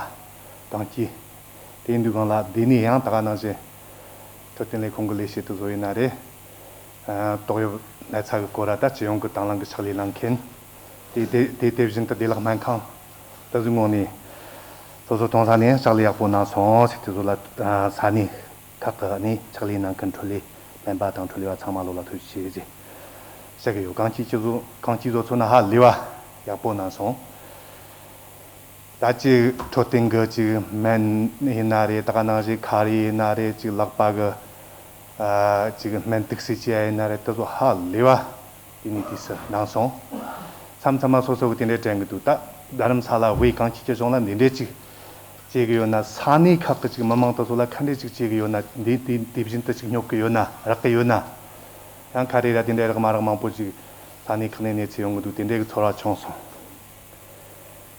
གངས་སྐྱིད། དེ་ཡིན་དུས་སྒང་ལ་འདི་ནས་ཡང་ད་ག་ནང་བཞིན་འཕྲོད་བསྟེན་ལས་ཁུངས་ཀྱི་ལས་བྱེད་དེ་ཚོ་ཡིན་ན་རེད། ཨ་ཏོག་དབྱིབས་ན་ཚ་གི་སྐོར་ར་ད་སྤྱི་ཡོངས་ཀྱི་དང་བླངས་ཀྱི་ཕྱག་ལས་གནང་མཁན། དེ་དེ་དེ་དེ་བཞིན་དུ་བདེ་བླག་སྨན་ཁང་དེ་ཚོའི་ངོས་ནས་སོ་སོ་མཐོང་ས་ནས་ཕྱག་ལས་ཡག་པོ་གནང་སོང་ཟེར། དེ་ཚོ་ལ་ཨ་ས་གནས་ཁག་གི་ནས་ཕྱག་ལས་གནང་མཁན་འཕྲོད་ལས་སྨན་པ་དང་འཕྲོད་ལས་པ་ཚང་མ་ལོ་ལ་ཐུགས་རྗེ་ཆེ་ཟེར་བཤད་གི་ཡོད། གངས་སྐྱིད་ཀྱི་བཟོ་གངས་སྐྱིད་བཟོ་ཚོ་ན་ཧ་ལས་པ་ཡག་པོ་གནང་སོང་། ད་ཅིག་འཕྲོད་བསྟེན་གི་ཅིག་སྨན་ཡིན་ན་རེད། ད་ག་ནང་བཞིན་ཁ་རས་ཡིན་ན་རེད། ཅིག་ལག་པ་གི་ཨ་ཅིག་སྨན་དུག་སེལ་བྱེད་ཡ་ཡིན་ན་རེད། དེ་ཚོ་ཧ་ལས་པ་དེ་ནས་དུས་སུ་གནང་སོང་། མཚམས་མཚམས་མ་སོ་སོ་གི་དེ་འདྲའི་དྲན་གི་འདུག་ད་རྡ་རམ་ས་ལ་བོད་གངས་སྐྱིད་ཀྱི་གཞུང་ལ་འདི་འདྲའི་ཅིག་བྱེད་གི་ཡོད་ན། ས་གནས་ཁག་གི་ཅིག་མི་མང་དེ་ཚོ་ལ་ག་འདྲའི་ཅིག་བྱེད་གི་ཡོད་ན། འདི་འདི་འདི་བཞིན་དུ་ཅིག་སྙོབ་གི་ཡོད་ན། རག་གི་ཡོད་ན། ཡང་ཁ་རས་ར་དེ་འདྲའི་རག་མ་རག་མང་པོ་ཅིག་ས་གནས་ཁག་ནས་གནས་ཚུལ་ཡོང་གི་འདུག་དེ་འདྲའི་གི་ཚོར་བ་བྱུང་སོང་།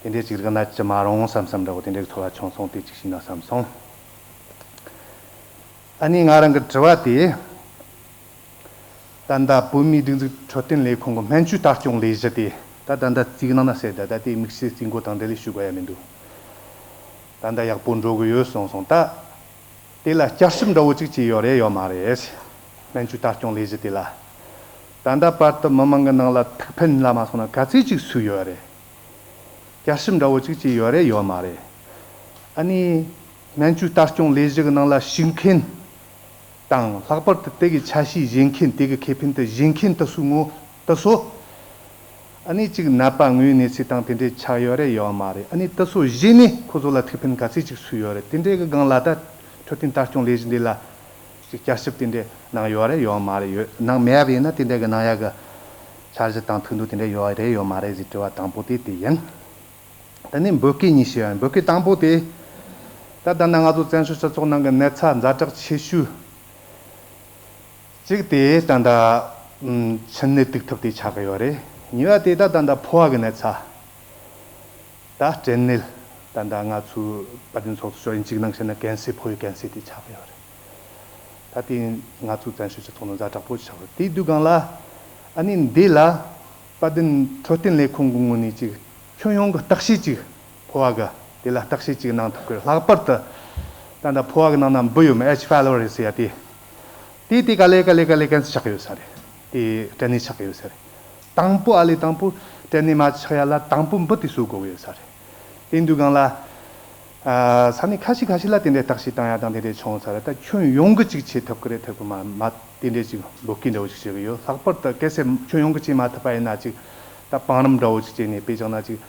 དེ་འདྲའི་ཅིག་རིག་ན་ཅི་མ་རུང་བསམ་བསམ་འདྲ་བོ་དེ་འདྲའི་གི་ཚོར་བ་བྱུང་སོང་། དེ་ཅིག་ཞུས་ན་བསམ་སོང་། ཨ་ནི་ང་རང་གི་དྲི་བ་དེ། ད་ལྟ་བོད་མིའི་སྒྲིག་འཛུགས་འཕྲོད་བསྟེན་ལས་ཁུངས་ཀྱི་སྨན་བཅོས་ལྟ་སྐྱོང་ལས་གཞི་དེ། ད་ད་ལྟ་རྩིས་ནང་ན་གསལ། ད་ད་དེའི་དམིགས་བསལ་རྩིས་འགོད་དང་འབྲེལ་ལས་ཞུ་དགོས་ཡ་མི་འདུག་ད་ལྟ་ཡག་པོ་འགྲོ་གི་ཡོད་གསུངས་སོང་། ད་དེ་ལ་བསྐྱར་ཞིབ་འདྲ་བོ་ཅིག་བྱས་ཡོད་རེད་ཡོད་མ་རེད། སྨན་བཅོས་ལྟ་སྐྱོང་ལས་གཞི་དེ་ལ་ད་ལྟ་བར་དུ་མི་མང་གི་ནང་ལ་ཐུགས་ཕན་ལ་མ་སོང་ན་ག་ཚོད་ཅིག་སུས་ཡོད་རེད། བསྐྱར་ཞིབ་འདྲ་བོ་ཅིག་བྱས་ཡོད་རེད་ཡོད་མ་རེད། ཨ་ནི་སྨན་བཅོས་ལྟ་སྐྱོང་ལས་གཞི་གི་ནང་ལ་ཞུགས་མཁན་དང་། ལྷག་པར་དུ་དེ་གི་ཆ་ཤས་བཞེས་མཁན། དེ་གི་ཁེ་ཕན་དེ་བཞེས་མཁན་དེ་ཚོའི་ངོ་དེ་ཚོ་ཨ་ནི་ཅིག་ནད་པ་དངོས་གནས་ཚུལ་དང་དེ་འདྲའི་ཆགས་ཡོད་རེད་ཡོད་མ་རེད། ཨ་ནི་དེ་ཚོ་བཞེས་ནས་ཁོ་ཚོ་ལ་ཐུགས་ཕན་ག་ཚོད་ཅིག་སུས་ཡོད་རེད། དེ་འདྲའི་གི་སྒང་ལ་ད་འཕྲོད་བསྟེན་ལྟ་སྐྱོང་ལས་གཞི་འདི་ལ་ཅིག་བསྐྱར་ཞིབ་དེ་འདྲའི་གནང་ཡོད་རེད་ཡོད་མ་རེད། ཡོད་གནང་མེད་པ་ཡིན་ན་དེ་འདྲའི་གི་གནང་ཡ་གི་འཆར་གཞི་དང་ཐུགས་འདུན་དེ་འདྲ་ཡོད་རེད་ཡོད་མ་རེད་ཟེར་དྲི་བ་དང་པོ་དེ་དེ་ཡིན། དེ་ནས་འབོད་སྐུལ་གཉིས་ཞུ་ཡ་ཡིན། འབོད་སྐུལ་དང་པོ་དེ། ད་ལྟ་ན་ང་ཚོ་བཙན་བྱོལ་སྤྱི་ཚོགས་ནང་གི་ནད་ཚ་ཛ་དྲག་ཆེ་ཤོས་གཅིག་དེ་ད་ལྟ་ཨམ་མཆིན་ནད་དུག་ཐབས་དེ་ཆགས་ཀྱི་ཡོད་རེད། གཉིས་པ་དེ་ད་ད་ལྟ་ཕོ་བ་གི་ནད་ཚ། ད་སྐྲན་ནད། ད་ལྟ་ང་ཚོའི་དཔལ་ལྡན་ཚོགས་གཙོ་མཆོག་ཡིན་གཅིག་ནང་བཤད་ན་ཀན་སར། ཕོ་བའི་ཀན་སར་དེ་ཆགས་ཀྱི་ཡོད་རེད། ད་དེ་ང་ཚོའི་བཙན་བྱོལ་སྤྱི་ཚོགས་ནང་ཛ་དྲག་པོ་ཆགས་རེད། དེའི་དུས་སྒང་ལ་ཨ་ནི་འདི་ལ་དཔལ་ལྡན་འཕྲོད་བསྟེན་ལས་ཁུངས་ཀྱི་ངོས་ནས་ཅིག་ཁྱོན་ཡོངས་ཀྱི་བརྟག་དཔྱད་ཅིག་ཕོ་བ་གི་དེ་ལ་བརྟག་དཔྱད་ཅིག་གནང་ཐུབ་ཀྱི་རེད། ལྷག་པར་དུ་ད་ལྟ་ཕོ་བ་གི་ནང་ན་འབུ་ཡོད་མེད། H pylori ཟེར་ཡ་དེ། དེ་དེ་ག་ལེ་ག་ལེ་ག་ལེ་ཀན་སར་ཆགས་ཀྱི་ཡོད་ས་རེད། དེ་སྐྲན་ནད་ཆགས་ཀྱི་ཡོད་ས་རེད། དང་པོ་ཨ་ལས་དང་པོ་སྐྲན་ནད་མ་ཆགས་ཡ་ལ་དང་པོ་འབུ་དེ་གསོ་དགོས་ཀྱི་ཡོད་ས་རེད། དེ་འདུག་སྒང་ལ། ཨ་ས་གནས་ཁ་ཤས་ཁ་ཤས་ལ་དེ་འདྲའི་བརྟག་དཔྱད་བཏང་ཡ་དང་དེ་འདྲའི་བྱུང་ས་རེད། ད་ཁྱོན་ཡོངས་ཀྱི་ཅིག་བྱེད་ཐུབ་ཀྱི་རེད་ཐུབ་ཀྱི་མ་མ་དེ་འདྲའི་ཅིག་འབོད་སྐུལ་འདྲ་བོ་ཅིག་བྱེད་ཀྱི་ཡོད། ལྷག་པར་དུ་གལ་སྲིད་ཁྱོན་ཡོངས་ཀྱི་བྱེད་མ་ཐུབ་པ་ཡིན་ན་ཅིག་ད་བང་རིམ་འདྲ་བོ་ཅིག་བྱས་ནས། དཔེ་བཞག་ན་ཅིག་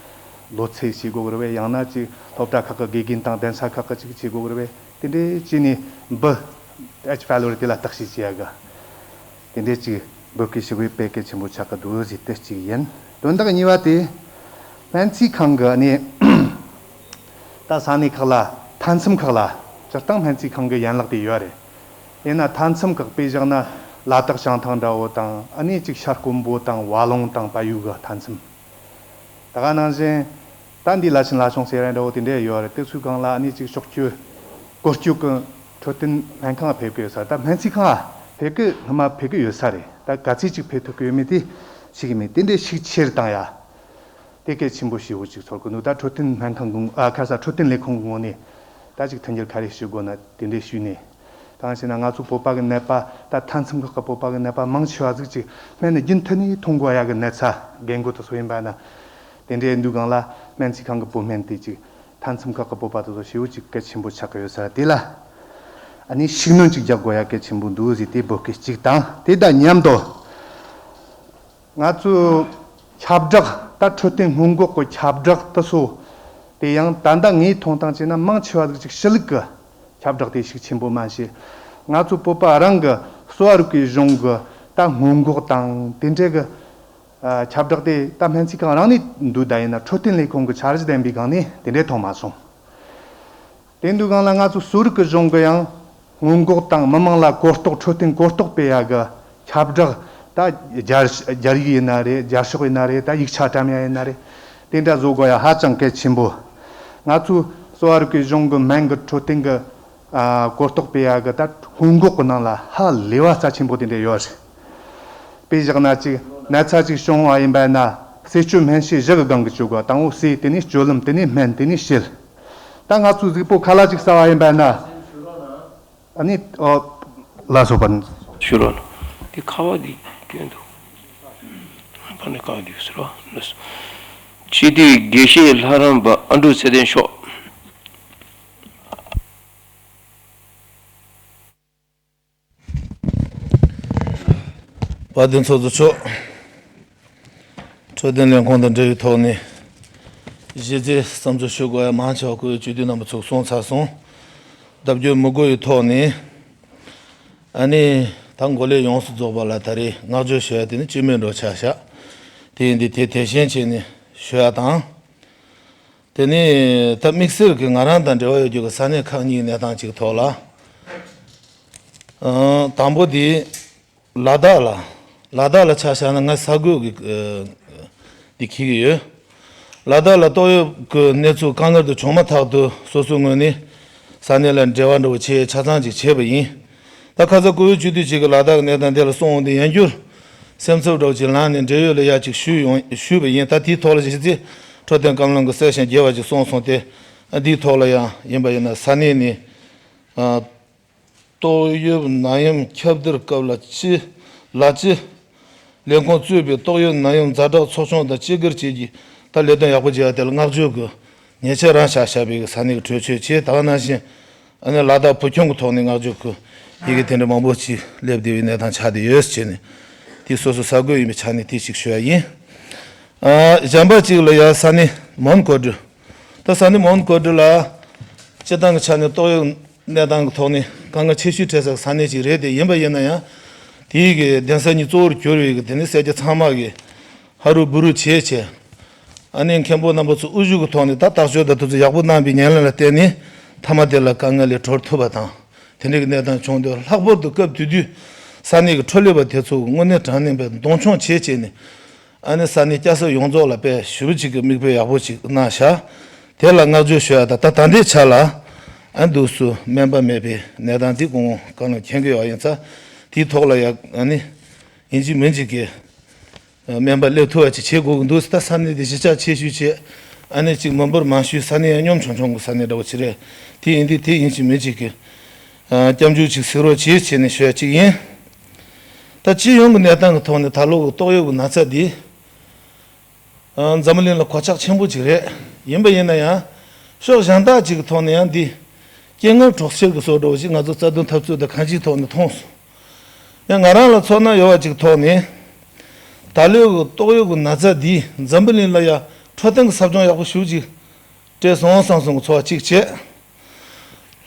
ལོ་ཚད་བྱེད་དགོས་ཀྱི་རེད་པས། ཡང་ན་ཅིག་སློབ་གྲྭ་ཁག་གི་དགེ་རྒན་དང་གདན་ས་ཁག་གི་ཅིག་བྱེད་དགོས་ཀྱི་རེད་པས། དེ་འདྲའི་བྱས་ནས་འབུ་H pylori དེ་ལ་བརྟག་དཔྱད་བྱེད་ཡ་གི་དེ་འདྲའི་ཅིག་འབོད་སྐུལ་ཞུ་དགོས་དཔེ་གལ་ཆེན་པོ་ཆགས་ཀྱི་འདུག་ཟེར་དེ་གཅིག་ཡིན། དོན་དག་གཉིས་པ་དེ། སྨན་རྩིས་ཁང་གི་ནས་ད་ས་གནས་ཁག་ལ། མཐའ་མཚམས་ཁག་ལ་སྤྱིར་བཏང་སྨན་རྩིས་ཁང་གི་ཡན་ལག་དེ་ཡོད་རེད། ཡིན་ན་མཐའ་མཚམས་ཁག་དཔེ་བཞག་ན་ལ་དྭགས་བྱང་ཐང་འདྲ་བོ་དང་། ཨ་ནི་ཅིག་ཤར་ཀོང་པོ་དང་བ་ལུང་དང་བལ་ཡུལ་གི་མཐའ་མཚམས། ད་ག་ནང་བཞིན་ད་འདི་བླ་ཆེན་བླ་ཆུང་ཟེར་ཡ་འདྲ་བོ་དེ་འདྲ་ཡོད་རེད། དེ་ཚོའི་སྒང་ལ་ཨ་ནི་ཅིག་ཕྱོགས་བསྐྱོད་སྐོར་སྐྱོད་ཀྱི་འཕྲོད་བསྟེན་སྨན་ཁང་ཕེབས་ཀྱི་ཡོད་ས་རེད། ད་སྨན་རྩིས་ཁང་ཕེབས་ཀྱི་ཡོད་ས་རེད། ད་ག་ཚོད་ཅིག་ཕེབས་ཐུབ་ཀྱི་ཡོད་མེད་དེ་ཤེས་ཀྱི་མེད། དེ་འདྲའི་ཤུགས་ཆེ་རུ་བཏང་ཡ་དེ་གལ་ཆེན་པོ་ཞེ་པོ་ཅིག་ཚོར་གི་འདུག་ད་འཕྲོད་བསྟེན་སྨན་ཁང་གི། ཨ་ཁ་ས་འཕྲོད་བསྟེན་ལས་ཁུངས་ཀྱི་ངོས་ནས་ད་ཅིག་མཐུན་འགྱུར་ག་རེ་ཞུ་དགོས་ན་དེ་འདྲའི་ཞུས་ནས། གང་ཞེ་ན་ང་ཚོ་བོད་པ་གི་ནད་པ། ད་མཐའ་མཚམས་ཁག་གི་བོད་པ་གི་ནད་པ་མང་ཆེ་བ་ཟིག་ཅིག་སྨན་ནི་རྒྱུན་མཐུད་ནས་འཐུང་དགོས་ཡ་གི་ནད་ཚ་རྒན་རྒོན་དེ་ཚོ་ཡིན་པ་ན། དེ་འདྲའི་འདུག་སྒང་ལ་སྨན་རྩིས་ཁང་གི་བོད་སྨན་དེ་ཅིག་མཐའ་མཚམས་ཁག་གི་བོད་པ་དེ་ཚོ་ཞེ་པོ་ཅིག་གལ་ཆེན་པོ་ཆགས་ཀྱི་ཡོད་ས་རེད། དེ་ལ་ཨ་ནི་ཤུགས་སྣོན་ཅིག་རྒྱག་དགོས་ཡ་གལ་ཆེན་པོ་འདུག་ཟེར་དེ་འབོད་སྐུལ་གཅིག་དང་། དེ་དང་མཉམ་དུ། ང་ཚོའི་ཁྱབ་བསྒྲགས། ད་འཕྲོད་བསྟེན་སྔོན་འགོག་གི་ཁྱབ་བསྒྲགས་དེ་ཚོ་དེ་ཡང་ད་ལྟ་ངའི་མཐོང་སྟངས་བྱས་ན་མང་ཆེ་བ་ཟིག་ཅིག་ཕྱི་ལུགས་ཀྱི་ཁྱབ་བསྒྲགས་དེ་ཤུགས་ཆེན་པོ་མ་བྱས། ང་ཚོ་བོད་པ་རང་གི་གསོ་བ་རིག་པའི་གཞུང་གི་ད་སྔོན་འགོག་དང་དེ་འདྲའི་གི་ཨ་ཁྱབ་བསྒྲགས་དེ་ད་སྨན་རྩིས་ཁང་རང་ནས་འདུག་ད་ཡིན་ན་འཕྲོད་བསྟེན་ལས་ཁུངས་ཀྱི་འཆར་གཞི་ལྡན་པའི་སྒང་ནས་དེ་འདྲའི་མཐོང་མ་སོང་། དེ་འདུག་སྒང་ལ་ང་ཚོ་གསོ་རིག་གི་གཞུང་གི་ཡང་སྔོན་འགོག་དང་མི་མང་ལ་གོ་རྟོགས། འཕྲོད་བསྟེན་གོ་རྟོགས་སྤེལ་ཡ་གི་ཁྱབ་བསྒྲགས་ད་ ད་རྒྱ་རྒྱ་རིགས་ཡིན་ན་རེད། རྒྱ་ཤོག་ཡིན་ན་རེད། ད་ཡིག་ཆ་བཀྲམ་ཡ་ཡིན་ན་རེད། དེ་འདྲ་བཟོ་དགོས་ཡ་ཧ་ཅང་གལ་ཆེན་པོ། ང་ཚོ་གསོ་བ་རིག་པའི་གཞུང་གི་སྨན་གྱི་འཕྲོད་བསྟེན་གྱི་ཨ་གོ་རྟོགས་སྤེལ་ཡ་གི་ད་སྔོན་འགོག་གི་ནང་ལ་ཧ་ལས་པ་རྩ་ཆེན་པོ་དེ་འདྲ་ཡོད་རེད། དཔེ་བཞག་ན་ཅིག་ན་ཚ་ཅིག་བྱུང་བ་ཡིན་པ་ན་ཟས་སྤྱོད་སྨན་དཔྱད་བཞི་གི་སྒང་གི་བཅོས་དགོས། དང་པོ་ཟས། དེ་ནས་སྤྱོད་ལམ། དེ་ནས་སྨན། དེ་ནས་དཔྱད། ད་ང་ཚོ་གཟུགས་པོ་ཁ་ལག་ཅིག་ཟ་བ་ཡིན་པ་ན། ཨ་ནི་ཨོ་ལ་སོགས་པ་ནི། ཞུ་རོགས། དེ་ཁ་བ་འདི་གྱོན་འདུག་ཕ་ནི་ཁ་བ་འདི་ཟེར་བ། སྤྱི་འཐུས་དགེ་བཤེས་ལྷ་རམས་པ་ཨ་འབྲུག་ཚེ་བརྟན་མཆོག་དཔལ་ལྡན་ཚོགས་གཙོ་མཆོག་འཕྲོད་བསྟེན་ལས་ཁུངས་དང་འབྲེལ་བའི་ཐོག་ནས་གཞི་རྩའི་བསམ་ཚུལ་ཞུ་དགོས་ཡ་མང་ཆེ་བ་སྐུའི་སྤྱི་འཐུས་རྣམ་པ་ཚོས་གསུངས་ཚར་སོང་། ལྡབ་འགྱུར་མི་དགོས་པའི་ཐོག་ནས། ཨ་ནི་ད་འགོ་ལས་ཡོངས་སུ་རྫོགས་པ་ལ་ད་རེས་བསྔགས་བརྗོད་ཞུ་ཡ་དེ་ནི་སྤྱི་མོས་འགྲོ་ཆ་བཞག་དེ་ཡིན་དུས་དེ་དེ་བཞིན་བྱས་ནས་ཞུ་ཡ་དང་། དེ་ནས་ད་དམིགས་བསལ་གྱི་ང་རང་དང་འབྲེལ་བ་ཡོད་རྒྱུ་གི་ས་གནས་ཁག་གཉིས་ཀྱི་གནས་སྟངས་ཅིག་ཐོག་ལ། ཨང་། དང་པོ་དེ་ལ་དྭགས་ལ། ལ་དྭགས་ལ་ཆ་བཞག་ན་ང་ས་བགོས་ཀྱི་ཨ་འདི་འཁྱེར་གྱི་ཡོད། ལ་དྭགས་ལ་ཏོག་དབྱིབས་ཀྱི་གནས་ཚུལ་དཀའ་ངལ་དུ་བྱུང་མ་ཐག་ཏུ་སོ་སོའི་ངོས་ནས་ས་གནས་ལ་འབྲེལ་བ་འདྲ་བོ་བྱས་ཆ་ཚང་ཅིག་བྱས་པ་ཡིན། ད་ཁ་ས་སྐུ་ཡོད་སྤྱི་འཐུས་ཅིག་གིས་ལ་དྭགས་ཀྱི་གནས་སྟངས་དེ་ལ་གསུངས་འོང་དུས་ཡང་བསྐྱར་སེམས་འཚབ་འདྲ་བོ་ཅིག་ལངས་ནས་འབྲེལ་ཡོད་ལ་ཡ་ཅིག་ཞུས་ཡོང་ཞུས་པ་ཡིན། ད་དེའི་ཐོག་ལ་གཞི་རྩའི་འཕྲོད་བསྟེན་བཀའ་བློན་གྱིས་གསལ་ཞིང་རྒྱས་པ་ཅིག་གསུངས་སོང་སྟེ། འདིའི་ཐོག་ལ་ཡང་ཡིན་པ་ཡིན་ན་ས་གནས་ནས་ཨ་ཏོག་དབྱིབས་ནད་ཡམས་ཁྱབ་གདལ་སྐབས་ལ་སྤྱི་ལ་སྤྱི་ལས་ཁུངས་གཙོས་པའི་ཏོག་དབྱིབས་ནད་ཡམས་ཛ་དྲག་ཚོགས་ཆུང་དང་སྤྱི་སྒེར་བཅས་ཀྱིས་ད་ལས་དོན་ཡག་པོ་བྱས་པ་དེ་ལ་བསྔགས་བརྗོད་ཀྱི་ཉེས་ཆད་རང་བཞག་བཞག་པའི་ས་གནས་ཀྱི་གྲོས་ཆོད་བྱས། ད་ག་ནང་བཞིན་ཨ་ནི་ལ་དྭགས་བོད་ཁྱོན་གྱི་ཐོག་ནས་བསྔགས་བརྗོད་ཀྱི་ཡི་གེ་དེ་འདྲ་མང་པོ་ཅིག་སླེབས་བསྡད་པའི་གནས་སྟངས་ཆགས་བསྡད་ཡོད་ཟེར་ནས་དེ་སོ་སོ་ས་བགོས་ཡིན་པའི་ཆ་ནས་དེ་ཅིག་ཞུ་ཡ་ཡིན། ཨ་གཞན་པ་ཅིག་ལ་ཡ་ས་གནས་མོན་གོ་ཀྲུ། ད་ས་གནས་མོན་གོ་ཀྲུ་ལ་སྤྱི་བཏང་གི་ཆ་ནས་ཏོག་དབྱིབས་གནས་སྟངས་ཀྱི་ཐོག་ནས་དཀའ་ངལ་ཆེ་ཤོས་འཕྲད་ས་གི་ས་གནས་ཅིག་རེད། དེ་ཡིན་པ་ཡིན་ན་ཡང་དེའི་གི་གདན་ས་གཉིས་གཙོ་བོར་གྱུར་བའི་གི་དེ་ནི་སེར་སྐྱ་ཚང་མ་གི་ཧ་རུ་བུ་རུ་བྱས་བྱས། ཨ་ནི་མཁན་པོ་རྣམ་པ་ཚོ་དབུ་བཞུགས་ཀྱི་ཐོག་ནས་ད་རྟགས་བཅོས་དང་དེ་ཚོ་ཡག་པོ་གནང་བའི་ཉེར་ལེན་ལ་བརྟེན་ནས་མཐའ་མ་དེ་ལ་དཀའ་ངལ་ལས་གྲོལ་ཐུབ་པ་དང་། དེ་འདྲའི་གི་གནས་སྟངས་བྱུང་དུས་ལྷག་པར་དུ་སྐབས་དེ་དུས་ས་གནས་ཀྱི་འཕྲོ་ལས་པ་དེ་ཚོ་དངོས་གནས་དྲང་གནས་པའི་གདོང་མཆོང་བྱས་བྱས་ནས། ཨ་ནི་ས་གནས་སྐྱ་ས་ཡོངས་རྫོགས་ལ་དཔེ་ཞེ་པོ་ཅིག་གི་མིག་དཔེ་ཡག་པོ་ཅིག་གནང་ཤག་དེ་ལ་བསྔགས་བརྗོད་ཞུ་ཡ་དང་། ད་ད་ལྟའི་ཆ་ལ་ཨ་འདུག་སུ་སྨན་པ་མེད་པའི་གནས་སྟངས་འདི་སྐུ་ངོ་བཀའ་བློན་མཁྱེན་གྱི་ཡོད་ཡིན་ཙང་། དེའི་ཐོག་ལ་ཡ་ཨ་ནི་ཡིན་གཅིག་མིན་གཅིག་གི་སྨན་པ་སླེབས་ཐུབ་པ་ཅིག་བྱེད་དགོས་ཀྱི་འདུག་ད་ས་གནས་འདི་གཞིས་ཆགས་ཆེ་ཤོས་བྱས། ཨ་ནི་ཅིག་མི་འབོར་མང་ཤོས་ས་གནས་ཡང་གཉོམ་ཆུང་ཆུང་གི་ས་གནས་འདྲ་བོ་ཅིག་རེད། དེ་ཡིན་དུས་དེ་ཡིན་གཅིག་མིན་གཅིག་གི་ཨ་སྐྱབས་འཇུག་ཅིག་གཟིགས་རོགས་བྱེད་བྱས་ནས་ཞུ་ཡ་ཅིག་ཡིན། ད་སྤྱི་ཡོངས་ཀྱི་གནས་སྟངས་ཀྱི་ཐོག་ནས་ད་ལོ་གི་ཏོག་དབྱིབས་ཀྱི་ན་ཚ་འདི་ཨ་འཛམ་བུ་གླིང་ལ་གོད་ཆག་ཆེན་པོ་ཅིག་རེད། ཡིན་པ་ཡིན་ན་ཡང་ཕྱོགས་གཞན་དག་ཅིག་གི་ཐོག་ནས་ཡང་འདི་རྐྱེན་ངན་གྲོགས་བྱེད་ཀྱི་བཟོ་འདྲ་བོ་ཞིག་ང་ཚོ་རྩ་དོན་འཐབ་རྩོད་དང་གང་ཅིའི་ཐོག་ནས་མཐོང་སོང་། ཡང་ང་རང་ལ་ཚོར་སྣང་ཡོད་པ་ཅིག་ཐོག་ནས་ད་ལོའི་གི་ཏོག་དབྱིབས་ཀྱི་ན་ཚ་འདིས་འཛམ་བུ་གླིང་ལ་ཡང་འཕྲོད་བསྟེན་གྱི་ཟབ་སྦྱོང་ཡག་པོ་ཞེ་པོ་ཅིག་སྤྲད་སོང་བསམ་སོང་གི་ཚོར་བ་ཅིག་བྱས།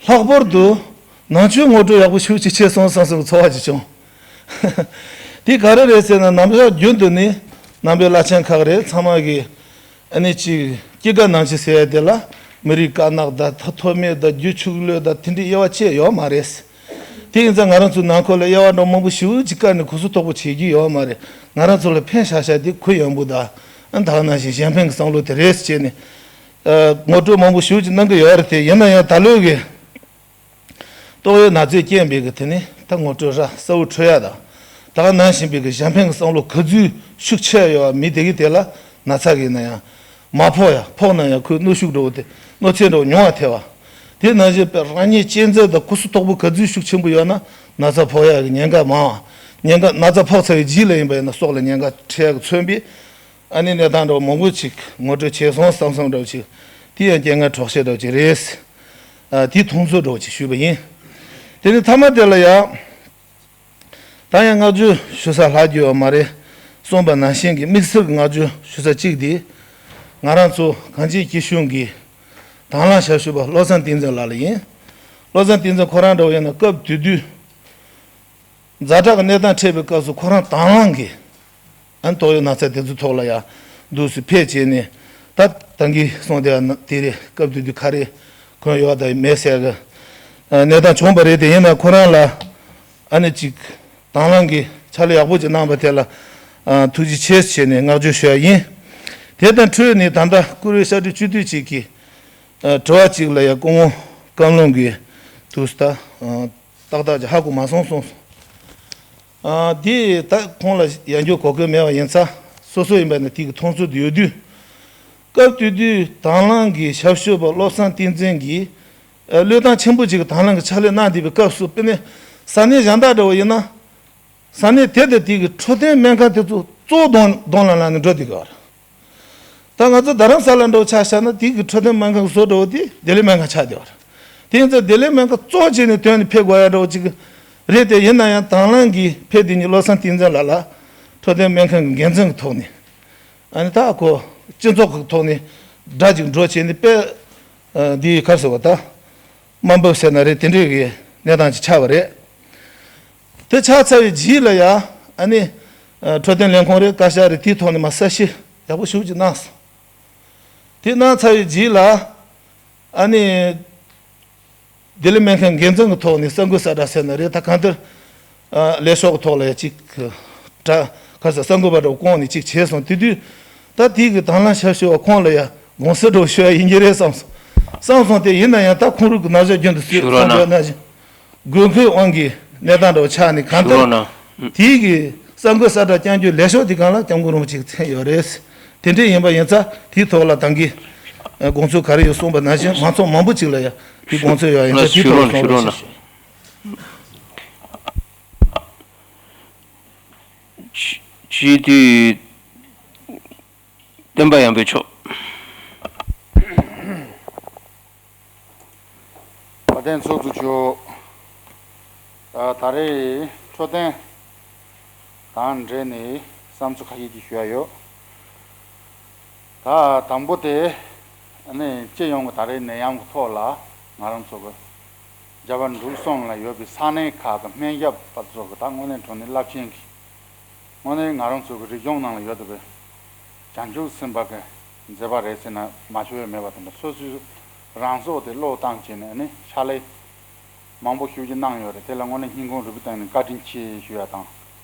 ལྷག་པར་དུ་ནང་ཆོས་ངོ་སྤྲོད་ཡག་པོ་ཞེ་པོ་ཅིག་བྱས་སོང་བསམ་སོང་གི་ཚོར་བ་ཅིག་བྱུང་། དེ་ག་རེ་རེད་ཟེར་ན། ནམ་ཞག་རྒྱུན་དུ་ནི་ནང་པའི་བླ་ཆེན་ཁག་རེད། ཚང་མ་གི་ཨ་ནི་ཅིག་སྐྱེ་རྒ་ན་འཆི་ཟེར་ཡ་དེ་ལ་མི་རིགས་དཀར་ནག་དང་མཐོ་དམན་དང་རྒྱུ་ཕྱུགས་ལོས་དང་དེ་འདྲའི་དབྱེ་བ་བཅད་ཡོད་མ་རེད། དེ་ཡིན་ཙང་ང་རང་ཚོའི་ནང་ཁུལ་ལ་དབྱེ་བ་འདྲ་མང་པོ་ཞེ་པོ་ཅིག་བཀར་ནས་གུ་སུ་དོག་པོ་བྱེད་ཀྱི་ཡོད་མ་རེད། ང་རང་ཚོ་ལ་ཕན་ཤག་ཤག་དེ་གུ་ཡངས་པོ་དང་། ཨ་ད་ག་ནང་བཞིན་གཞན་ཕན་གྱི་བསམ་བློ་དེ་རེད་ཟེར་བྱས་ནས་ཨ་ངོ་སྤྲོད་མང་པོ་ཞེ་པོ་ཅིག་གནང་གི་ཡོད་རེད་དེ། ཡིན་ན་ཡང་ད་ལོའི་གི་ཏོག་དབྱིབས་ན་ཚའི་རྐྱེན་པས་གི་དེ་ནི་ད་ངོ་སྤྲོད་ར་གསལ་བོ་འཕྲོད་ཡ་དང་། ད་ག་ནང་བཞིན་པའི་གི་གཞན་ཕན་གྱི་བསམ་བློ་ག་ཚོད་ཤུགས་ཆེ་ཡོད་པ་མི་དེ་གི་དེ་ལ་ན་ཚ་གི་ན་ཡང་མ་ཕོག་ཡ། ཕོག་ན་ཡང་ཁོའི་གནོན་ཤུགས་འདྲ་བོ་དེ་གནོད་འཚེ་འདྲ་བོ་ཉུང་བ་ཐེབས་པ། དེ་ནང་བཞིན་པའི་རང་ཉིད་གཅན་གཟན་དང་གུ་སུ་དོག་པོ་ག་ཚོད་ཤུགས་ཆེན་པོ་ཡོད་ན་ན་ཚ་ཕོག་ཡ་གི་ཉེན་ཁ་མང་བ། ཉེན་ཁ་ན་ཚ་ཕོག་ཚར་བའི་རྗེས་ལ་ཡིན་པ་ཡིན་ན་སྲོག་ལ་ཉེན་ཁ་འཕྲད་ཡ་གི་མཚོན་པའི་ཨ་ནི་གནས་སྟངས་འདྲ་བོ་མང་པོ་ཅིག་ངོ་སྤྲོད་བྱས་སོང་བསམ་བསམ་འདྲ་བོ་ཅིག་དེ་ཡང་རྐྱེན་ངན་གྲོགས་བྱེད་འདྲ་བོ་ཅིག་རེད། ཨ་དེའི་མཐོང་ཚུལ་འདྲ་བོ་ཅིག་ཞུས་པ་ཡིན། དེ་ནས་མཐའ་མ་དེ་ལ་ཡང་ད་ཡང་བསྔགས་བརྗོད་ཞུ་ས་ལྷག་རྒྱུ་ཡོད་མ་རེད། གསུངས་པ་ནང་བཞིན་གྱི་དམིགས་བསལ་གྱི་བསྔགས་བརྗོད་ཞུ་ས་གཅིག་དེ་ང་རང་ཚོ་གངས་ཅན་སྐྱིད་གཤོངས་ཀྱི་དང་བླངས་ཞབས་ཞུ་བ་བློ་བཟང་བསྟན་འཛིན་ལགས་ལ་ཡིན། བློ་བཟང་བསྟན་འཛིན་ཁོ་རང་འདྲ་བོ་ཡིན་ན་སྐབས་དེ་དུས་ཛ་དྲག་གི་གནས་སྟངས་འཕྲད་པའི་སྐབས་སུ་ཁོ་རང་དང་བླངས་ཀྱིས་ཨ་ནི་ཏོག་དབྱིབས་ན་ཚ་དེ་ཚོའི་ཐོག་ལ་ཡང་འདུག་སེ་ཕེབས་བྱས་ནས། ད་ད་གིན་གསུངས་དེ་དེ་རེད། སྐབས་དེ་དུས་ག་རེ་གོན་ཡོད་དང་མེད་ཟེར་གི་གནས་སྟངས་བྱུང་བ་རེད་དེ། ཡིན་ན་ཁོ་རང་ལ་ཨ་ནི་ཅིག་དང་བླངས་ཀྱིས་ ཕྱག་ལས་ཡག་པོ་ཅིག་གནང་བ་དེ་ལ་ཨ་ཐུགས་རྗེ་ཆེ་ཞེས་ནས་བསྔགས་བརྗོད་ཞུ་ཡ་ཡིན། དེ་དང་འཕྲོས་ནས་ད་ལྟ་བཀུར་འོས་ཤར་སྒྲིལ་སྤྱི་འཐུས་ཅིག་གིས་ཨ་དྲི་བ་ཅིག་ལ་ཡ་སྐུ་ངོ་བཀའ་བློན་གྱིས་དུས་ད་ཨ་ཏག་ཏག་ཅིག་ཧ་གོ་མ་སོང་གསུངས་སོང་། ཨ་དེ་ད་ཁོང་ལ་ཡང་བསྐྱར་གོ་སྐབས་མེད་པ་ཡིན་ཙང་སོ་སོ་ཡིན་པ་ནི་དེ་གི་མཐོང་ཚུལ་དུ་ཡོད་དུས། སྐབས་དེ་དུས་དང་བླངས་ཀྱི་ཞབས་ཞུ་བ་བློ་བཟང་བསྟན་འཛིན་གྱིས་ཨ་བློས་བཏང་ཆེན་པོ་ཅིག་གི་དང་བླངས་ཀྱི་ཕྱག་ལས་གནང་བསྡད་པའི་སྐབས་སུ་དཔེར་ན་ས་གནས་གཞན་དག་འདྲ་བོ་ཡིན་ན། ས་གནས་དེ་དང་དེ་གི་འཕྲོད་བསྟེན་སྨན་ཁང་དེ་ཚོ་གཙོ་བོ་གདོང་གདོང་ལ་ལངས་ནས་འགྲོ་བསྡད་ཀྱི་ཡོད་རེད། ད་ང་ཚོ་རྡ་རམ་ས་ལ་འདྲ་བོ་ཆ་བཞག་ན་དེ་གི་འཕྲོད་བསྟེན་སྨན་ཁང་གི་བཟོ་འདྲ་བོ་དེ་བདེ་ལེགས་སྨན་ཁང་ཆགས་བསྡད་ཡོད་རེད། དེ་ཡིན་ཙང་བདེ་ལེགས་སྨན་ཁང་གཙོ་བྱས་ནས་དོན་ནི་ཕེབས་དགོས་ཡ་འདྲ་བོ་ཅིག་རེད་དེ། ཡིན་ན་ཡང་དང་བླངས་ཀྱིས་ཕེབས་དེ་ཉིད་བློ་བཟང་བསྟན་འཛིན་ལགས་ལ་འཕྲོད་བསྟེན་སྨན་ཁང་གི་འགན་འཛིན་གྱི་ཐོག་ནས་ཨ་ནི་ད་ཁོ་སྤྱི་ཚོགས་ཀྱི་ཐོག་ནས་སྒྲ་ཅིག་འགྲོ་བྱས་ནས་དཔེ་འདིའི་ག་རེ་ཟེར་བ་ད་དམའ་འབེབས་ཟེར་ན་རེད། དེ་འདྲའི་གི་གནས་སྟངས་ཅིག་ཆགས་པ་རེད། དེ་ཆགས་ཚར་བའི་རྗེས་ལ་ཡ་ཨ་ནི་འཕྲོད་བསྟེན་ལས་ཁུངས་རེད་བཀའ་ཤག་རེད་དེའི་ཐོག་ནས་མ་གསལ་བཤད་ཡག་པོ་ཞེ་པོ་ཅིག་གནང་སོང་། དེ་གནང་ཚར་བའི་རྗེས་ལ་ཨ་ནི་བདེ་ལེགས་སྨན་ཁང་འགན་འཛིན་གྱི་ཐོག་ནས་གསར་འགོད་གསལ་བསྒྲགས་ཟེར་ན་རེད། ད་གང་ལྟར་ལས་ཤོག་གི་ཐོག་ལ་ཡ་ཅིག་གྲ་ག་ས་གསར་འགོད་པ་འདྲ་བོ་བསྐོངས་ནས་ཅིག་བྱས་སོང་། དེ་དུས་ད་དེ་གི་དང་བླངས་ཞབས་ཞུ་བ་ཁོང་ལ་ཡ་དགོངས་སེལ་འདྲ་བོ་ཞུ་ཡ་ཡིན་གྱི་རེད་བསམ་སོང་བསམ་སོང་། དེ་ཡིན་ན་ཡང་ད་ཁོང་རང་གི་ན་གཞོན་རྒྱུན་དུ་སུས་ཞུ་རོགས་གསུངས་པ་གནང་ནང་བཞིན། དགོས་མཁོའི་དབང་གིས་གནས་སྟངས་འདྲ་བོ་ཆགས་ནས་གང་ཞུ་ལྟར་རོགས་གནང་། དེའི་གི་གསར་འགོད་གསལ་བསྒྲགས་བསྐྱང་རྒྱུའི་ལས་ཤོག་དེ་སྒང་ལ་སྐྱབས་མགོན་རིན་པོ་ཆེ་གི་མཚན་ཡོད་རེད། དེ་འདྲ་ཡིན་པ་ཡིན་ཙང་དེའི་ཐོག་ལ་ད་གིན་དགོངས་ཚུལ་ག་རེ་ཡོད་གསུངས་པ་ནང་བཞིན་མང་ཚོགས་མང་པོ་ཅིག་ལ་ཡང་དེའི་དགོངས་ཚུལ་ཡོད་ཡིན་ཙང་དེའི་ཐོག་ལ་གསུངས་རོགས་ཞུ། སྤྱི་འཐུས་བསྟན་པ་ཡར་འཕེལ་མཆོག་བཀའ་དྲིན་ཚོགས་གཙོ་མཆོག་ད་རེས་འཕྲོད་བསྟེན་དང་འབྲེལ་ནས་བསམ་ཚུལ་ཁ་ཤས་ཅིག་ཞུ་ཡ་ཡོད། ད་དང་པོ་དེ་ནི་སྤྱི་ཡོངས་ཀྱི་ད་རེས་ནད་ཡམས་ཀྱི་ཐོག་ལ་ང་རང་ཚོ་གི་རྒྱ་བལ་འབྲུག་གསུམ་ལ་ཡོད་པའི་ས་གནས་ཁག་གི་སྨན་ཞབས་པ་ཚོ་གི་ད་དངོས་གནས་དྲང་གནས་རླབས་ཆེན་གྱི་དངོས་གནས་ང་རང་ཚོ་གི་རིག་གཞུང་ནང་ལ་ཡོད་བསྡད་པའི་བྱང་ཆུབ་སེམས་དཔའ་གི་མཛད་པ་རེད་ཟེར་ན་མ་ཞུ་ཡ་མེད་པ་དང་། སོ་སོའི་རང་སྲོག་དེ་བློས་བཏང་བྱས་ནས་ནི་ཕྱག་ལས་མང་པོ་ཞེ་པོ་ཅིག་གནང་ཡོད་རེད། དེ་ལ་དངོས་གནས་སྙིང་ཁོང་རུས་པའི་གཏིང་ནས་བཀའ་དྲིན་ཆེ་ཞུ་ཡ་དང་།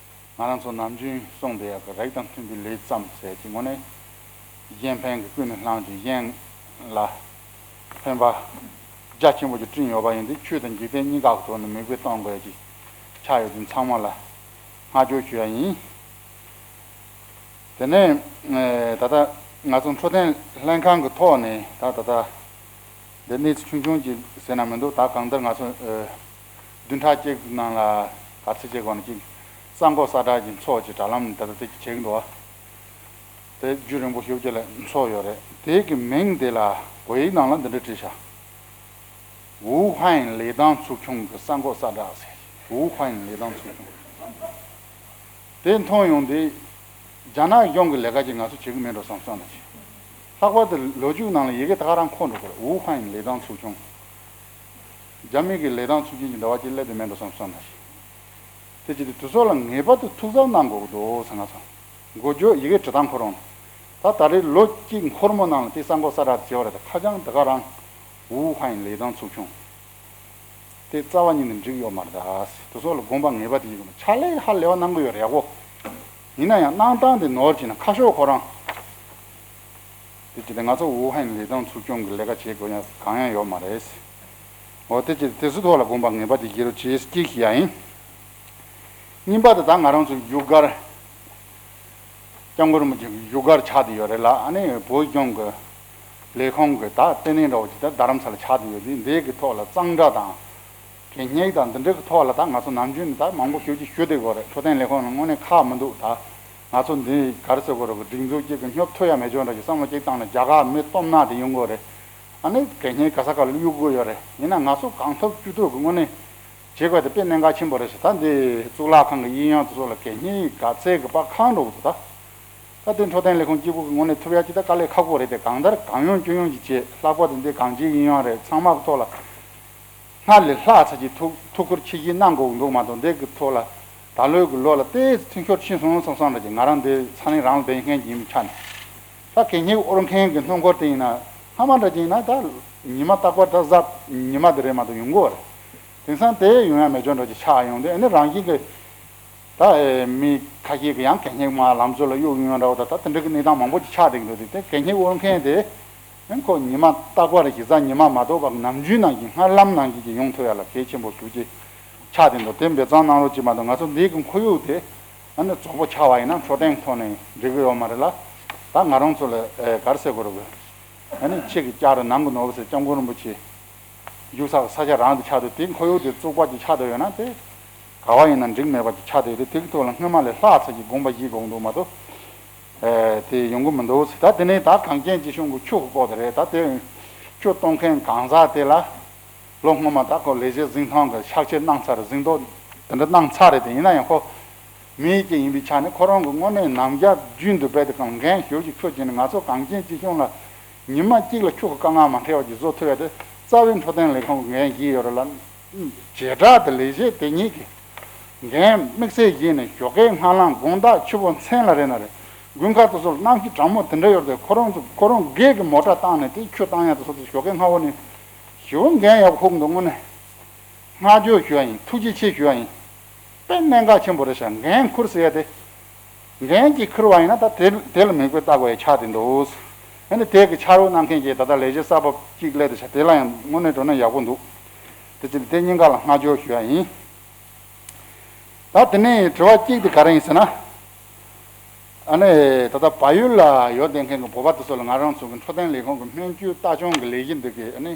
ང་རང་ཚོ་ནམ་རྒྱུན་གསུངས་བསྡད་ཡ་གི་རིགས་དང་མཐུན་པའི་ལས་བརྩམས་ཟེར་གྱི་དངོས་གནས་གཞན་ཕན་གྱི་ཀུན་ནས་བསླངས་ཀྱི་གཞན་ལ་ཕན་པ་རྒྱ་ཆེན་པོ་ཅིག་བསྐྲུན་ཡོད་པ་ཡིན་དུས་ཆོས་དང་འཇིག་རྟེན་གཉིས་ཀ་གི་ཐོག་ནས་མིག་དཔེ་གཏོང་དགོས་ཀྱི་ཆགས་ཡོད་དུས་ཚང་མ་ལ་བསྔགས་བརྗོད་ཞུ་ཡ་ཡིན། དེ་ནས་ད་ལྟ་ང་ཚོ་འཕྲོད་བསྟེན་ལྷན་ཁང་གི་ཐོག་ནས་ད་ད་ལྟ་འདི་གནས་ཚུལ་ཆུང་ཆུང་ཅིག་ཟེར་ན་མི་འདུག་ད་གང་ལྟར་ང་ཚོ་བདུན་ཕྲག་གཅིག་ནང་ལ་ག་ཚོད་ཅིག་གོང་ནས་ཅིག་གསར་འགོད་གསལ་བསྒྲགས་ཀྱི་ཚོགས་ཅིག་དྲ་ལམ་ནས་ད་ལྟ་དེ་ཅིག་བྱེད་ཀྱི་འདུག་བ། དེ་རྒྱུན་རིང་པོ་ཞེ་པོ་ཅིག་ལ་ཚོགས་ཡོད་རེད། དེ་གི་མིང་དེ་ལ་བོད་ཡིག་ནང་ལ་འདི་འདྲ་བྲིས་ཤག་ཝུའུ་ཧན་ལི་ཐང་ཚོགས་ཆུང་གི་གསར་འགོད་གསལ་བསྒྲགས་ཟེར། ཝུའུ་ཧན་ལི་ཐང་ཚོགས་ཆུང་། དེ་མཐོང་ཡོང་དུས་རྒྱ་ནག་གཞུང་གི་ལས་ཀ་ཅིག་ང་ཚོ་བྱེད་ཀྱི་མེད་འགྲོ་བསམ་སོང་ན་ཅིག་ལྷག་པར་དུ་ལོ་རྒྱུས་ནང་ལ་ཡི་གེ་ད་ག་རང་འཁོར་འགྲོ་གི་རེད། ཝུའུ་ཧན་ལི་ཐང་ཚོགས་ཆུང་། རྒྱ་མི་གི་ལི་ཐང་ཚོགས་ཆུང་གི་འདྲ་བ་ཅིག་སླེབས་དེ་མེད་འགྲོ་བསམ་སོང་ན་ཅིག་དེ་ཅི་སྟེ་དེ་ཚོ་ལ་ངེས་པར་དུ་ཐུགས་འཚབ་གནང་དགོས་ཀྱི་འདུག་ཟེར། ང་ཚོ་འགོ་བརྗོད་ཡི་གེ་འབྲི་སྟངས་ཁོ་རང་ད་ད་རེས་ལོ་གཅིག་འཁོར་མོ་ནང་ལ་དེ་གསར་འགོད་གསལ་བསྒྲགས་བྱས་པ་རེད། ད་ཁ་བྱང་དེ་ག་རང་ཝུའུ་ཧན་ལི་ཐང་ཚོགས་ཆུང་དེ་རྩ་བ་ཉིད་ནས་འགྲིག་ཡོད་མ་རེད། ད་དེ་ཚོ་ལ་དགོངས་པ་ངེས་པར་དུ་ཡིན་དགོས། ཕྱག་ལས་ཧ་ལས་པ་གནང་གི་ཡོད་རེད་ཡག་པོ། ཡིན་ན་ཡང་གནང་སྟངས་དེ་ནོར་བྱས་ན་ཁ་ཕྱོགས་ཁོ་རང་དེ་ཅི་སྟེ་ང་ཚོ་ཝུའུ་ཧན་ལི་ཐང་ཚོགས་ཆུང་གི་ལས་ཀ་བྱེད་དགོས་ཡ་གང་ཡང་ཡོད་མ་རེད། འོ་དེ་ཅི་སྟེ་དེ་ཚོའི་ཐོག་ལ་དགོངས་པ་ངེས་པར་དུ་བཞེས་རོགས་བྱེད་ཅེས་ཞུ་ཡ་ཡིན། གཉིས་པ་དེ་ད་ང་རང་ཚོ་བཞུགས་སྒར་སྐྱབས་མགོན་རིན་པོ་ཆེ་གི་བཞུགས་སྒར་ཆགས་བསྡད་ཡོད་རེད་ལ། ཨ་ནི་བོད་གཞུང་གི་ལས་ཁུངས་ཀྱི་ད་ལྟེ་གནས་འདྲ་བོ་ཅིག་ད་རྡ་རམ་ས་ལ་ཆགས་བསྡད་ཡོད་དུས་འདི་གི་ཐོག་ལ་གཙང་སྦྲ་དང་གད་སྙིགས་དང་འདི་འདྲ་གི་ཐོག་ལ་ད་ང་ཚོ་ནམ་རྒྱུན་ནས་ད་མང་པོ་ཞེ་པོ་ཅིག་ཞུ་བསྡད་ཀྱི་ཡོད་རེད། འཕྲོད་བསྟེན་ལས་ཁུངས་ལ་དངོས་གནས་ཁག་མི་འདུག་ད་ང་ཚོ་འདི་ག་རེ་ཟེར་དགོས་རེད། གི་སྒྲིག་འཛུགས་གཅིག་གི་སྙོབ་ཐུབ་ཡ་མེད་ཆོག་འདྲ་ཅིག་བསམ་བློ་ཅིག་བཏང་ན་རྒྱ་གར་མི་སྟོབས་ན་དེ་ཡོང་གི་ཡོད་རེད། ཨ་ནི་གད་སྙིགས་ག་ས་ག་ལ་གཡུག་གི་ཡོད་རེད། ཡིན་ན་ང་ཚོ་གང་ཐུབ་ཅི་ཐུབ་གི་དངོས་གནས་བྱེད་དགོས་དེ་དཔེ་གནད་འགག་ཆེན་པོ་རེད་ཟེར། ད་འདི་གཙུག་ལག་ཁང་གི་གཡས་གཡོན་དེ་ཚོ་ལ་གད་སྙིགས་ག་ཚད་གི་པ་གང་འགྲོ་གི་འདུག་ད་ད་དེ་འཕྲོད་བསྟེན་ལས་ཁུངས་གཅིག་པུ་གི་དངོས་གནས་ཐུབ་ཡ་ཅིག་ད་དཀའ་ལས་ཁག་པོ་རེད་དེ། གང་ལྟར་གང་ཡོང་ཅི་ཡོང་ཅིག་བྱེད། ལྷག་པར་དུ་འདི་གངས་སྐྱིད་གཡས་གཡོན་རེད། ཚང་མ་གི་ཐོག་ལ་སྔར་ལས་ལྷག་ཚད་ཀྱི་ཐུགས་ཐུགས་ཁུར་ཆེ་བཞེས་གནང་དགོས་ཀྱི་འདུག་མ་གཏོགས་འདི་གི་ཐོག་ལ་ད་ལོའི་གི་ལོ་ལ་ཏོག་ཙམ་འཐུས་ཤོར་ཕྱིན་སོང་བསམ་བསམ་འདྲ་ཅིག་ང་རང་འདི་ས་གནས་རང་ལ་བསྡད་མཁན་ཅིག་ཡིན་པའི་ཆ་ནས་ད་གད་སྙིགས་དབོར་མཁན་གྱི་སྣུམ་འཁོར་དེ་ཡིན་ན་སྔ་མ་འདྲ་ཅིག་ཡིན་ན་ད་ཉི་མ་རྟག་པར་ད་གཟབ་ཉི་མ་དེ་རེད་མ་གཏོགས་ཡོང་གི་ཡོད་རེད། དེང་སང་དེ་ཡོང་ཡ་མེད་ཆོག་འདྲ་ཅིག་ཆགས་ཡོང་དུས་ཨ་ནི་རང་བཞིན་གྱི་ད་ ད་མི་ཁ་ཤས་ཀྱིས་ཡང་གད་སྙིགས་མར་ལམ་ཟུར་ལ་གཡུག་ཡོང་འདྲ་བོ་དང་། ད་དེ་འདྲ་གི་གནས་སྟངས་མང་པོ་ཅིག་ཆགས་བསྡད་ཀྱི་འདུག་དེ་གད་སྙིགས་དབོར་མཁན་དེ་ཁོ་ཉི་མ་རྟག་པར་གཞི་རྩ་ཉི་མ་མ་གཏོགས་པ་ནམ་རྒྱུན་ནང་བཞིན་སྔར་ལམ་ནང་བཞིན་གྱི་ཡོང་ཐུབ་ཡ་ལ་གལ་ཆེན་པོ་ཞེ་པོ་ཅིག་ཆགས་བསྡད་འདུག་དེ་འབད་བརྩོན་གནང་རོགས་གྱིས་མ་གཏོགས། ང་ཚོ་འདི་གི་ཁོར་ཡུག་དེ་ཨ་ནི་རྫོགས་པོ་ཆགས་པ་ཡིན་ན་འཕྲོད་བསྟེན་ཐོག་ནས་འགྲིག་གི་ཡོད་མ་རེད་ལ། ད་ང་རང་ཚོ་ལ་ཨེ་ག་རེ་ཟེར་དགོས་རེད། ཨ་ནི་ཕྱི་གི་ལྕགས་རི་ནང་གི་ནོར་བུ་ཟེར་སྐྱབས་མགོན་རིན་པོ་ཆེ་བཞུགས་ས་ས་ཆ་རང་དུ་ཆགས་འདུག་དེ་ཁོར་ཡུག་དེ་བཙོག་པ་ཅིག་ཆགས་བསྡད་ཡོད་ན་དེ་ག་བ་ཡིན་ན་འགྲིག་མེད་པ་ཅིག་ཆགས་བསྡད་ཡོད་དུས། དེ་གི་ཐོག་ལ་སྔོན་མ་ལས་ལྷག་ཙམ་གྱི་དགོངས་པ་བཞེས་དགོས་འདུག་མ་གཏོགས་ཨེ་དེ་ཡོང་གི་མི་འདུག་ཟེར། ད་དེ་ནས་ད་གངས་ཅན་སྐྱིད་གཤོངས་ཀྱི་ཆུ་གི་སྐོར་དེ་རེད། ད་དེ་ཆུ་གཏོང་མཁན་གང་ཟག་དེ་ལ་ལོ་སྔོན་མ་ད་ཁོ་ལས་བྱེད་འཛིན་ཐོན་གྱི་ཕྱག་ཕྱིད་གནང་ཚར་རེད། འཛིན་ཐོན་དེ་འདྲ་གནང་ཚར་རེད། དེ་ཡིན་ན་ཡང་ཁོ་མི་གཅིག་ཡིན་པའི་ཆ་ནས་ཁོ་རང་གི་དངོས་གནས་ནམ་རྒྱུན་དུ་རྦད་དེ་གང་འགན་ཞེ་པོ་ཅིག་འཁྱེར་བྱས་ནས་ང་ཚོ་གངས་ཅན་སྐྱིད་གཤོངས་ལ་ཉི་མ་གཅིག་ལ་ཆུ་གི་དཀའ་ངལ་མ་འཕྲད་པ་ཅིག་བཟོ་ཐུབ་ཡ་དེ་རྩ་བའི་འཕྲོད་བསྟེན་ལས་ཁུངས་ཀྱི་འགན་བཞེས་ཡོད་རེད་ལ། བྱེ་བྲག་ཏུ་ལས་བྱེད་དེ་ཉིད་ཀྱི་འགན་དམིགས་བསལ་བཞེས་ནས་ཞོགས་ཀའི་སྔ་ལངས་དགོང་དག་ཆུ་བོ་མཚན་ལ་རེད་ན་རེད། དགུན་ཁ་དེ་ཚོར་གནམ་གཤིས་གྲང་མོ་དེ་འདྲ་ཡོད་དུས་ཁོ་རང་ཚོ་ཁོ་རང་སྒེར་གྱི་མོ་ཊ་བཏང་ནས་དེ་ཆུ་བཏང་ཡ་དེ་ཚོ་དེ་ཞོགས་ཀའི་སྔ་པོ་ནས་ཞེ་པོ་འགན་ཡག་པོ་འཁུར་གྱི་འདུག་དངོས་གནས་བསྔགས་བརྗོད་ཞུ་ཡ་ཡིན། ཐུགས་རྗེ་ཆེ་ཞུ་ཡ་ཡིན། དཔེ་གནད་འགག་ཆེན་པོ་རེད་ཤག་འགན་འཁུར་ཟེར་ཡ་དེ། འགན་གཅིག་འཁུར་བ་ཡིན་ན་ད་དེ་དེ་ལ་མིག་དཔེ་ལྟ་དགོས་ཡ་ཆགས་བསྡད་འདུག་ཨ་ནི་དེ་གི་ཕྱག་རོགས་གནང་མཁན་གྱིས་ད་ལྟ་ལས་བྱེད་གསར་པ་གཅིག་སླེབས་བསྡད་ཤག་དེ་ལ་ཡང་དངོས་གནས་དྲང་གནས་ཡག་པོ་འདུག་དེ་ཅི་དེ་གཉིས་ཀ་ལ་བསྔགས་བརྗོད་ཞུ་ཡ་ཡིན། ད་དེ་ནས་དྲི་བ་གཅིག་དེ་ག་རེ་ཡིན་ཟེར་ན། ཨ་ནི་ད་ལྟ་བལ་ཡུལ་ལ་ཡོད་བསྡད་མཁན་གྱི་བོད་པ་དེ་ཚོ་ལ་ང་རང་ཚོ་གི་འཕྲོད་བསྟེན་ལས་ཁུངས་ཀྱི་སྨན་བཅོས་ལྟ་སྐྱོང་གི་ལས་གཞི་འདི་གི་ཨ་ནི།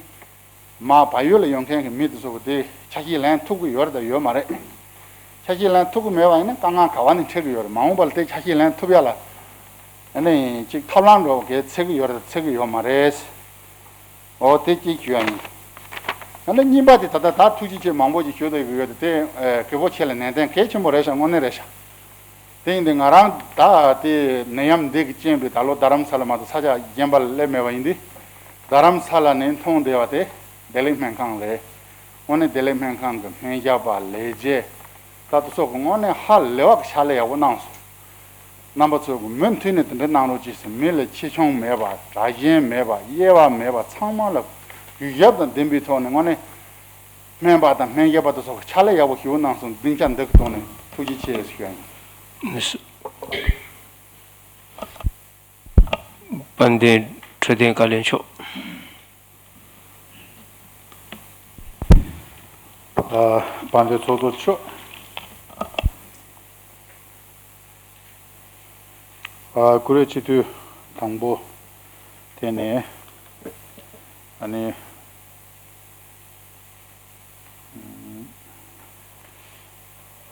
མ་བལ་ཡུལ་ལ་ཡོད་མཁན་གྱི་མི་དེ་ཚོ་གི་དེ་ཆ་ཤས་ལེན་ཐུབ་ཀྱི་ཡོད་རེད་དང་ཡོད་མ་རེད། ཆ་ཤས་ལེན་ཐུབ་ཀྱི་མེད་པ་ཡིན་ན་དཀའ་ངལ་ག་བ་ནས་འཕྲད་ཀྱི་ཡོད་རེད། མ་འོངས་པ་ལ་དེ་ཆ་ཤས་ལེན་ཐུབ་ཡ་ལ་ཨ་ནི་ཅིག་ཐབས་ལམ་འགྲོ་གི་འཚོལ་གྱི་ཡོད་རེད་འཚོལ་གྱི་ཡོད་མ་རེད། འོ་དེ་གཅིག་ཞུ་ཡ་ཡིན། ཨ་ནི་གཉིས་པ་དེ་ད་ལྟ་ད་ཐུགས་རྗེ་ཆེ་མང་པོ་ཞིག་ཞུ་འདོད་ཀྱི་ཡོད་དེ་དེ་ཨ་གུས་པོ་ཆེ་ལ་ནན་ཏན་གལ་ཆེན་པོ་རེད་ཤག་དངོས་གནས་རེད་ཤག་དེ་ཡིན་དུས་ང་རང་ད་དེ་ནད་ཡམས་འདི་གི་རྐྱེན་པས་ད་ལོ་རྡ་རམ་ས་ལ་མ་གཏོགས་ས་ཆ་གཞན་པ་ལ་སླེབས་མེད་པ་ཡིན་དུས། རྡ་རམ་ས་ལ་ནས་མཐོང་བསྡད་པ་དེ་བདེ་ལེགས་སྨན་ཁང་རེད། དངོས་གནས་བདེ་ལེགས་སྨན་ཁང་གི་སྨན་ཞབས་པ་ལས་བྱེད་ད་དེ་ཚོ་གི་དངོས་གནས་ཧ་ལས་པ་གི་ཕྱག་ལས་ཡག་པོ་གནང་སོང་། རྣམ་པ་ཚོ་གི་མུ་མཐུད་ནས་དེ་འདྲ་གནང་རོགས་གྱིས་ཟེར། མི་ལ་ཆེ་ཆུང་མེད་པ་དྲག་ཞན་མེད་པ་དབྱེ་བ་མེད་པ་ཚང་མ་ལ་གུས་ཞབས་དང་ལྡན་པའི་ཐོག་ནས་དངོས་གནས། སྨན་པ་དང་སྨན་ཞབས་པ་དེ་ཚོ་གི་ཕྱག་ལས་ཡག་པོ་ཞེ་པོ་གནང་སོང་། སྡིངས་ཆ་འདི་གི་ཐོག་ནས་ཐུགས་རྗེ་ཆེ་ཞུ་ཡ་ཡིན། དཔལ་ལྡན་འཕྲོད་བསྟེན་བཀའ་བློན་མཆོག་ཨ། དཔལ་ལྡན་ཚོགས་གཙོ་མཆོག་ཨ། བཀུར་འོས་སྤྱི་འཐུས་དང་པོ་དེ་ནས་ཨ་ནི།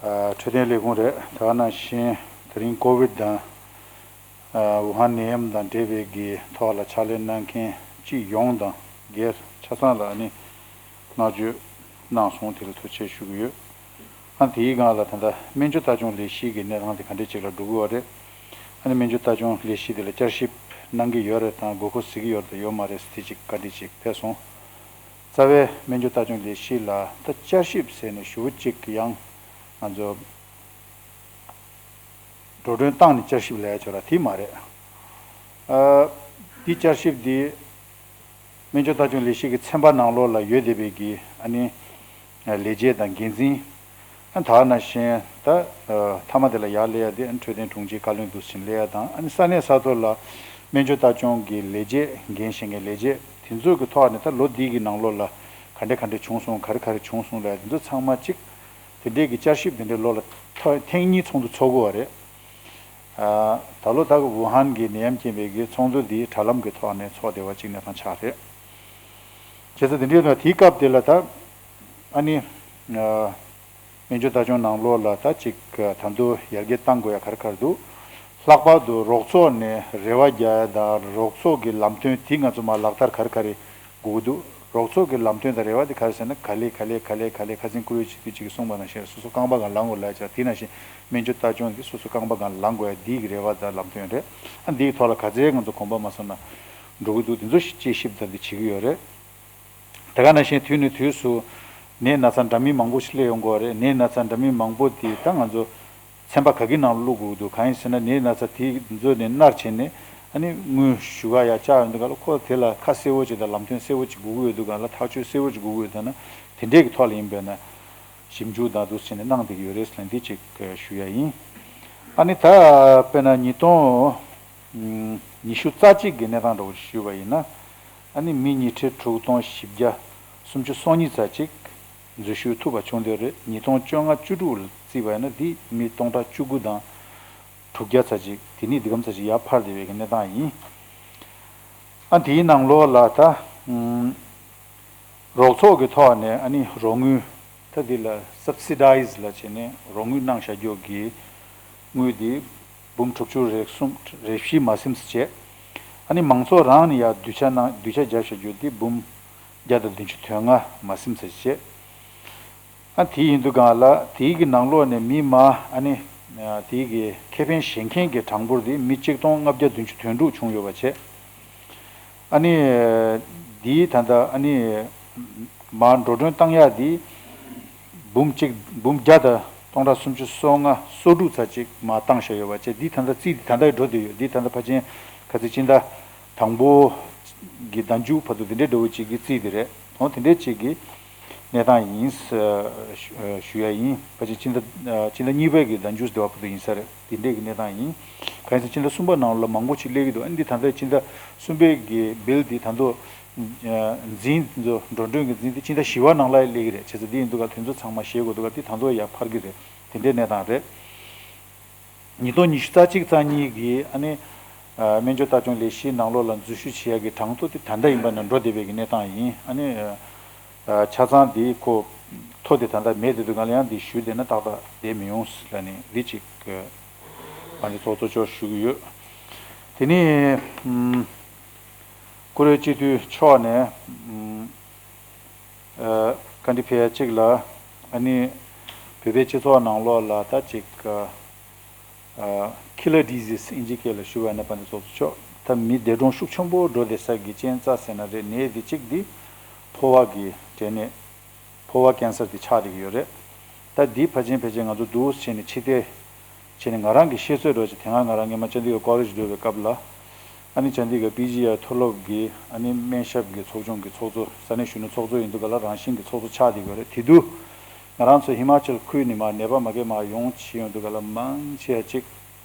ཨ། འཕྲོད་བསྟེན་ལས་ཁུངས་རེད། དེ་ག་ནང་བཞིན་དེ་རིང་ཀོ་བིད་དང་། ཨ། ཝུ་ཧན་ནད་ཡམས་དང་འབྲེལ་བའི་གི་ཐོག་ལ་ཕྱག་ལས་གནང་མཁན་སྤྱི་ཡོངས་དང་སྒེར་ཆ་ཚང་ལ་ཨ་ནི་བསྔགས་བརྗོད་གནང་སོང་། དེ་ལ་ཐུགས་རྗེ་ཆེ་ཞུ་གི་ཡོད། ཨ། དེའི་སྒང་ལ་ད་ལྟ་སྨན་བཅོས་ལྟ་སྐྱོང་ལས་གཞི་གི་གནས་སྟངས་དེ་ག་འདྲས་ཅིག་ལ་འགྲོ་གི་ཡོད་རེད། ཨ་ནི་སྨན་བཅོས་ལྟ་སྐྱོང་ལས་གཞི་དེ་ལ་བསྐྱར་ཞིབ་གནང་གི་ཡོད་རེད་དང་དགོས་མཁོ་གཟིགས་ཀྱི་ཡོད་རེད་དང་ཡོད་མ་རེད་ཟེར་དེ་ཅིག་བཀའ་འདྲི་ཅིག་ཕེབས་སོང་། རྩ་བའི་སྨན་བཅོས་ལྟ་སྐྱོང་ལས་གཞི་ལ་ད་བསྐྱར་ཞིབ་ཟེར་ནས་ཞུ་བ་གཅིག་གི་ཡང་ང་ཚོ་འགྲོ་གྲོན་བཏང་ནས་བསྐྱར་ཞིབ་ལས་ཡ་ཆོག་ར་དེ་མ་རེད། ཨ། འདི་བསྐྱར་ཞིབ་འདི་སྨན་བཅོས་ལྟ་སྐྱོང་ལས་གཞི་གི་ཚན་པ་ནང་ལོགས་ལ་ཡོད་བསྡད་པའི་གི་ཨ་ནི་ལས་བྱེད་དང་འགན་འཛིན། ཨ། ད་ག་ནང་བཞིན་ད་མཐའ་མ་དེ་ལ་ཡར་སླེབས་ཡ་དེ་ཨ་ནི་འཕྲོད་བསྟེན་དྲུང་ཆེ་བཀའ་བློན་འདུག་ཕྱིན་སླེབས་ཡ་དང་། ཨ་ནི་ས་གནས་ས་ཐོག་ལ་སྨན་བཅོས་ལྟ་སྐྱོང་གི་ལས་བྱེད་འགན་བཞེས་མཁན་ལས་བྱེད་དེ་ཚོ་གི་ཐོག་ནས་ད་ལོ་འདི་གི་ནང་ལོགས་ལ་ག་འདྲ་ག་འདྲ་བྱུང་སོང་ག་རེ་ག་རེ་བྱུང་སོང་ལབ་ཡ་དེ་ཚོ་ཚང་མ་གཅིག་དེ་འདྲའི་གི་བསྐྱར་ཞིབ་དེ་འདྲའི་ལོ་ལ་ཐེངས་གཉིས་ཚོགས་འདུ་ཚོགས་དགོས་པ་རེད། ཨ། ད་ལོ་ད་གི་ཝུ་ཧན་གྱི་ནད་ཡམས་རྐྱེན་པས་གི་ཚོགས་འདུ་འདི་དྲ་ལམ་གྱི་ཐོག་ནས་ཚོགས་བསྡད་པ་གཅིག་གནས་སྟངས་ཆགས་རེད། བྱས་ཙང་དེ་འདྲའི་ནང་དེའི་སྐབས་དེ་ལ་ད་ཨ་ནི། ཨ། སྨན་བཅོས་ལྟ་སྐྱོང་ནང་ལོགས་ལ་ད་ཅིག་ད་དུང་ཡར་རྒྱས་གཏང་དགོས་ཡ་ག་རེ་ག་རེ་འདུག་ལྷག་པར་དུ་རོགས་ཚོགས་ནས་རེ་བ་རྒྱག་ཡ་དང་རོགས་ཚོགས་ཀྱི་ལམ་སྟོན་དེ་ང་ཚོ་མར་ལག་བསྟར་ག་རེ་ག་རེ་དགོས་ཀྱི་འདུག་རོགས་ཚོགས་ཀྱི་ལམ་སྟོན་དང་རེ་བ་དེ་ག་རེ་ཟེར་ན་ག་ལེ་ག་ལེ་ག་ལེ་ག་ལེ་ཁ་སང་བཀུར་འོས་སྤྱི་འཐུས་གཅིག་གིས་གསུངས་པ་ནང་བཞིན་སོ་སོ་རྐང་པ་སྒང་ལངས་དགོས་ལབ་ཡ་ཅིག་དེ་ནང་བཞིན་སྨན་བཅོས་ལྟ་སྐྱོང་འདི་སོ་སོ་རྐང་པ་སྒང་ལངས་དགོས་ཡ་འདི་གི་རེ་བ་དང་ལམ་སྟོན་རེད། ཨ། འདིའི་ཐོག་ལ་ག་ཚད་ང་ཚོ་གོམ་པ་མ་སོན་ན་འགྲོ་གི་འདུག་དེ་ཚོ་ཞིབ་དཔྱད་ཞིབ་ལྟ་འདི་བྱེད་ཀྱི་ཡོད་རེད། དེ་ག་ནང་བཞིན་དུས་ནས་དུས་སུ་ནད་ན་ཚ་འདྲ་མིན་མང་པོ་ཞིག་སླེབས་ཡོང་གི་ཡོད་རེད། ནད་ན་ཚ་འདྲ་མིན་མང་པོ་དེ་ད་ང་ཚོ་ཚན་པ་ག་གི་ནང་ལ་བླུག་དགོས་འདུག་གང་ཡིན་ཟེར་ན་ནད་ན་ཚ་དེ་ཚོ་ནས་མནར་བྱས་ནས་ཨ་ནི་དངུལ་ཞུ་ག་ཡ་བཅག་ཡོང་དུས་ག་ལ་ཁོ་དེ་ལ་ཁ་གསལ་བོ་ཅིག་དང་ལམ་སྟོན་གསལ་བོ་ཅིག་དགོས་ཀྱི་ཡོད་དུས་ག་ལ་ཐག་གཅོད་གསལ་བོ་ཅིག་དགོས་ཀྱི་ཡོད་དུས་ན་དེ་འདྲས་ཀྱི་ཐོག་ལ་ཡིན་པས་ན། ཞིབ་འཇུག་དང་འདུག་བྱས་ནས་གནང་བསྡད་ཀྱི་ཡོད་རེད་ཟེར་ནས་འདི་གཅིག་ཞུ་ཡ་ཡིན། ཨ་ནི་ད་དཔེར་ན་ཉིས་སྟོང་ཉི་ཤུ་རྩ་གཅིག་གི་གནས་སྟངས་འདྲ་བོ་ཞུས་པ་ཡིན་ན། ཨ་ནི་མི་ཉིས་ཁྲི་དྲུག་སྟོང་བཞི་བརྒྱ་སུམ་ཅུ་སོ་གཉིས་ཙམ་ཅིག་འཛུལ་ཞུགས་ཐུབ་པ་བྱུང་བསྡད་རེད། ཉིས་སྟོང་བཅོ་ལྔ་བཅུ་དྲུག་ལ་བརྩིས་པ་ཡིན་ན་འདི་མི་སྟོང་ཕྲག་བཅུ་དགུ་དང་དྲུག་བརྒྱ་ཙམ་ཅིག་དེ་ནས་འདི་གམ་ཙམ་ཅིག་ཡར་འཕར་བསྡད་པའི་གི་གནས་སྟངས་ཡིན། ཨ་དེའི་ནང་ལོགས་ལ་ད་ཨུམ། རོགས་ཚོགས་ཀྱི་ཐོག་ནས་ཨ་ནི་རོགས་དངུལ། ད་འདི་ལ་སབ་སི་ཌའི་ཛི་ལ་བྱས་ནས་རོགས་དངུལ་གནང་བཞག་རྒྱུ་གི་དངུལ་འདི་འབུམ་དྲུག་ཅུ་རེ་གསུམ་རེ་བཞི་མ་ཟིན་ཙམ་བྱས། ཨ་ནི་མང་ཚོགས་རང་ནས་ཡར་སྡུད་ཆ་གནང་སྡུད་ཆ་བརྒྱབ་བཞག་རྒྱུ་འདི་འབུམ་བརྒྱ་དང་བདུན་ཅུ་དོན་ལྔ་མ་ཟིན་ཙམ་བྱས། ཨ་དེ་ཡིན་དུས་གང་ལ་དེའི་གི་ནང་ལོགས་ནས་མི་མང་ཨ་ནི་དེའི་གི་ཁེ་ཕན་བཞེས་མཁན་གྱི་གྲངས་འབོར་དེ་མི་གཅིག་སྟོང་ལྔ་བརྒྱ་བདུན་ཅུ་དོན་དྲུག་བྱུང་ཡོད་པ་བྱས། ཨ་ནི་འདིའི་ད་ལྟ་ཨ་ནི་མར་འགྲོ་གྲོན་བཏང་ཡག་འདི་འབུམ་གཅིག་འབུམ་བརྒྱ་དང་སྟོང་ཕྲག་སུམ་ཅུ་སོ་ལྔ་སོ་དྲུག་ཙམ་ཅིག་མར་བཏང་བཞག་ཡོད་པ་བྱས། འདི་ད་ལྟ་རྩིས་འདི་ད་ལྟ་འགྲོ་བསྡད་ཡོད། འདི་ད་ལྟ་ཕལ་ཆེར་ཁ་ཚིག་སྤྱི་ཟླ་དང་པོ་གི་ཟླ་མཇུག་བར་དུ་འདི་འདྲའི་འདྲ་བོ་ཅིག་གི་རྩིས་དེ་རེད། འོ་དེ་འདྲའི་ཅིག་གི་གནས་སྟངས་ཡིན་ཞུ་ཡ་ཡིན། ཕལ་ཆེར་སྤྱི་ཟླ་སྤྱི་ཟླ་གཉིས་པའི་གི་ཟླ་མཇུག་དེ་བར་དུ་ཡིན་ས་རེད། དེ་འདྲའི་གི་གནས་སྟངས་ཡིན། གང་ཡིན་ཟེར་སྤྱི་ཟླ་གསུམ་པ་ནང་ལ་མང་པོ་ཅིག་སླེབས་ཀྱི་འདུག་ཨ་ནི་འདི་ད་ལྟ་སྤྱི་ཟླ་གསུམ་པའི་གི་བིལ་འདི་ད་དུང་འཛིན་འགྲོ་གྲོན་གྱི་འཛིན་འདི་སྤྱི་ཟླ་བཞི་པ་ནང་ལ་སླེབས་ཀྱི་རེད། བྱས་ཙང་འདི་ཡིན་དུས་ག་དེ་ཚོ་ཚང་མ་བཞེས་དགོས་འདུག་ག་དེ་ད་དུང་ཡར་འཕར་གྱི་རེད། དེ་འདྲའི་གནས་སྟངས་རེད། ཉིས་སྟོང་ཉི་ཤུ་རྩ་གཅིག་རྩ་གཉིས་ཀྱི་ཨ་ནི་སྨན་བཅོས་ལྟ་སྐྱོང་ལས་གཞིའི་ནང་ལོགས་ལ་འཛུལ་ཞུགས་བྱེད་ཡག་གི་གྲངས་ཐོ་དེ་ད་ལྟ་ཡིན་པ་ན་འགྲོ་བསྡད་པའི་གི་གནས་སྟངས་ཡིན། ཨ་ནི་ཆ་ཚང་འདི་ཁོ་ཐོ་དེ་ད་ལྟ་མེད་དེ་དུས་གང་ལ་ཡང་འདི་ཞུས་བསྡད་ན་ཏག་ཏག་བསྡད་མི་ཡོང་ལབ་ནས་འདི་གཅིག་ཨ་ནི་ཚོགས་གཙོ་མཆོག་ཞུ་གི་ཡོད། དེ་ནི་ཨམ། བཀུར་འོས་སྤྱི་འཐུས་མཆོག་ནས་ཨམ། ཨ་བཀའ་འདྲི་ཕེབས་ཡ་གཅིག་ལ་ཨ་ནི་བོད་པའི་སྤྱི་ཚོགས་ནང་ལོགས་ལ་ད་ཅིག་ཨ་ཨ་killer disease ཨིན་ཇི་སྐད་ལ་ཞུ་བ་ན་བ་འདི་ཚོགས་གཙོ་མཆོག་ད་མི་འདས་གྲོངས་ཤུགས་ཆེན་པོ་འགྲོ་བསྡད་ས་གི་རྐྱེན་རྩ་ཟེར་ན་རེད། ནད་འདི་གཅིག་འདི་ཕོ་བ་གི་འབྲས་ནད་ཕོ་བ་ཀན་སར་འདི་ཆགས་བསྡད་ཀྱི་ཡོད་རེད། ད་འདི་ཕལ་ཆེར་ཕལ་ཆེར་ང་ཚོ་འདུག་བྱས་ནས་ཕྱི་བལྟས་བྱས་ནས་ང་རང་གི་ཤེས་ཚོད་འགྲོ་ཅིག་དེ་སྔ་ང་རང་སྔོན་མ་ཅན་དེ་ག་ཀོ་ལེཇ་འགྲོ་བའི་སྐབས་ལ། ཨ་ནི་ཅན་དེ་ག་པི་ཇི་ཡ་མཐོ་སློབ་ཀྱི་ཨ་ནི་སྨན་ཞབས་ཀྱི་ཚོགས་ཆུང་གི་ཚོགས་གཙོ་ས་གནས་གཞོན་ནུ་ཚོགས་གཙོ་ཡིན་དུས་ག་ལ་རང་བཞིན་གྱི་ཚོགས་གཙོ་ཆགས་བསྡད་ཡོད་རེད། དེ་དུས་ང་རང་ཚོ་ཧི་མ་ཅལ་ཁུལ་ནས་མར་ནད་པ་མ་གི་མར་ཡོང་བྱས་ཡོང་དུས་ག་ལ་མང་ཆེ་བ་ཅིག་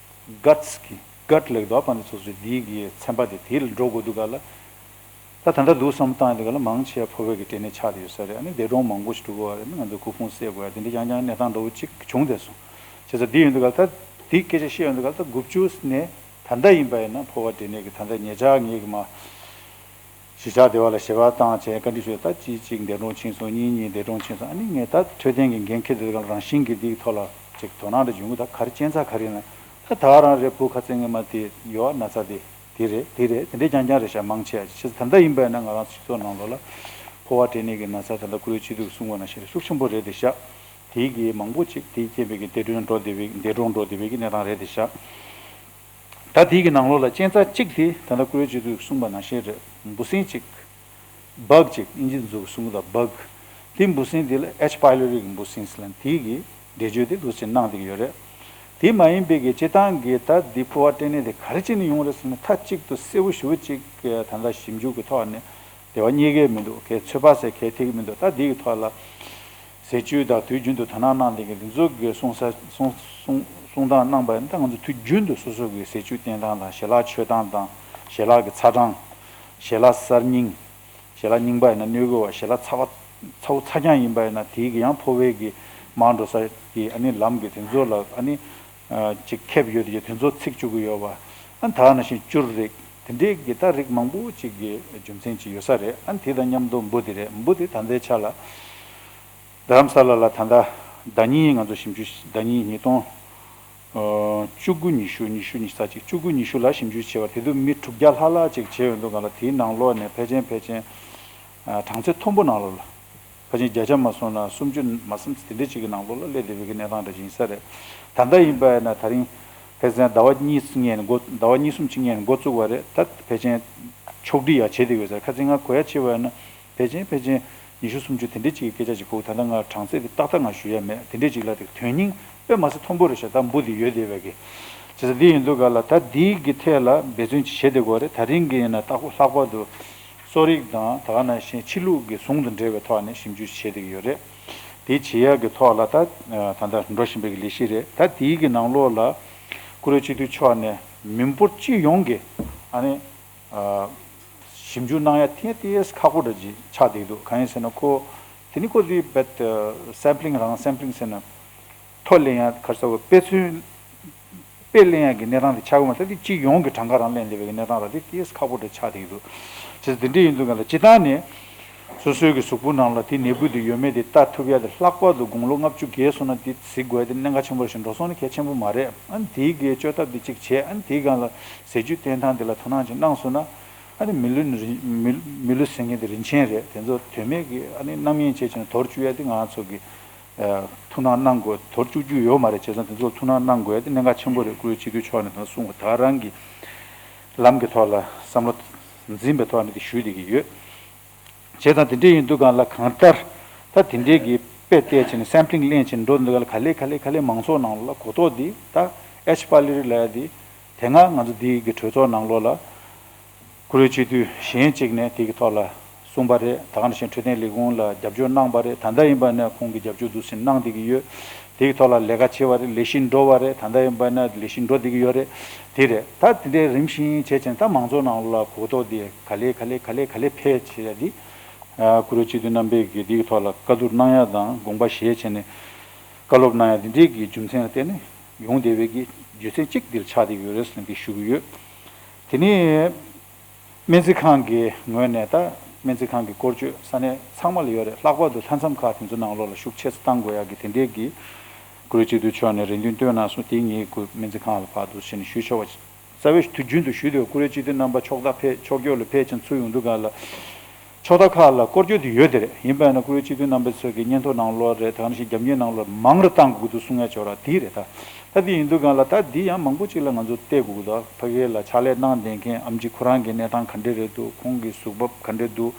གྷ་ཊི་སི་གི་གྷ་ཊི་ལེགས་དོ་ཨ་པ་འདི་ཚོགས་གཙོ་འདི་གི་ཚན་པ་དེ་དེ་ལ་འགྲོ་དགོས་དུས་ག་ལ། ད་ད་ལྟ་འདུག་བསམ་བཏང་ཡོང་དུས་ག་ལ་མང་ཆེ་བ་ཕོ་བའི་གི་འབྲས་ནད་ཆགས་བསྡད་ཡོད་ས་རེད། ཨ་ནི་འདས་གྲོངས་མང་པོ་ཞིག་འགྲོ་གི་ཡོད་རེད། ང་ཚོ་སྐུ་ཕུང་བསད་དགོས་ཡ་དེ་འདྲ་རྐྱང་རྐྱང་གནས་སྟངས་འདྲ་བོ་ཅིག་བྱུང་བསྡད་སོང་། བྱས་ཙང་འདི་ཡིན་དུས་ག་ལ་ད་འདི་སྐད་ཆ་བཤད་ཡོང་དུས་ག་ལ་ད་དགུ་བཅུ་ནས་ད་ལྟ་ཡིན་པ་ཡིན་ན་ཕོ་བ་འབྲས་ནད་ཀྱི་ད་ལྟ་ཉེ་ཆར་ངེད་ཀྱི་མ་གཞིས་ཆགས་སྡེ་བ་ལ་ཞལ་པར་བཏང་བྱས་བཀའ་འདྲི་ཞུས། ད་གཅིག་གཅིག་འདས་གྲོངས་ཕྱིན་སོང་། གཉིས་གཉིས་འདས་གྲོངས་ཕྱིན་སོང་། ཨ་ནི་ངས་ད་འཕྲོད་བསྟེན་གྱི་འགན་འཁྱེར་དུས་ག་ལ་རང་བཞིན་གྱིས་འདིའི་ཐོག་ལ་ཅིག་དོ་སྣང་འདྲ་བྱུང་གི་ད་ག་རེ་རྐྱེན་རྩ་ག་རེ་ཡིན་ན་ད་ད་རང་རེ་བུ་ཁ་ཚན་ངེད་མ་དེ་ཡོད་ན་ཚ་དེ། དེ་རེད་དེ་རེད་དེ་འདྲའི་རྐྱང་རྐྱང་རེད་ཤག་མང་ཆེ་བ་ཅིག་ད་ལྟ་ཡིན་པ་ཡིན་ན་ང་རང་ཚོ་སྤྱི་ཚོགས་ནང་ལོགས་ལ་ཕོ་བ་འབྲས་ནད་ཀྱི་ན་ཚ་ད་ལྟ་བཀུར་འོས་སྤྱི་འཐུས་ཀྱིས་གསུངས་པ་ནང་བཞིན་རེད། ཤུགས་ཆེན་པོ་རེད་དེ་ཤག་དེའི་གི་མང་པོ་ཅིག་དེའི་རྐྱེན་པས་ཀྱི་འདས་གྲོངས་འགྲོ་བསྡད་པའི་འདས་གྲོངས་འགྲོ་བསྡད་པའི་གི་གནས་སྟངས་རེད་དེ་ཤག་ད་དེའི་གི་ནང་ལོགས་ལ་རྐྱེན་རྩ་གཅིག་དེ་ད་ལྟ་བཀུར་འོས་སྤྱི་འཐུས་ཀྱིས་གསུངས་པ་ནང་བཞིན་རེད། འབུ་སྲིན་གཅིག་བྷག་ཅིག་ཨིན་ཇི་ཚོ་གསུང་གི་འདུག་བྷག་དེ་འབུ་སྲིན་དེ་ལ་ཨེཆ་པའི་ལོ་རི་གི་འབུ་སྲིན་ཟེར་ལ་དེ་གི་འགྲེལ་བརྗོད་དེ་འདུག་སེ་གནང་བསྡད་ཀྱི་ཡོད་རེད། དེ་མ་ཡིན་པའི་གི་སྤྱིར་བཏང་གི་ད་འདི་ཕོ་བ་འབྲས་ནད་དེ་ག་རེ་བྱས་ནས་ཡོང་རེད་ཟེར་ན་མཐའ་གཅིག་ཏུ་གསལ་པོ་ཞེ་པོ་ཅིག་ད་ལྟ་ཞིབ་འཇུག་གི་ཐོག་ནས་དེ་བ་རྙེད་ཀྱི་མི་འདུག་གས་ཚོད་དཔག་ཟེར་གས་ཐེག་གི་མི་འདུག་ད་འདི་གི་ཐོག་ལ་ཟས་བཅུད་དང་དུས་རྒྱུན་དུ་དོ་སྣང་གནང་བསྡད་ཀྱི་འདི་ཚོ་གི་གསུང་ས་གསུང་གསུང་གསུང་སྟངས་གནང་པ་ཡིན་ན་ད་ང་ཚོ་དུས་རྒྱུན་དུ་སོ་སོ་གི་ཟས་བཅུད་བསྟེན་སྟངས་དང་ཞལ་ལག་མཆོད་སྟངས་དང་ཞལ་ལག་གི་ཚ་གྲང་། ཞལ་ལག་གསར་རྙིང་། ཞལ་ལག་རྙིང་པ་ཡིན་ན་གནོད་ཀྱི་བ། ཞལ་ལག་ཚ་བ་ཚ་བོ་ཚ་རྐྱང་ཡིན་པ་ཡིན་ན་དེའི་གི་ཡང་ཕོ་བའི་གི་མར་འགྲོ་ས་གི་ཨ་ནི་ལམ་གི་དེ་ཚོ་ལ་ཨ་ནི་ཅིག་ཁེབས་ཡོད་དེ་དེ་ཚོ་ཚིག་བཅུག་གི་ཡོད་བ། ཨ་ད་ནང་བཞིན་བཅུར་རིགས་དེ་འདྲའི་གི་ད་རིགས་མང་པོ་ཅིག་གི་རྒྱུ་མཚན་ཅིག་ཡོད་ས་རེད། ཨ་དེ་དང་མཉམ་དུ་འབུ་དེ་རེད། འབུ་དེ་ད་ལྟའི་ཆ་ལ་རྡ་རམ་ས་ལ་ལ་ད་ལྟ་ཟླ་ཉིན་ང་ཚོ་ཞིབ་འཇུག་ཟླ་ཉིན་ཉིས་སྟོང་བཅུ་དགུ་ཉི་ཤུ་ཉི་ཤུ་ཉི་ཤུ་རྩ་གཅིག་བཅུ་དགུ་ཉི་ཤུ་ལ་ཞིབ་འཇུག་བྱས་པ་དེ་དུས་མི་དྲུག་བརྒྱ་ལྷག་ལྷག་ཅིག་བྱས་ཡོད་འདུག་ག་ལ། དེའི་ནང་ལོགས་ནས་ཕལ་ཆེར་ཕལ་ཆེར་གྲངས་ཚད་མཐོན་པོ་ནང་ལོགས་ལ་ཕལ་ཆེར་བརྒྱ་ཆ་མ་སོང་ན་སུམ་ཅུ་མ་སུམ་ཅུ་དེ་འདྲ་ཅིག་གི་ནང་ལོགས་ལ་སླེབས་བསྡད་པའི་གི་གནས་སྟངས་འདྲ་ཅིག་ཡིན་ས་རེད། ད་ལྟ་ཡིན་པ་ཡིན་ན་ད་རིང་ཕལ་ཆེར་ཟླ་བ་གཉིས་སྔས་ནས་འགོ་ཟླ་བ་གཉིས་གསུམ་ཅིག་སྔས་ནས་འགོ་བཙུགས་པ་རེད། ད་ཕལ་ཆེར་ཕྱོགས་སྒྲིག་ཡག་བྱས་བསྡད་ཡོད་ས་རེད། ཁ་སང་ང་གོ་ཡ་བྱས་པ་ཡིན་ན། ཕལ་ཆེར་ཕལ་ཆེར་ཉི་ཤུ་སུམ་ཅུ་དེ་འདྲ་ཅིག་གི་སྐད་ཆ་ཅིག་གོ། ད་ལྟ་ང་གྲངས་ཚད་དེ་ཏག་ཏག་ང་ཞུ་ཡ་མེད། དེ་འདྲ་ཅིག་ལ་དེ་དོན་སྙིང་དཔེ་མ་སྲིད་མཐོན་པོ་རེད་ཤག་ད་འབུ་དེ་ཡོད་བསྡད་པའི་གི། བྱས་ཙང་འདི་ཡིན་དུས་ག་ལ་ད་འདིའི་གི་ཐད་ལ་འབད་བརྩོན་ཅིག་བྱེད་བསྡད་དགོས་རེད། ད་རིང་གི་ཡིན་ན་ལྷག་པར་དུ་གསོ་རིག་དང་ད་ག་ནང་བཞིན་ཕྱི་ལུགས་ཀྱི་ཟུང་དུ་འབྲེལ་བའི་ཐོག་ནས་ཞིབ་འཇུག་བྱེད་བསྡད་ཀྱི་ཡོད་རེད། དེ་བྱེད་ཡག་གི་ཐོག་ལ་ད་ད་ལྟ་འགྲོ་བཞིན་པའི་ལས་གཞི་རེད། ད་དེའི་གི་ནང་ལོགས་ལ་བཀུར་འོས་སྤྱི་འཐུས་མཆོག་ནས་མི་འབོར་སྤྱི་ཡོངས་ཀྱི་ཨ་ནི་ཞིབ་འཇུག་གནང་ཡ་དེ་ཏོག་ཙམ་ཁག་པོ་འདྲ་ཅིག་ཆགས་བསྡད་འདུག་གང་ཡིན་ཟེར་ན་ཁོ་དེ་ནི་ཁོ་དེ་བེད་སེམ་པི་ལིང་རང་སེམ་པི་ལིང་ཟེར་ན་ཐོ་ལེན་ཡ་ག་རེ་ཟེར་དགོས། དཔེ་མཚོན་དཔེ་ལེན་ཡག་གི་གནས་སྟངས་དེ་ཆགས་ཀྱི་མ་རེད། ད་དེ་སྤྱི་ཡོངས་ཀྱི་གྲངས་ཀ་རང་ལེན་བསྡད་པའི་གནས་སྟངས་ར་དེ་ཏོག་ཙམ་ཁག་པོ་འདྲ་ཆགས་བསྡད་ཀྱི་འདུག་བྱས་ཙང་དེ་འདྲ་ཡིན་དུས་ག་ལ་སྤྱི་བཏང་ནས་སོ་སོའི་གི་གཟུགས་པོ་ནང་ལ་དེ་ནད་འབུ་དེ་ཡོད་མེད་དེ་ལྟ་ཐུབ་ཡ་དེ་ལྷག་པར་དུ་དགུང་ལོ་ལྔ་བཅུ་བརྒལ་སོང་ན་དེ་གཟིགས་དགོས་ཡ་དེ་གནད་འགག་ཆེན་པོ་རེད་ཤག་འགྲོ་སོང་ནི་གལ་ཆེན་པོ་མ་རེད། ཨ་ནི་དེའི་གི་བཅོས་ཐབས་དེ་གཅིག་བྱས། ཨ་ནི་དེའི་སྒང་ལ་ཟས་བཅུད་བསྟེན་སྟངས་དེ་ལ་དོ་སྣང་ཅིག་གནང་སོང་ན། ཨ་ནི་མི་ལུས་ནི་རིན་མི་མི་ལུས་ཟེར་མཁན་དེ་རིན་ཆེན་རེད། དེ་ཚོ་དོན་མེད་ཀྱི་ཨ་ནི་རྣམ་གཡེང་བྱས་བྱས་ནས་དོར་བཅུག་ཡ་དེ་ང་ཚོ་གི་ཨ་ཐུགས་སྣང་གནང་དགོས། དོར་བཅུག་རྒྱུ་ཡོད་མ་རེད། བྱས་ཙང་དེ་ཚོ་ལ་ཐུགས་སྣང་གནང་དགོས་ཡ་དེ་གནད་འགག་ཆེན་པོ་རེད། བཀུར་འོས་སྤྱི་འཐུས་མཆོག་ནས་ད་གསུངས་པ་ད་རང་གི་ལམ་གྱི་ཐོག་ལ་བསམ་བློ་འཛིན་པའི་ཐོག་ནས་དེ་ཞུ་བསྡད་ཀྱི་ཡོད། བྱས་ཙང་དེ་འདྲ་ཡིན་དུས་སྒང་ལ་གང་ལྟར་ད་དེ་འདྲའི་གི་དཔེ་བལྟས་བྱས་ནས་སེམ་པི་ལིང་ལེན་བྱས་ནས་འགྲོ་འདུག་ག་ལ་ག་ལེ་ག་ལེ་ག་ལེ་མང་ཚོགས་ནང་ལ་གོ་རྟོགས་འདི་ད་ཨེཆ་པ་ལི་རི་ལ་ཡ་འདི་དེ་སྔ་ང་ཚོ་འདི་གི་གྲོས་ཚོགས་ནང་ལོགས་ལ་བཀུར་འོས་སྤྱི་འཐུས་གཞན་གཅིག་ནས་དེ་གི་ཐོག་ལ་གསུངས་པ་རེད། ད་ག་ནང་བཞིན་འཕྲོད་བསྟེན་ལས་ཁུངས་ལ་རྒྱབ་སྐྱོར་གནང་པ་རེད། ད་ལྟ་ཡིན་པ་ན་ཁོང་གི་རྒྱབ་སྐྱོར་འདུག་ཟིན་གནང་བསྡད་ཀྱི་ཡོད། དེ་གི་ཐོག་ལ་ལས་ཀ་བྱེད་པ་རེད། ལས་གཞི་འགྲོ་བ་རེད། ད་ལྟ་ཡིན་པ་ན་ལས་གཞི་འགྲོ་བསྡད་ཀྱི་ཡོད་རེད། དེ་རེད། ད་དེ་འདྲའི་རིམ་བཞིན་བྱས་ཙང་ད་མང་ཚོགས་ནང་ལ་གོ་རྟོགས་དེ་ག་ལེ་ག་ལེ་ག་ལེ་ག་ལེ་འཕེལ་བྱེད་ཡ་དེ། ཨ་བཀུར་འོས་སྤྱི་འཐུས་རྣམ་པས་ཀྱི་དེ་གི་ཐོག་ལ་བཀའ་བསྡུར་གནང་ཡ་དང་དགོངས་པ་བཞེས་བྱས་ནས་བཀའ་སློབ་གནང་ཡ་དེ་འདྲའི་གི་རྒྱུ་མཚན་ལ་བརྟེན་ནས་ཡོང་བསྡད་པའི་གི་རྒྱུ་མཚན་གཅིག་འདིར་ཆགས་བསྡད་ཀྱི་ཡོད་རེད་ཟེར་ནས་དེ་ཞུ་གི་ཡོད། དེ་ནས། སྨན་རྩིས་ཁང་གི་ངོས་ནས་ད་སྨན་རྩིས་ཁང་གི་སྐོར་སྐྱོད་ས་གནས་ཚང་མ་ལ་ཡོད་རེད། ལྷག་པར་དུ་ལྷ་མཚམས་ཁག་དེ་ཚོ་ནང་ལོགས་ལ་ཤུགས་ཆེ་ཙམ་གཏང་དགོས་ཡག་གི་དེ་འདྲའི་གི་བཀུར་འོས་སྤྱི་འཐུས་མཆོག་ནས་རེ་འདུན་བཏོན་གནང་སོང་། དེ་ངས་ཁོ་སྨན་རྩིས་ཁང་ལ་ཕར་འདུག་བྱས་ནས་ཞུ་ཆོག་པ་རྩ་བའི་དུས་རྒྱུན་དུ་ཞུས་འདུག་བཀུར་འོས་སྤྱི་འཐུས་རྣམ་པ་ཕྱོགས་མཐའ་ཕེབས་ཕྱོགས་སྐྱོད་ལ་ཕེབས་ཀྱང་ཚུར་ཡོང་དུས་སྒང་ལ། ཕྱོགས་མཐའ་ཁག་ལ་སྐོར་སྐྱོད་དེ་ཡོད་དེ་རེད། ཡིན་པ་ཡིན་ན་བཀུར་འོས་སྤྱི་འཐུས་རྣམ་པ་ཚོ་གི་སྙན་ཐོ་ནང་ལོགས་རེད། ད་ག་ནང་བཞིན་རྒྱབ་གཉེར་ནང་ལོགས་མང་རུ་གཏང་དགོས་འདུག་གསུང་ཡ་ཅིག་ཡོད་ར་དེ་རེད་ད། ད་དེ་ཡིན་དུས་སྒང་ལ་ད་འདི་ཡང་མང་པོ་ཅིག་ལ་ང་ཚོ་བལྟ་དགོས་ཀྱི་འདུག་ཕ་གི་ལ་ཕྱག་ལས་གནང་བསྡད་མཁན་ཨེམ་ཆི་ཁོ་རང་གི་གནས་སྟངས་ག་འདྲ་རེད་འདུག་ཁོང་གི་གཟུགས་བབ་ག་འདྲ་འདུག་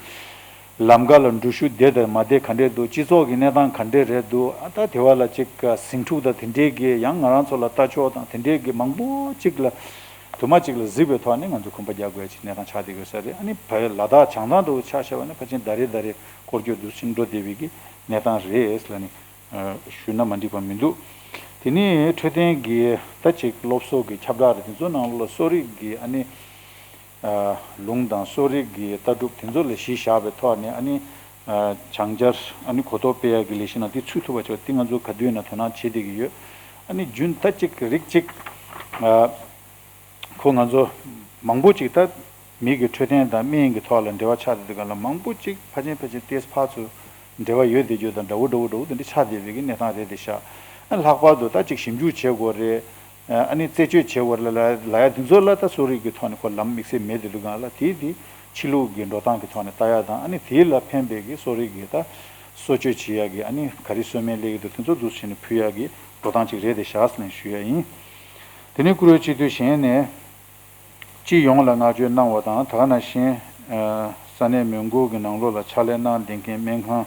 ལམ་ཁ་ལ་འགྲུལ་བཞུད་བདེ་དང་མ་བདེ་ག་འདྲ་འདུག་སྤྱི་ཚོགས་ཀྱི་གནས་སྟངས་ག་འདྲ་རེད་འདུག་ཨ་ད་དེ་བ་ལ་ཅིག་ཟིང་འཁྲུག་དང་དེ་འདྲའི་གི་ཡང་ང་རང་ཚོ་ལ་ལྟ་ཕྱོགས་དང་དེ་འདྲའི་གི་མང་པོ་ཅིག་ལ། དུ་མ་གཅིག་ལ་གཟིགས་པའི་ཐོག་ནས་ང་ཚོ་གོམ་པ་རྒྱག་དགོས་ཀྱི་གནས་སྟངས་ཆགས་བསྡད་ཡོད་ས་རེད། ཨ་ནི་བལ་ལ་དྭགས་བྱང་ཐང་དུ་ཆ་བཞག་པ་ན་ཕལ་ཆེར་ཟླ་རེ་ཟླ་རེ་སྐོར་སྐྱོད་འདུག་ཕྱིན་འགྲོ་བསྡད་པའི་གི་གནས་སྟངས་རེད་ལབ་ནས་ཞུས་ན་མ་འགྲིག་པ་མི་འདུག་དེ་ནས་འཕྲོད་བསྟེན་གྱི་ད་ཅིག་སློབ་གསོ་གི་ཁྱབ་བསྒྲགས་རེད། དེ་ཚོ་ནང་ལོགས་ལ་གསོ་རིག་གི་ཨ་ནི་ལུང་དང་གསོ་རིག་གི་ལྟ་གྲུབ་དེ་ཚོ་ལ་གཞི་བཞག་པའི་ཐོག་ནས་ཨ་ནི་བྱང་རྒྱལ་ཨ་ནི་གོ་རྟོགས་སྤེལ་ཡག་གི་ལས་གཞི་ནང་དེ་ཚུད་ཐུབ་པ་བྱས་པ་དེ་ང་ཚོ་ག་དུས་ཡིན་ན་དོ་སྣང་བྱེད་བསྡད་ཀྱི་ཡོད། ཨ་ནི་རྒྱུན་ད་ཅིག་རིགས་གཅིག་ཁོ་ང་ཚོ་མང་པོ་ཅིག་ད་མི་གི་འཕྲོད་བསྟེན་དང་སྨན་གྱི་ཐོག་ལ་འབྲེལ་བ་ཆགས་བསྡད་དུས་སྒང་ལ་མང་པོ་ཅིག་ཕལ་ཆེར་ཕལ་ཆེར་ཏེས་ཕར་ཚུར་འབྲེལ་བ་ཡོད་བསྡད་རྒྱུ་དང་འདྲ་བོ་འདྲ་བོ་འདྲ་བོ་དེ་འདྲ་ཆགས་བསྡད་པའི་གི་གནས་སྟངས་རེད་དེ་ཤག་ཨ་ལྷག་པར་དུ་ད་ཅིག་ཞིབ་འཇུག་བྱེད་དགོས་རེད། ཨ་ནི་རྩད་གཅོད་བྱེད་དགོས་རེད་ལ་ལ་ཡ་དེ་ཚོ་ལ་ད་གསོ་རིག་གི་ཐོག་ནས་ཁོ་ལམ་དམིགས་བསལ་མེད་བསྡད་དུས་སྒང་ལ་དེ་དེ་ཕྱི་ལུགས་ཀྱི་འགྲོ་སྟངས་ཀྱི་ཐོག་ནས་ལྟ་ཡ་དང་ཨ་ནི་དེ་ལ་ཕན་པའི་གི་གསོ་རིག་གི་ད་གསོ་བཅོས་བྱེད་ཡ་གི་ཨ་ནི་ག་རེ་གསོལ་སྨན་སླེབས་ཀྱི་འདུག་དེ་ཚོ་འདུག་བྱས་ནས་ཕུལ་ཡ་གི་འགྲོ་སྟངས་ཅིག་རེད་དེ་ཤག་ཟེར་ནས་ཞུ་ཡ་ཡིན། དེ་ནས་བཀུར་འོས་སྤྱི་འཐུས་གཞན་ནས་སྤྱི་ཡོངས་ལ་བསྔགས་བརྗོད་གནང་བ་དང་ད་ག་ནང་བཞིན་ས་གནས་མོན་གྷོ་གི་ནང་ལོགས་ལ་ཕྱག་ལས་གནང་བསྡད་མཁན་སྨན་ཁང་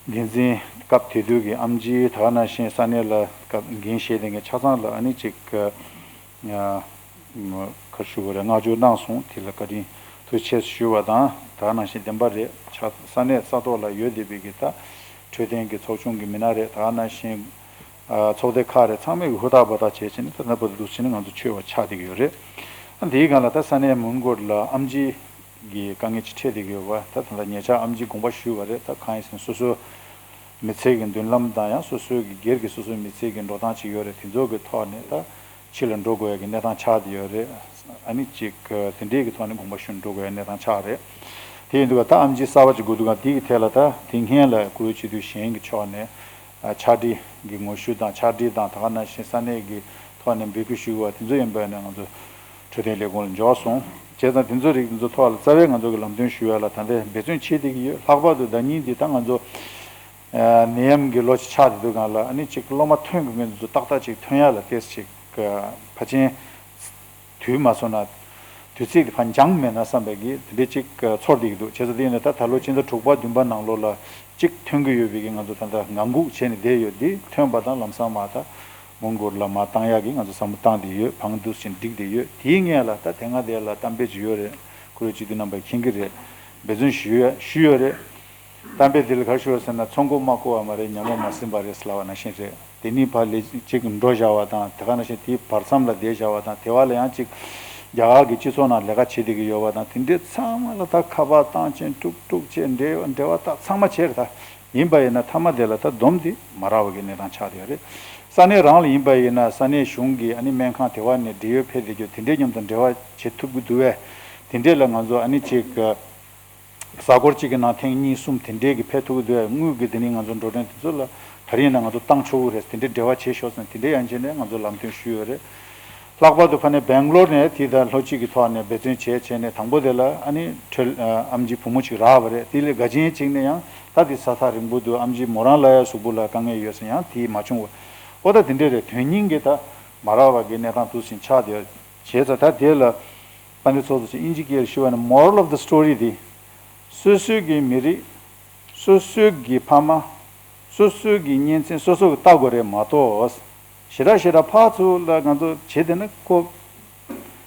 འགན་འཛིན་སྐབས་དེ་དུས་ཀྱི་ཨམ་ཆི་ད་ག་ནང་བཞིན་ས་གནས་ལ་སྐབས་འགན་བཞེས་བསྡད་མཁན་ཆ་ཚང་ལ་ཨ་ནི་ཅིག་ག་རེ་ཞུ་དགོས་རེད། བསྔགས་བརྗོད་གནང་སོང་། དེ་ལ་བཀའ་དྲིན་ཐུགས་རྗེ་ཆེ་ཞུ་བ་དང་ད་ག་ནང་བཞིན་བདེན་པ་རེད། ས་གནས་ས་ཐོག་ལ་ཡོད་བསྡད་པའི་གི་ད་འཕྲོད་བསྟེན་གྱི་ཚོགས་ཆུང་གི་མི་སྣ་རེད། ད་ག་ནང་བཞིན། ཚོགས་སྡེ་ཁག་རེད་ཚང་མས་ཧུར་ཐག་འབད་ཐག་བྱས་བྱས་ནས་ད་ལྟ་བར་དུ་འདུག་བྱས་ནས་ང་ཚོ་ཆོད་པ་ཆགས་བསྡད་ཀྱི་ཡོད་རེད། ཨ་འདིའི་སྒང་ལ་ད་ས་གནས་མོན་གྷོ་ལ་ཨམ་ཆི་གི་དཀའ་ངལ་ཅིག་འཕྲད་བསྡད་ཀྱི་ཡོད་པ་ད་ད་ལྟ་ཉེ་ཆར་ཨམ་ཆི་དགོངས་པ་ཞུས་པ་རེད། ད་གང་ཡིན་ཟེར་ན་སོ་སོའི་མི་ཚེ་གི་མདུན་ལམ་དང་ཡང་སོ་སོའི་གི་སྒེར་གྱི་སོ་སོའི་མི་ཚེ་གི་འགྲོ་སྟངས་ཅིག་ཡོད་རེད། དེ་ཚོ་གི་ཐོག་ནས་ད་ཕྱི་ལ་འགྲོ་དགོས་ཡ་གི་གནས་སྟངས་ཆགས་བསྡད་ཡོད་རེད། ཨ་ནི་ཅིག་དེ་འདྲའི་གི་ཐོག་ནས་དགོངས་པ་ཞུ་འགྲོ་དགོས་ཡ་གནས་སྟངས་ཆགས་རེད། དེ་ཡིན་དུས་ད་ཨམ་ཆི་གསར་པ་ཅིག་དགོས་འདུག་ག་དེ་གི་ཐད་ལ་ད་དེ་སྔོན་ལ་བཀུར་འོས་སྤྱི་འཐུས་གཞན་གྱི་ཕྱོགས་ནས། ཕྱག་བྲིས་ཀྱི་ངོ་བཤུས་དང་ཕྱག་བྲིས་དང་ད་ག་ནང་བཞིན་ས་གནས་ཀྱི་ཐོག་ནས་འབོད་སྐུལ་ཞུས་པ་དེ་ཚོ་ཡིན་པ་ཡིན་ན་ང་ཚོ་འཕྲོད་བསྟེན་ལས་ཁུངས་ལ་འབྱོར་སོང་། བྱས་ཙང་དེ་ཚོ་རིགས་དེ་ཚོ་ཐོག་ལ་རྩ་བའི་ང་ཚོ་གི་ལམ་སྟོན་ཞུ་ཡ་ལ་ད་ལྟའི་འབད་བརྩོན་བྱེད་བསྡད་ཀྱི་ཡོད། ལྷག་པར་དུ་ཟླ་ཉིན་འདི་ད་ང་ཚོ་ནད་ཡམས་ཀྱི་ལོ་ཅིག་ཆགས་བསྡད་དུས་སྒང་ལ་ཨ་ནི་ཅིག་སློབ་མ་ཐོན་དགོས་མཁན་དེ་ཚོ་ཏག་ཏག་ཅིག་ཐོན་ཡ་ལ་ཏོག་ཙམ་ཅིག་ཕལ་ཆེར། དུས་མ་སོང་ན། དུས་ཚིགས་དེ་ཕར་འགྱངས་མེད་ན་བསམ་པའི་གི་དེ་འདྲའི་ཅིག་ཚོར་བསྡད་ཀྱི་འདུག་བྱས་ཙང་དེ་ཡིན་ན་ད་ད་ལོ་ཕྱི་ཟླ་དྲུག་པ་བདུན་པ་ནང་ལོགས་ལ་ཅིག་ཐོན་གྱི་ཡོད་པའི་གི་ང་ཚོ་ད་ལྟ་ངང་སྒུག་བྱས་ནས་བསྡད་ཡོད། འདི་ཐོན་པ་དང་ལམ་སང་མར་ད་མོན་གྷོ་ལ་མར་བཏང་ཡག་གི་ང་ཚོ་བསམ་བློ་བཏང་བསྡད་ཡོད། བང་བསྡུས་ཤིག་བསྒྲིགས་བསྡད་ཡོད། དེའི་སྔོན་ལ་ད་དེ་སྔ་དེ་ལ་གཏམ་དཔེ་ཅིག་ཡོད་རེད། བཀུར་འོས་སྤྱི་འཐུས་རྣམ་པས་མཁྱེན་གྱི་རེད། འབད་བརྩོན་ཞུས་ཡོད་ཞུས་ཡོད་རེད། གཏམ་དཔེ་འདི་ལ་ག་རེ་ཞུ་བ་ཟེར་ན། ཚོང་ཁུག་མ་བརྐུ་བ་མ་རེད། ཉ་མོ་མ་ཟིན་པ་རེད་ཟེར་ལབ་པ་ནང་བཞིན་རེད། དེ་ནས་ཕར་ལས་གཅིག་འགྲོ་བཞག་པ་དང་། དེ་ག་ནང་བཞིན་དེའི་བར་མཚམས་ལ་བསྡད་བཞག་པ་དང་། དེ་བ་ལ་ཡང་གཅིག་རྒྱ་གར་གྱི་སྤྱི་ཚོགས་ནང་ལས་ཀ་བྱེད་བསྡད་ཀྱི་ཡོད་པ་དང་། དེ་འདྲའི་ཚང་མ་ལ་ད་ཁ་པར་བཏང་བྱས་དཀྲུག་དཀྲུག་བྱས། འབྲེལ་འབྲེལ་བ་ད་ཚང་མ་བྱས་རེད། ད་ཡིན་པ་ཡིན་ན་མཐའ་མ་དེ་ལ་ད་སྡོམ་དེ་མ་རག་པ་གི་གནས་སྟངས་ཆགས་བསྡད་ཡོད་རེད། ས་གནས་རང་ལ་ཡིན་པ་ཡིན་ན། ས་གནས་གཞུང་གི་ཨ་ནི་སྨན་ཁང་དེ་བ་ནས་འབྲེལ་ཡོད་ཕེབས་བསྡད་རྒྱུ་དེ་འདྲའི་མཉམ་དུ་འབྲེལ་བ་བྱེད་ཐུབ་ཀྱི་འདུག་བས། དེ་འདྲས་ལ་ང་ཚོ་ཨ་ནི་གཅིག་གཟའ་འཁོར་གཅིག་གི་ནང་ཐེངས་གཉིས་གསུམ་དེ་འདྲས་ཀྱི་ཕེབས་ཐུབ་ཀྱི་འདུག་བས། དངུལ་གྱི་དེ་ནས་ང་ཚོ་འགྲོ་གྲོན་དེ་ཚོ་ལ་ད་རིང་ན་ང་ཚོ་བཏང་ཆོག་གི་རེད། དེ་འདྲས་འབྲེལ་བ་བྱེད་ཤོག་ཟེར་ནས་དེ་འདྲས་ཡང་བྱས་ནས་ང་ཚོ་ལམ་སྟོན་ཞུས་ཡོད་རེད། ལྷག་པར་དུ་ཕ་ནས་སྦེང་ལོར་ནས་དེ་དང་ལྷོ་གཅིག་གི་ཐོག་ནས་འབད་བརྩོན་བྱས་བྱས་ནས། དང་པོ་དེ་ལ་ཨ་ནི་འཕྲོད་ཨ་ཨེམ་ཆི་བུ་མོ་གཅིག་རག་པ་རེད། དེ་ལས་དགའ་ཆེན་གཅིག་ནས་ཡང་ད་དེ་ས་ཐག་རིང་པོ་འདུག་ཨེམ་ཆི་མོ་རང་ལ་ཡང་གཟུགས་པོ་ལ་དཀའ་ངལ་ཡོད་ཟེར། ཡང་དེ་མ་བྱུང་བ། ཨོ་ད་དེ་འདྲས་རེད། དོན་སྙིང་གི་ད་མ་རག་པ་གི་གནས་སྟངས་འདུག་ཟིན་ཆགས་བསྡད་ཡོད། བྱས་ཙང་ད་དེ་ལ་ཕ་ནས་ཚོགས་གཙོ་ཆེ་དབྱིན་ཇི་སྐད་ལ་ཞུ་བ་ན། Moral of the story དེ། སོ་སོའི་གི་མི་རིགས། སོ་སོའི་གི་ཕ་མ། སོ་སོའི་གི་གཉེན་ཚན་སོ་སོ་གི་ལྟ་དགོས་རེད་མ་གཏོགས། ཞེ་དྲག་ཞེ་དྲག་ཕར་ཚུར་ལ་ང་ཚོ་བྱེད་བསྡད་ན་ཁོ།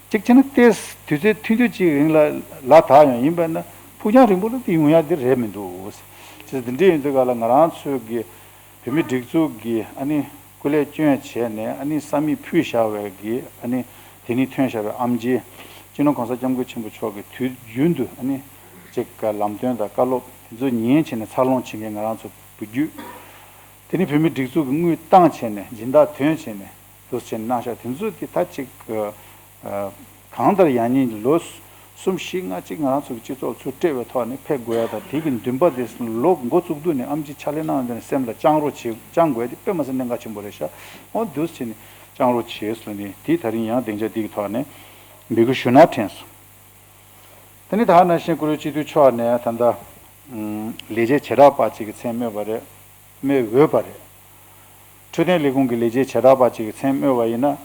གཅིག་བྱས་ན་ཏོག་ཙམ་དུས་ཚོད་ཐུང་ཐུང་ཅིག་རིང་ལ་ལ་དྭགས་ཡོང་ཡིན་པ་ན། ཕུགས་རྒྱང་རིང་པོ་ལ་དེ་ཡོང་ཡ་དེ་རེད་མི་འདུག་ཟེར། འདི་འདྲ་ཡིན་དུས་ག་ལ་ང་རང་ཚོའི་གི་བོད་མི་སྒྲིག་འཛུགས་ཀྱི་ཨ་ནི་སྐུ་ལས་བསྐྱོན་བྱས་ནས། ཨ་ནི་ས་མིག་ཕུལ་བཞག་པའི་གི་ཨ་ནི་དེ་ནས་ཐོན་བཞག་པའི་ཨེམ་ཆི་སྤྱི་ནོར་གོང་ས་སྐྱབས་མགོན་ཆེན་པོ་མཆོག་གི་དུས་རྒྱུན་དུ་ཨ་ནི་ཅིག་ལམ་སྟོན་དང་བཀའ་སློབ་དེ་ཚོ་ཉན་བྱས་ནས་འཚར་ལོངས་བྱེད་མཁན་ང་རང་ཚོ་བུ་རྒྱུད། དེ་ནི་བོད་མི་སྒྲིག་འཛུགས་ཀྱི་དངུལ་བཏང་བྱས་ནས། སྦྱིན་བདག་ཐོན་བྱས་ནས་འདུག་བྱས་ནས་གནང་བཞག་དེ་ཚོ་དེ་ད་ཅིག་ཨ་གང་ལྟར་ཡང་སྙིང་ལོ་གསུམ་བཞི་ལྔ་ཅིག་ང་རང་ཚོ་གི་སྤྱི་ཚོགས་ཚུར་སྤྲད་པའི་ཐོག་ནས་ཕེབས་དགོས་ཡ་དང་། དེ་གི་འདུན་པ་དེ་ལོ་འགོ་བཙུགས་དུས་ནས་ཨེམ་ཆི་ཕྱག་ལས་གནང་དེ་ནས་སེམས་ལ་བཅངས་རོགས་བྱེད། བཅངས་དགོས་ཡ་དེ་དཔེ་མ་སྲིད་གནད་འགག་ཆེན་པོ་རེད་ཤག་འོ་འདུག་བྱས་ནས་བཅངས་རོགས་བྱེད་ཟེར་ནས་དེ་ད་རིང་ཡང་སྡིངས་ཆ་འདི་གི་ཐོག་ནས་འབོད་སྐུལ་ཞུ་ན་དྲན་སོང་། དེ་ནས་ད་ག་ནང་བཞིན་བཀུར་འོས་སྤྱི་འཐུས་མཆོག་ནས་ད་ལྟ་ཨུམ་ལས་བྱེད་བྱེ་བྲག་པ་ཅིག་གི་མཚན་སྨོས་པ་རེད། སྨོས་འོས་པ་རེད། འཕྲོད་བསྟེན་ལས་ཁུངས་ཀྱི་ལས་བྱེད་བྱེ་བྲག་པ་ཅིག་གི་མཚན་སྨོས་པ་ཡིན་ན།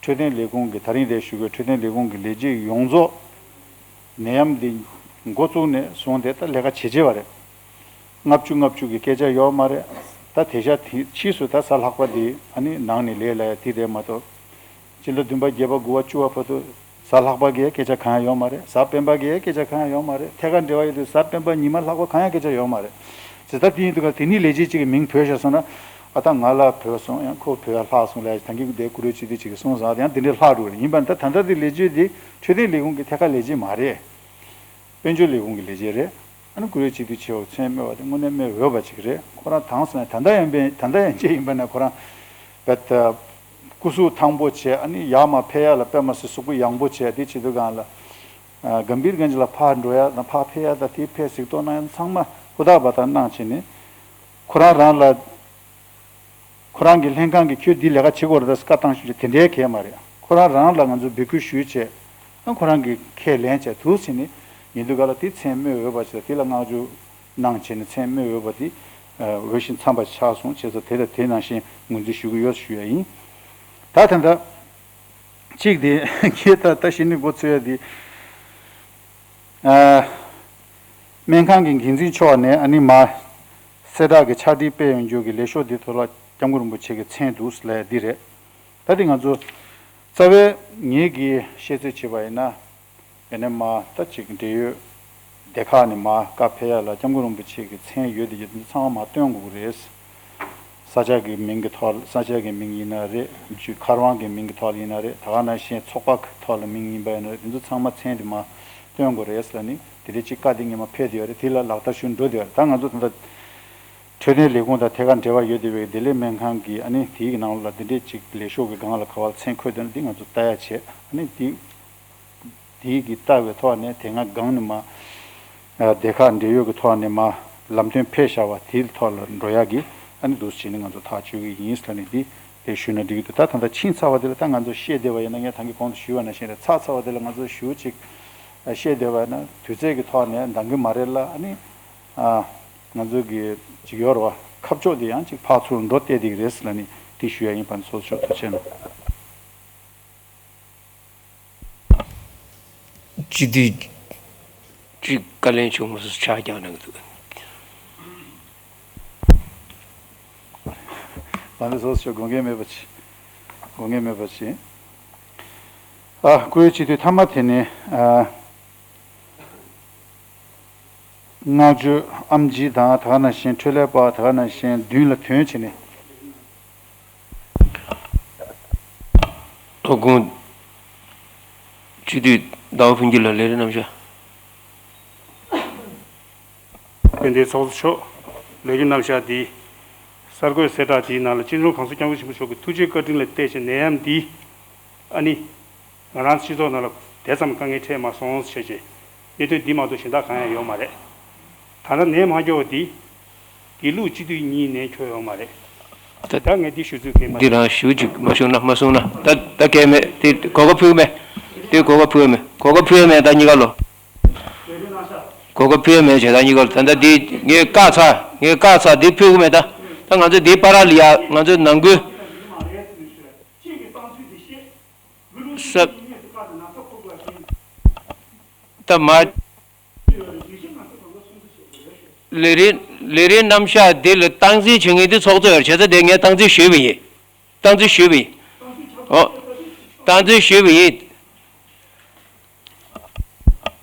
འཕྲོད་བསྟེན་ལས་ཁུངས་ཀྱི་ད་རིང་དེ་ཞུ་དགོས། འཕྲོད་བསྟེན་ལས་ཁུངས་ཀྱི་ལས་བྱེད་ཡོངས་རྫོགས་ནད་ཡམས་འདི་འགོ་བཙུགས་ནས་བཟུང་སྟེ་ད་ལས་ཀ་བྱེད་བྱེད་པ་རེད། ལྔ་བཅུ་ལྔ་བཅུ་གི་སྐད་ཆ་ཡོད་མ་རེད། ད་དེང་སང་དེ་ཕྱིས་སུ་ད་གཟའ་ལྷག་པ་འདི་ཨ་ནི་ནང་ནས་ལས་ལ་ཡ་དེ་རེད་མ་གཏོགས། སྤྱི་ཟླ་བདུན་པ་བརྒྱད་པ་དགུ་པ་བཅུ་པ་བར་དུ་གཟའ་ལྷག་པ་གི་སྐད་ཆ་གང་ཡང་ཡོད་མ་རེད། གཟའ་སྤེན་པ་གི་སྐད་ཆ་གང་ཡང་ཡོད་མ་རེད། ཐད་ཀར་འབྲེལ་བ་ཡོད་དུས་གཟའ་སྤེན་པ་ཉི་མ་ལྷག་པ་གང་ཡང་སྐད་ཆ་ཡོད་མ་རེད། ཇི་ལྟར་དེ་ཡིན་དུས་ག་དེ་ནི་ལས་བྱེད་ཅིག་གི་མིང་བོས་བཞག་སོང་ན། ཨ་ད་ང་ལ་བོས་སོང་། ཡང་ཁོ་བོས་ཡ་ལྷག་སོང་ལས། ད་གིན་དེ་བཀུར་འོས་སྤྱི་འཐུས་ཅིག་གིས་གསུངས་སོང་། ཡང་དེ་འདྲའི་ལྷག་འགྲོ་རེད། ཡིན་པ་ད་ད་ལྟ་དེ་ལས་བྱེད་དེ་འཕྲོད་བསྟེན་ལས་ཁུངས་ཀྱི་ཐད་ཀར་ལས་བྱེད་མ་རེད། དཔལ་འབྱོར་ལས་ཁུངས་ཀྱི་ལས་བྱེད་རེད། ཨ་ནི་བཀུར་འོས་སྤྱི་འཐུས་ཆེ་བ་མཚན་སྨོས་པ་དེ་དངོས་གནས་སྨོས་འོས་པ་ཅིག་རེད། ཁོ་རང་དེང་སང་ད་ལྟ་ཡང་དཔེ་ད་ལྟ་ཡང་ཅིག་ཡིན་པ་ན་ཁོ་རང་བེད་སྐུ་གཟུགས་ཐང་པོ་བྱས། ཨ་ནི་ཡར་མར་ཕེབས་ཡ་ལ་དཔེ་མ་སྲིད་གཟུགས་པོ་ཡངས་པོ་བྱས། དེ་བྱེད་དུས་སྒང་ལ་གམ་བྷིར་གན་ཇི་ལ་ཕར་འགྲོ་ཡ་དང་ཕར་ཕེབས་ཡ་དང་། དེ་ཕེབས་གཟིགས་རྟོག་གནང་ཡ་ཚང་མ་ཧུར་ཐག་འབད་ཐག་གནང་བྱས་ནས། ཁོ་རང་རང་ལ། ཁོ་རང་གི་ལྷན་ཁང་གིས་ཁྱོད་འདི་ལས་ཀ་བྱེད་དགོས་རེད་ཟེར་བཀའ་བཏང་ཞུ་ཅིག་དེ་འདྲའི་གལ་མ་རེད། ཁོ་རང་རང་ལ་ང་ཚོས་འབོད་སྐུལ་ཞུས་བྱས། ཨ་ཁོ་རང་གིས་ཁས་ལེན་བྱས་འདུག་ཟེར་ནས་ཡིན་དུས་ག་ལ། དེ་མཚན་སྨོས་འོས་པ་ཅིག་དང་། དེ་ལ་བསྔགས་བརྗོད་གནང་བྱས་ནས་མཚན་སྨོས་འོས་པ་དེ་འོས་ཤིང་འཚམས་པ་ཆགས་སོང་། བྱས་ཙང་དེ་ལ་དེ་ནང་བཞིན་ངོས་འཛིན་ཞུ་གི་ཡོད་ཞུ་ཡ་ཡིན། ད་ད་ལྟ་གཅིག་དེ་ངས་ད་ལྟ་གཞི་ནས་མགོ་ཚོས་ཡ་དེ། ཨ། སྨན་ཁང་གི་འགན་འཛིན་མཆོག་ནས་ཨ་ནི་མ་གསལ་བསྒྲགས་ཀྱི་ཕྱག་བྲིས་སྤེལ་ཡོང་རྒྱུ་གི་ལས་ཤོག་འདི་ཐོག་ལ་སྐྱབས་མགོན་རིན་པོ་ཆེ་གི་མཚན་འདུག་ལབ་ཡ་འདི་རེད། ད་དེ་ང་ཚོ་རྩ་བའི་ངེད་ཀྱིས་ཤེས་ཚོད་བྱས་པ་ཡིན་ན། ཡང་ན་མ་ད་ཅིག་འབྲེལ་ཡོད་སྡེ་ཁག་ནས་མ་བཀའ་ཕེབས་ཡ་ལ་སྐྱབས་མགོན་རིན་པོ་ཆེ་གི་མཚན་ཡོད་དེ་ཡོད་དེ་ཚང་མ་མ་སྟོན་དགོས་ཀྱི་རེད། ས་ཆ་གི་མིང་གི་ཐོག་ས་ཆ་གི་མིང་ཡིན་ན་རེད། མཁར་དབང་གི་མིང་གི་ཐོག་ལ་ཡིན་ན་རེད། ད་ག་ནང་བཞིན་ཚོགས་པ་གི་ཐོག་ལ་མིང་ཡིན་པ་ཡིན་ན་རེད། དེ་ཚོ་ཚང་མ་མཚན་དེ་མ་སྟོན་དགོས་རེད་ཟེར་ལབ་ནས་དེ་འདྲའི་ཅིག་བཀའ་དེ་སྔོན་མ་ཕེབས་བསྡད་ཡོད་རེད། དེ་ལ་ལག་བསྟར་ཞུ་འགྲོ་བསྡད་ཡོད་རེད། ད་ང་ཚོ་ད་ལྟ་འཕྲོད་བསྟེན་ལས་ཁུངས་དང་ཐད་ཀར་འབྲེལ་བ་ཡོད་བསྡད་པའི་བདེ་ལེགས་སྨན་ཁང་གི་ཨ་ནི་དེའི་ནང་ལ་དེ་འདྲའི་ཅིག་ལས་ཤོག་གི་སྒང་ལ་ག་བ་ལ་མཚན་འཁོད་འདུག་ན་དེ་ང་ཚོ་ལྟ་ཡ་བྱེད། ཨ་ནི་དེ། དེའི་གི་ལྟ་བའི་ཐོག་ནས་དེ་སྔ་སྒང་ནས་མ། ཨ་སྡེ་ཁག་འབྲེལ་ཡོད་ཀྱི་ཐོག་ནས་མ་ལམ་སྟོན་ཕེབས་བཞག་པ་དེའི་ཐོག་ལ་འགྲོ་ཡག་གི་ཨ་ནི་འདུག་སེ་བྱས་ནས་ང་ཚོ་ཐག་གཅོད་ཀྱི་ཡིན་ཟེར་ནས་དེ་དེ་ཞུས་ན་འགྲིག་གི་འདུག་ད་ད་ལྟ་ཕྱིན་ཚར་བ་དེ་ལ་ད་ང་ཚོ་བཤད་བསྡད་པ་ཡིན་ན། ངས་ད་གིན་གོང་དུ་ཞུས་པ་ནང་བཞིན་རེད། ཚར་ཚར་བ་དེ་ལ་ང་ཚོ་ཞུ་ཅིག་བཤད་བསྡད་པ་ཡིན་ན་དུས་ཚོད་ཀྱི་ཐོག་ནས་འདང་གི་མ་རེད་ལ། ཨ་ནི་ཨ་ང་ཚོ་གི་ཅིག་ཡོད་རེད་བ། ཁ་ཕྱོགས་དེ་ཡང་ཅིག་ཕར་ཚུར་འགྲོ་བསྡད་བསྡད་ཀྱི་རེད་ཟེར་ལབ་ནས་དེ་ཞུ་ཡ་ཡིན། ཕན་ཚུན་ཚོགས་ཆོག་ཐུགས་རྗེ་གནང་། སྤྱི་འཐུས་གཅིག་བཀའ་ལན་བྱུང་མ་སོང་། ཆག་རྐྱང་གནང་གི་འདུག་མ་ཎི་ཚོགས་ཆོག་དགོངས་འགལ་མེད་པ་བྱེད། དགོངས་འགལ་མེད་པ་བྱེད། ཨ་བཀུར་འོས་སྤྱི་འཐུས་མཐའ་མ་དེ་ནས་ཨ། བསྔགས་བརྗོད་ ཨམ་ཆི་དང་ད་ག་ནང་བཞིན་འཕྲོད་ལས་པ་ད་ག་ནང་བཞིན་མདུན་ལ་ཐོན་བྱས་ནས། ཐོག་ཁོངས་སྤྱི་འཐུས་ཟླ་བ་ཕུན་སྐྱིད་ལགས་ལས་རིམ་རྣམ་གཞག་དཔལ་ལྡན་ཚོགས་གཙོ་མཆོག་ལས་རིམ་རྣམ་གཞག་འདི་གསར་འགོད་གསལ་བསྒྲགས་འདིའི་ནང་ལ་སྤྱི་ནོར་གོང་ས་སྐྱབས་མགོན་ཆེན་པོ་མཆོག་གི་ཐུགས་རྗེ་བཀའ་དྲིན་ལ་བརྟེན་བྱས་ནད་ཡམས་འདི་ཨ་ནི་ང་རང་སྤྱི་ཚོགས་ནང་ལ་དེ་ཙམ་དཀའ་ངལ་འཕྲད་མ་སོང་ཞེས་བྱས་གནད་དོན་འདི་མ་གཏོགས་གཞན་དག་གང་ཡང་ཡོད་མ་རེད། ད་ལྟ་ནད་མ་སྐྱོ་བ་འདི་དགེ་ལུགས་སྤྱི་འཐུས་གཉིས་ནས་འཁྱོལ་ཡོད་མ་རེད། ད་ད་ངས་འདི་ཞུ་ཚུལ་གལ་མ་འདི་རང་ཞུ་ཅིག་མ་བྱུང་ན་མ་སོང་ན་ད་ད་གལ་མེད་དེ་གོ་སྐབས་ཕུལ་མེད། དེ་གོ་སྐབས་ཕུལ་མེད་གོ་སྐབས་ཕུལ་མེད་ད་གཉིས་ཀ་ལོ། གོ་སྐབས་ཕུལ་མེད་བྱས་ད་གཉིས་ཀ་ལོ་ད་ད་འདི་ངས་བཀག་ཚར་ངས་བཀག་ཚར་འདི་ཕུལ་གི་མེད་ད། ད་ང་ཚོ་འདི་པ་ར་ལི་ཡ་ང་ཚོ་ནང་ཁུལ་ས་ད་མ། ལས་རིམ་ལས་རིམ་རྣམ་གཞག་འདི་ལ་སྟངས་འཛིན་བྱེད་མཁན་འདི་ཚོགས་གཙོ་ཡོད་རེད་བྱས་ཙང་དེ་ངས་སྟངས་འཛིན་ཞུས་པ་ཡིན། སྟངས་འཛིན་ཞུས་པ་ཡིན། ཨོ། སྟངས་འཛིན་ཞུས་པ་ཡིན།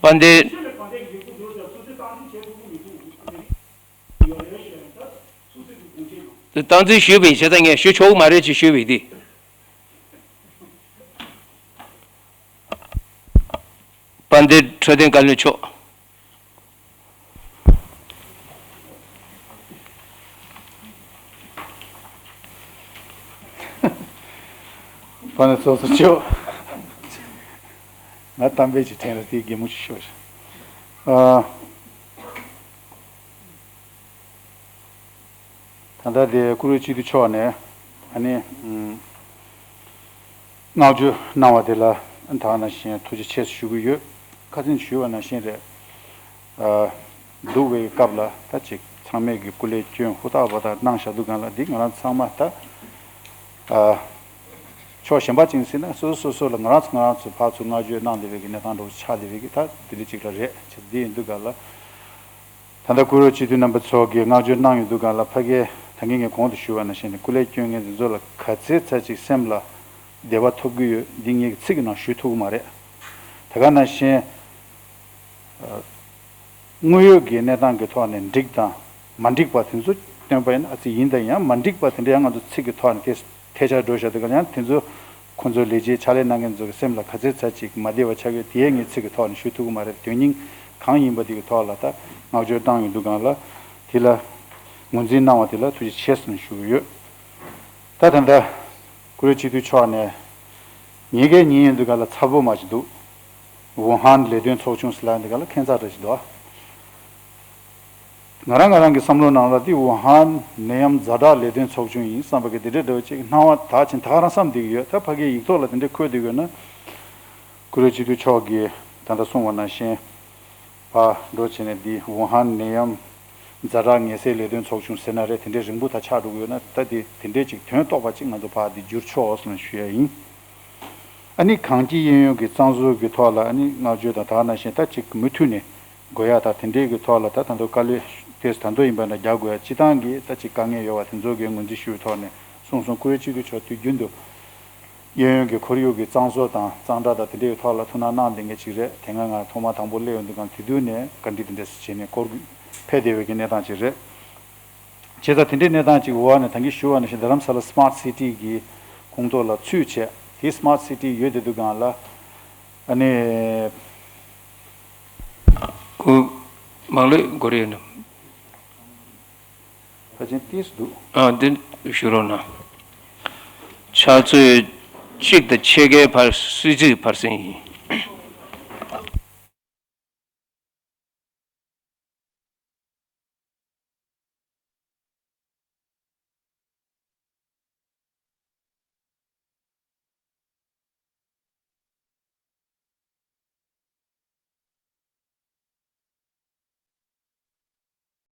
པ་འདི། སྟངས་འཛིན་ཞུས་པ་ཡིན་བྱས་ཙང་ངས་ཞུ་ཆོག་གི་མ་རེད་ཅེས་ཞུས་པ་ཡིན་ཏེ། དཔལ་ལྡན་འཕྲོད་བསྟེན་བཀའ་བློན་མཆོག་དཔལ་ལྡན་ཚོགས་གཙོ་མཆོག་ང་གཏམ་དཔེ་ཅིག་དྲན་ལ་དེའི་གད་མོ་ཅིག་ཤོར། ཨ། ད་ལྟ་དེ་བཀུར་འོས་སྤྱི་འཐུས་མཆོག་ནས་ཨ་ནི་ཨུམ་བསྔགས་བརྗོད་གནང་བ་དེ་ལ་ད་ག་ནང་བཞིན་ཐུགས་རྗེ་ཆེ་ཞུ་གི་ཡོད། ཁ་སང་ཞུས་པ་ནང་བཞིན་རེད། ཨ། འདུག་པའི་སྐབས་ལ་ད་ཅིག་ཚང་མས་ཀྱི་སྐུ་ལས་བསྐྱོན་ཧུར་ཐག་འབད་ཐག་གནང་བཞག་འདུག་གང་ལ་འདི་ང་རང་ཚང་མ་ད་ཨ། ཕྱོགས་གཞན་པ་ཅིག་ཟེར་ན་སོ་སོ་སོ་སོ་ལ་ང་རང་ཚོ་ང་རང་ཚོ་ཕར་ཚུར་བསྔགས་བརྗོད་གནང་བསྡད་པའི་གི་གནས་སྟངས་འདྲ་བོ་ཆགས་བསྡད་པའི་གི་ད་དེ་འདྲ་ཅིག་ལ་རེད་ཅེས་འདི་ཡིན་འདུག་ག་ལ། ད་ལྟ་བཀུར་འོས་སྤྱི་འཐུས་རྣམ་པ་ཚོ་གིས་བསྔགས་བརྗོད་གནང་ཡོད་འདུག་ག་ལ་ཕ་གིའི་ད་གིན་ངས་གོང་དུ་ཞུས་པ་ནང་བཞིན་སྐུ་ལས་བསྐྱོན་མཁན་དེ་ཚོ་ལ་ག་ཚད་ཚད་ཅིག་སེམས་ལ་བདེ་བ་ཐོབ་ཀྱི་ཡོད་འདི་ངས་ཚིག་གི་ནང་ཞུ་ཐུབ་ཀྱི་མ་རེད། ད་ག་ནང་བཞིན། དངོས་ཡོད་ཀྱི་གནས་སྟངས་ཀྱི་ཐོག་ནས་འགྲིག་དང་མ་འགྲིག་པ་དེ་ཚོ་སྟོན་པ་ཡིན་ན་ཨ་ཙི་ཡིན་དང་ཡང་མ་འགྲིག་པ་དེ་འདྲ་ཡང་ང་ཚོ་ཚིག་གི་ཐོག་ནས་དེ་ཐལ་ཆ་འགྲོ་བཞག་དུས་ག་ཡང་དེ་ཚོ་ཁོང་ཚོའི་ལས་བྱེད་ཕྱག་ལས་གནང་མཁན་ཚོ་གི་སེམས་ལ་ག་ཚད་ཚད་ཅིག་མ་བདེ་བ་ཆགས་ཡོད་དེ་ངས་ཚིག་གི་ཐོག་ནས་ཞུ་ཐུབ་ཀྱི་མ་རེད། དོན་སྙིང་གང་ཡིན་པ་དེ་གི་ཐོག་ལ་ད་བསྔགས་བརྗོད་བཏང་ཡོད་འདུག་གང་ལ་དེ་ལ་ངོས་འཛིན་གནང་བ་དེ་ལ་ཐུགས་རྗེ་ཆེ་ཟེར་ནས་ཞུ་གི་ཡོད། ད་ད་ལྟ་བཀུར་འོས་སྤྱི་འཐུས་མཆོག་ནས་ཉིན་གའི་ཉིན་ཡིན་འདུག་ག་ལ་ཚ་པོ་མ་ཞིག་འདུག་ཝུ་ཧན་ལས་དོན་ཚོགས་ཆུང་ཟེར་ལ་འདི་ག་ལ་ཁྱད་མཚར་རེ་ཞིག་འདུག་ང་རང་ང་རང་གི་བསམ་བློ་ནང་ལ་འདི་ཝུ་ཧན་ནད་ཡམས་ཛ་དྲག་ལས་དོན་ཚོགས་ཆུང་ཡིན་བསམ་པ་གི་འདི་འདྲ་འདྲ་བོ་ཅིག་སྣང་བ་དག་ཅིང་ད་ག་རང་བསམ་བསྡད་ཀྱི་ཡོད། ད་ཕ་གིའི་ཡིག་ཐོག་ལ་འདི་འདྲ་འཁོད་བསྡད་ཡོད་ན། བཀུར་འོས་སྤྱི་འཐུས་མཆོག་གིས་ད་ལྟ་གསུངས་པ་ནང་བཞིན་ཕར་འགྲོ་བྱས་ནས་འདི་ཝུ་ཧན་ནད་ཡམས་ཛ་དྲག་ངལ་སེལ་ལས་དོན་ཚོགས་ཆུང་ཟེར་ན་རེད། དེ་འདྲའི་རིང་པོ་ད་ཆགས་འགྲོ་གི་ཡོད་ན་ད་འདི་དེ་འདྲའི་ཅིག་དོན་རྟོགས་པ་ཅིག་ང་ཚོ་ཕར་འདི་བསྒྱུར་ཆོག་ཟེར་ནས་ཞུ་ཡ་ཡིན། ཨ་ནི་གངས་སྐྱིད་གཡས་གཡོན་གྱི་གཙང་བཟོ་གི་ཐོག་ལ་ཨ་ནི་བསྔགས་བརྗོད་དང་ད་ག་ནང་བཞིན་ད་ཅིག་མུ་མཐུད་ནས་དགོས་ཡ་དང་དེ་འདྲའི་གི་ཐོག་ལ་ད་ད་དུང་དཀའ་ལས་ཏོག་ཙམ་ད་དུང་ཡིན་པ་འདྲ་རྒྱག་དགོས་ཡ་སྤྱི་བཏང་གི་ད་ཅིག་དཀའ་ངལ་ཡོད་པ་དེ་ཚོ་གི་ངོས་འཛིན་ཞུ་བའི་ཐོག་ནས་གསུངས་སོང་། བཀུར་འོས་སྤྱི་འཐུས་མཆོག་དུས་རྒྱུན་དུ་གཡས་གཡོན་གྱི་ཁོར་ཡུག་གི་གཙང་བཟོ་དང་གཙང་སྦྲ་དང་དེ་འདྲའི་ཐོག་ལ་ཐུགས་སྣང་གནང་བསྡད་མཁན་ཅིག་རེད། དེ་སྔ་ང་ཐོག་མ་དང་པོ་སླེབས་ཡོང་དུས་སྒང་དེ་དུས་ནས་བཀའ་འདྲི་དེ་འདྲ་བྱས་ནས་སྐོར་ཕེབས་བསྡད་པའི་གི་གནས་སྟངས་ཅིག་རེད། བྱས་ཙང་དེ་འདྲའི་གནས་སྟངས་ཅིག་འོག་ནས་ད་གིན་ཞུ་བ་ནང་བཞིན་རྡ་རམ་ས་ལ་སི་མ་ཊི་སི་ཊི་གི་ཁོངས་གཏོགས་ལ་ཚུད་བྱས་དེ་སི་མ་ཊི་སི་ཊི་ཡོད་དེ་དུས་སྒང་ལ་ཨ་ནི། ཁོ་མང་ལོས་སྒོར་ཡོད་ནམ། ཕལ་ཆེར་ཏིས་འདུག་ཨ་འདི་ཞུ་རོགས་གནང་། ཕྱག་ཚོད་གཅིག་དང་ཕྱེད་ཀའི་བར་གསོལ་ཚིགས་ཕར་ཟིན་ཡིན།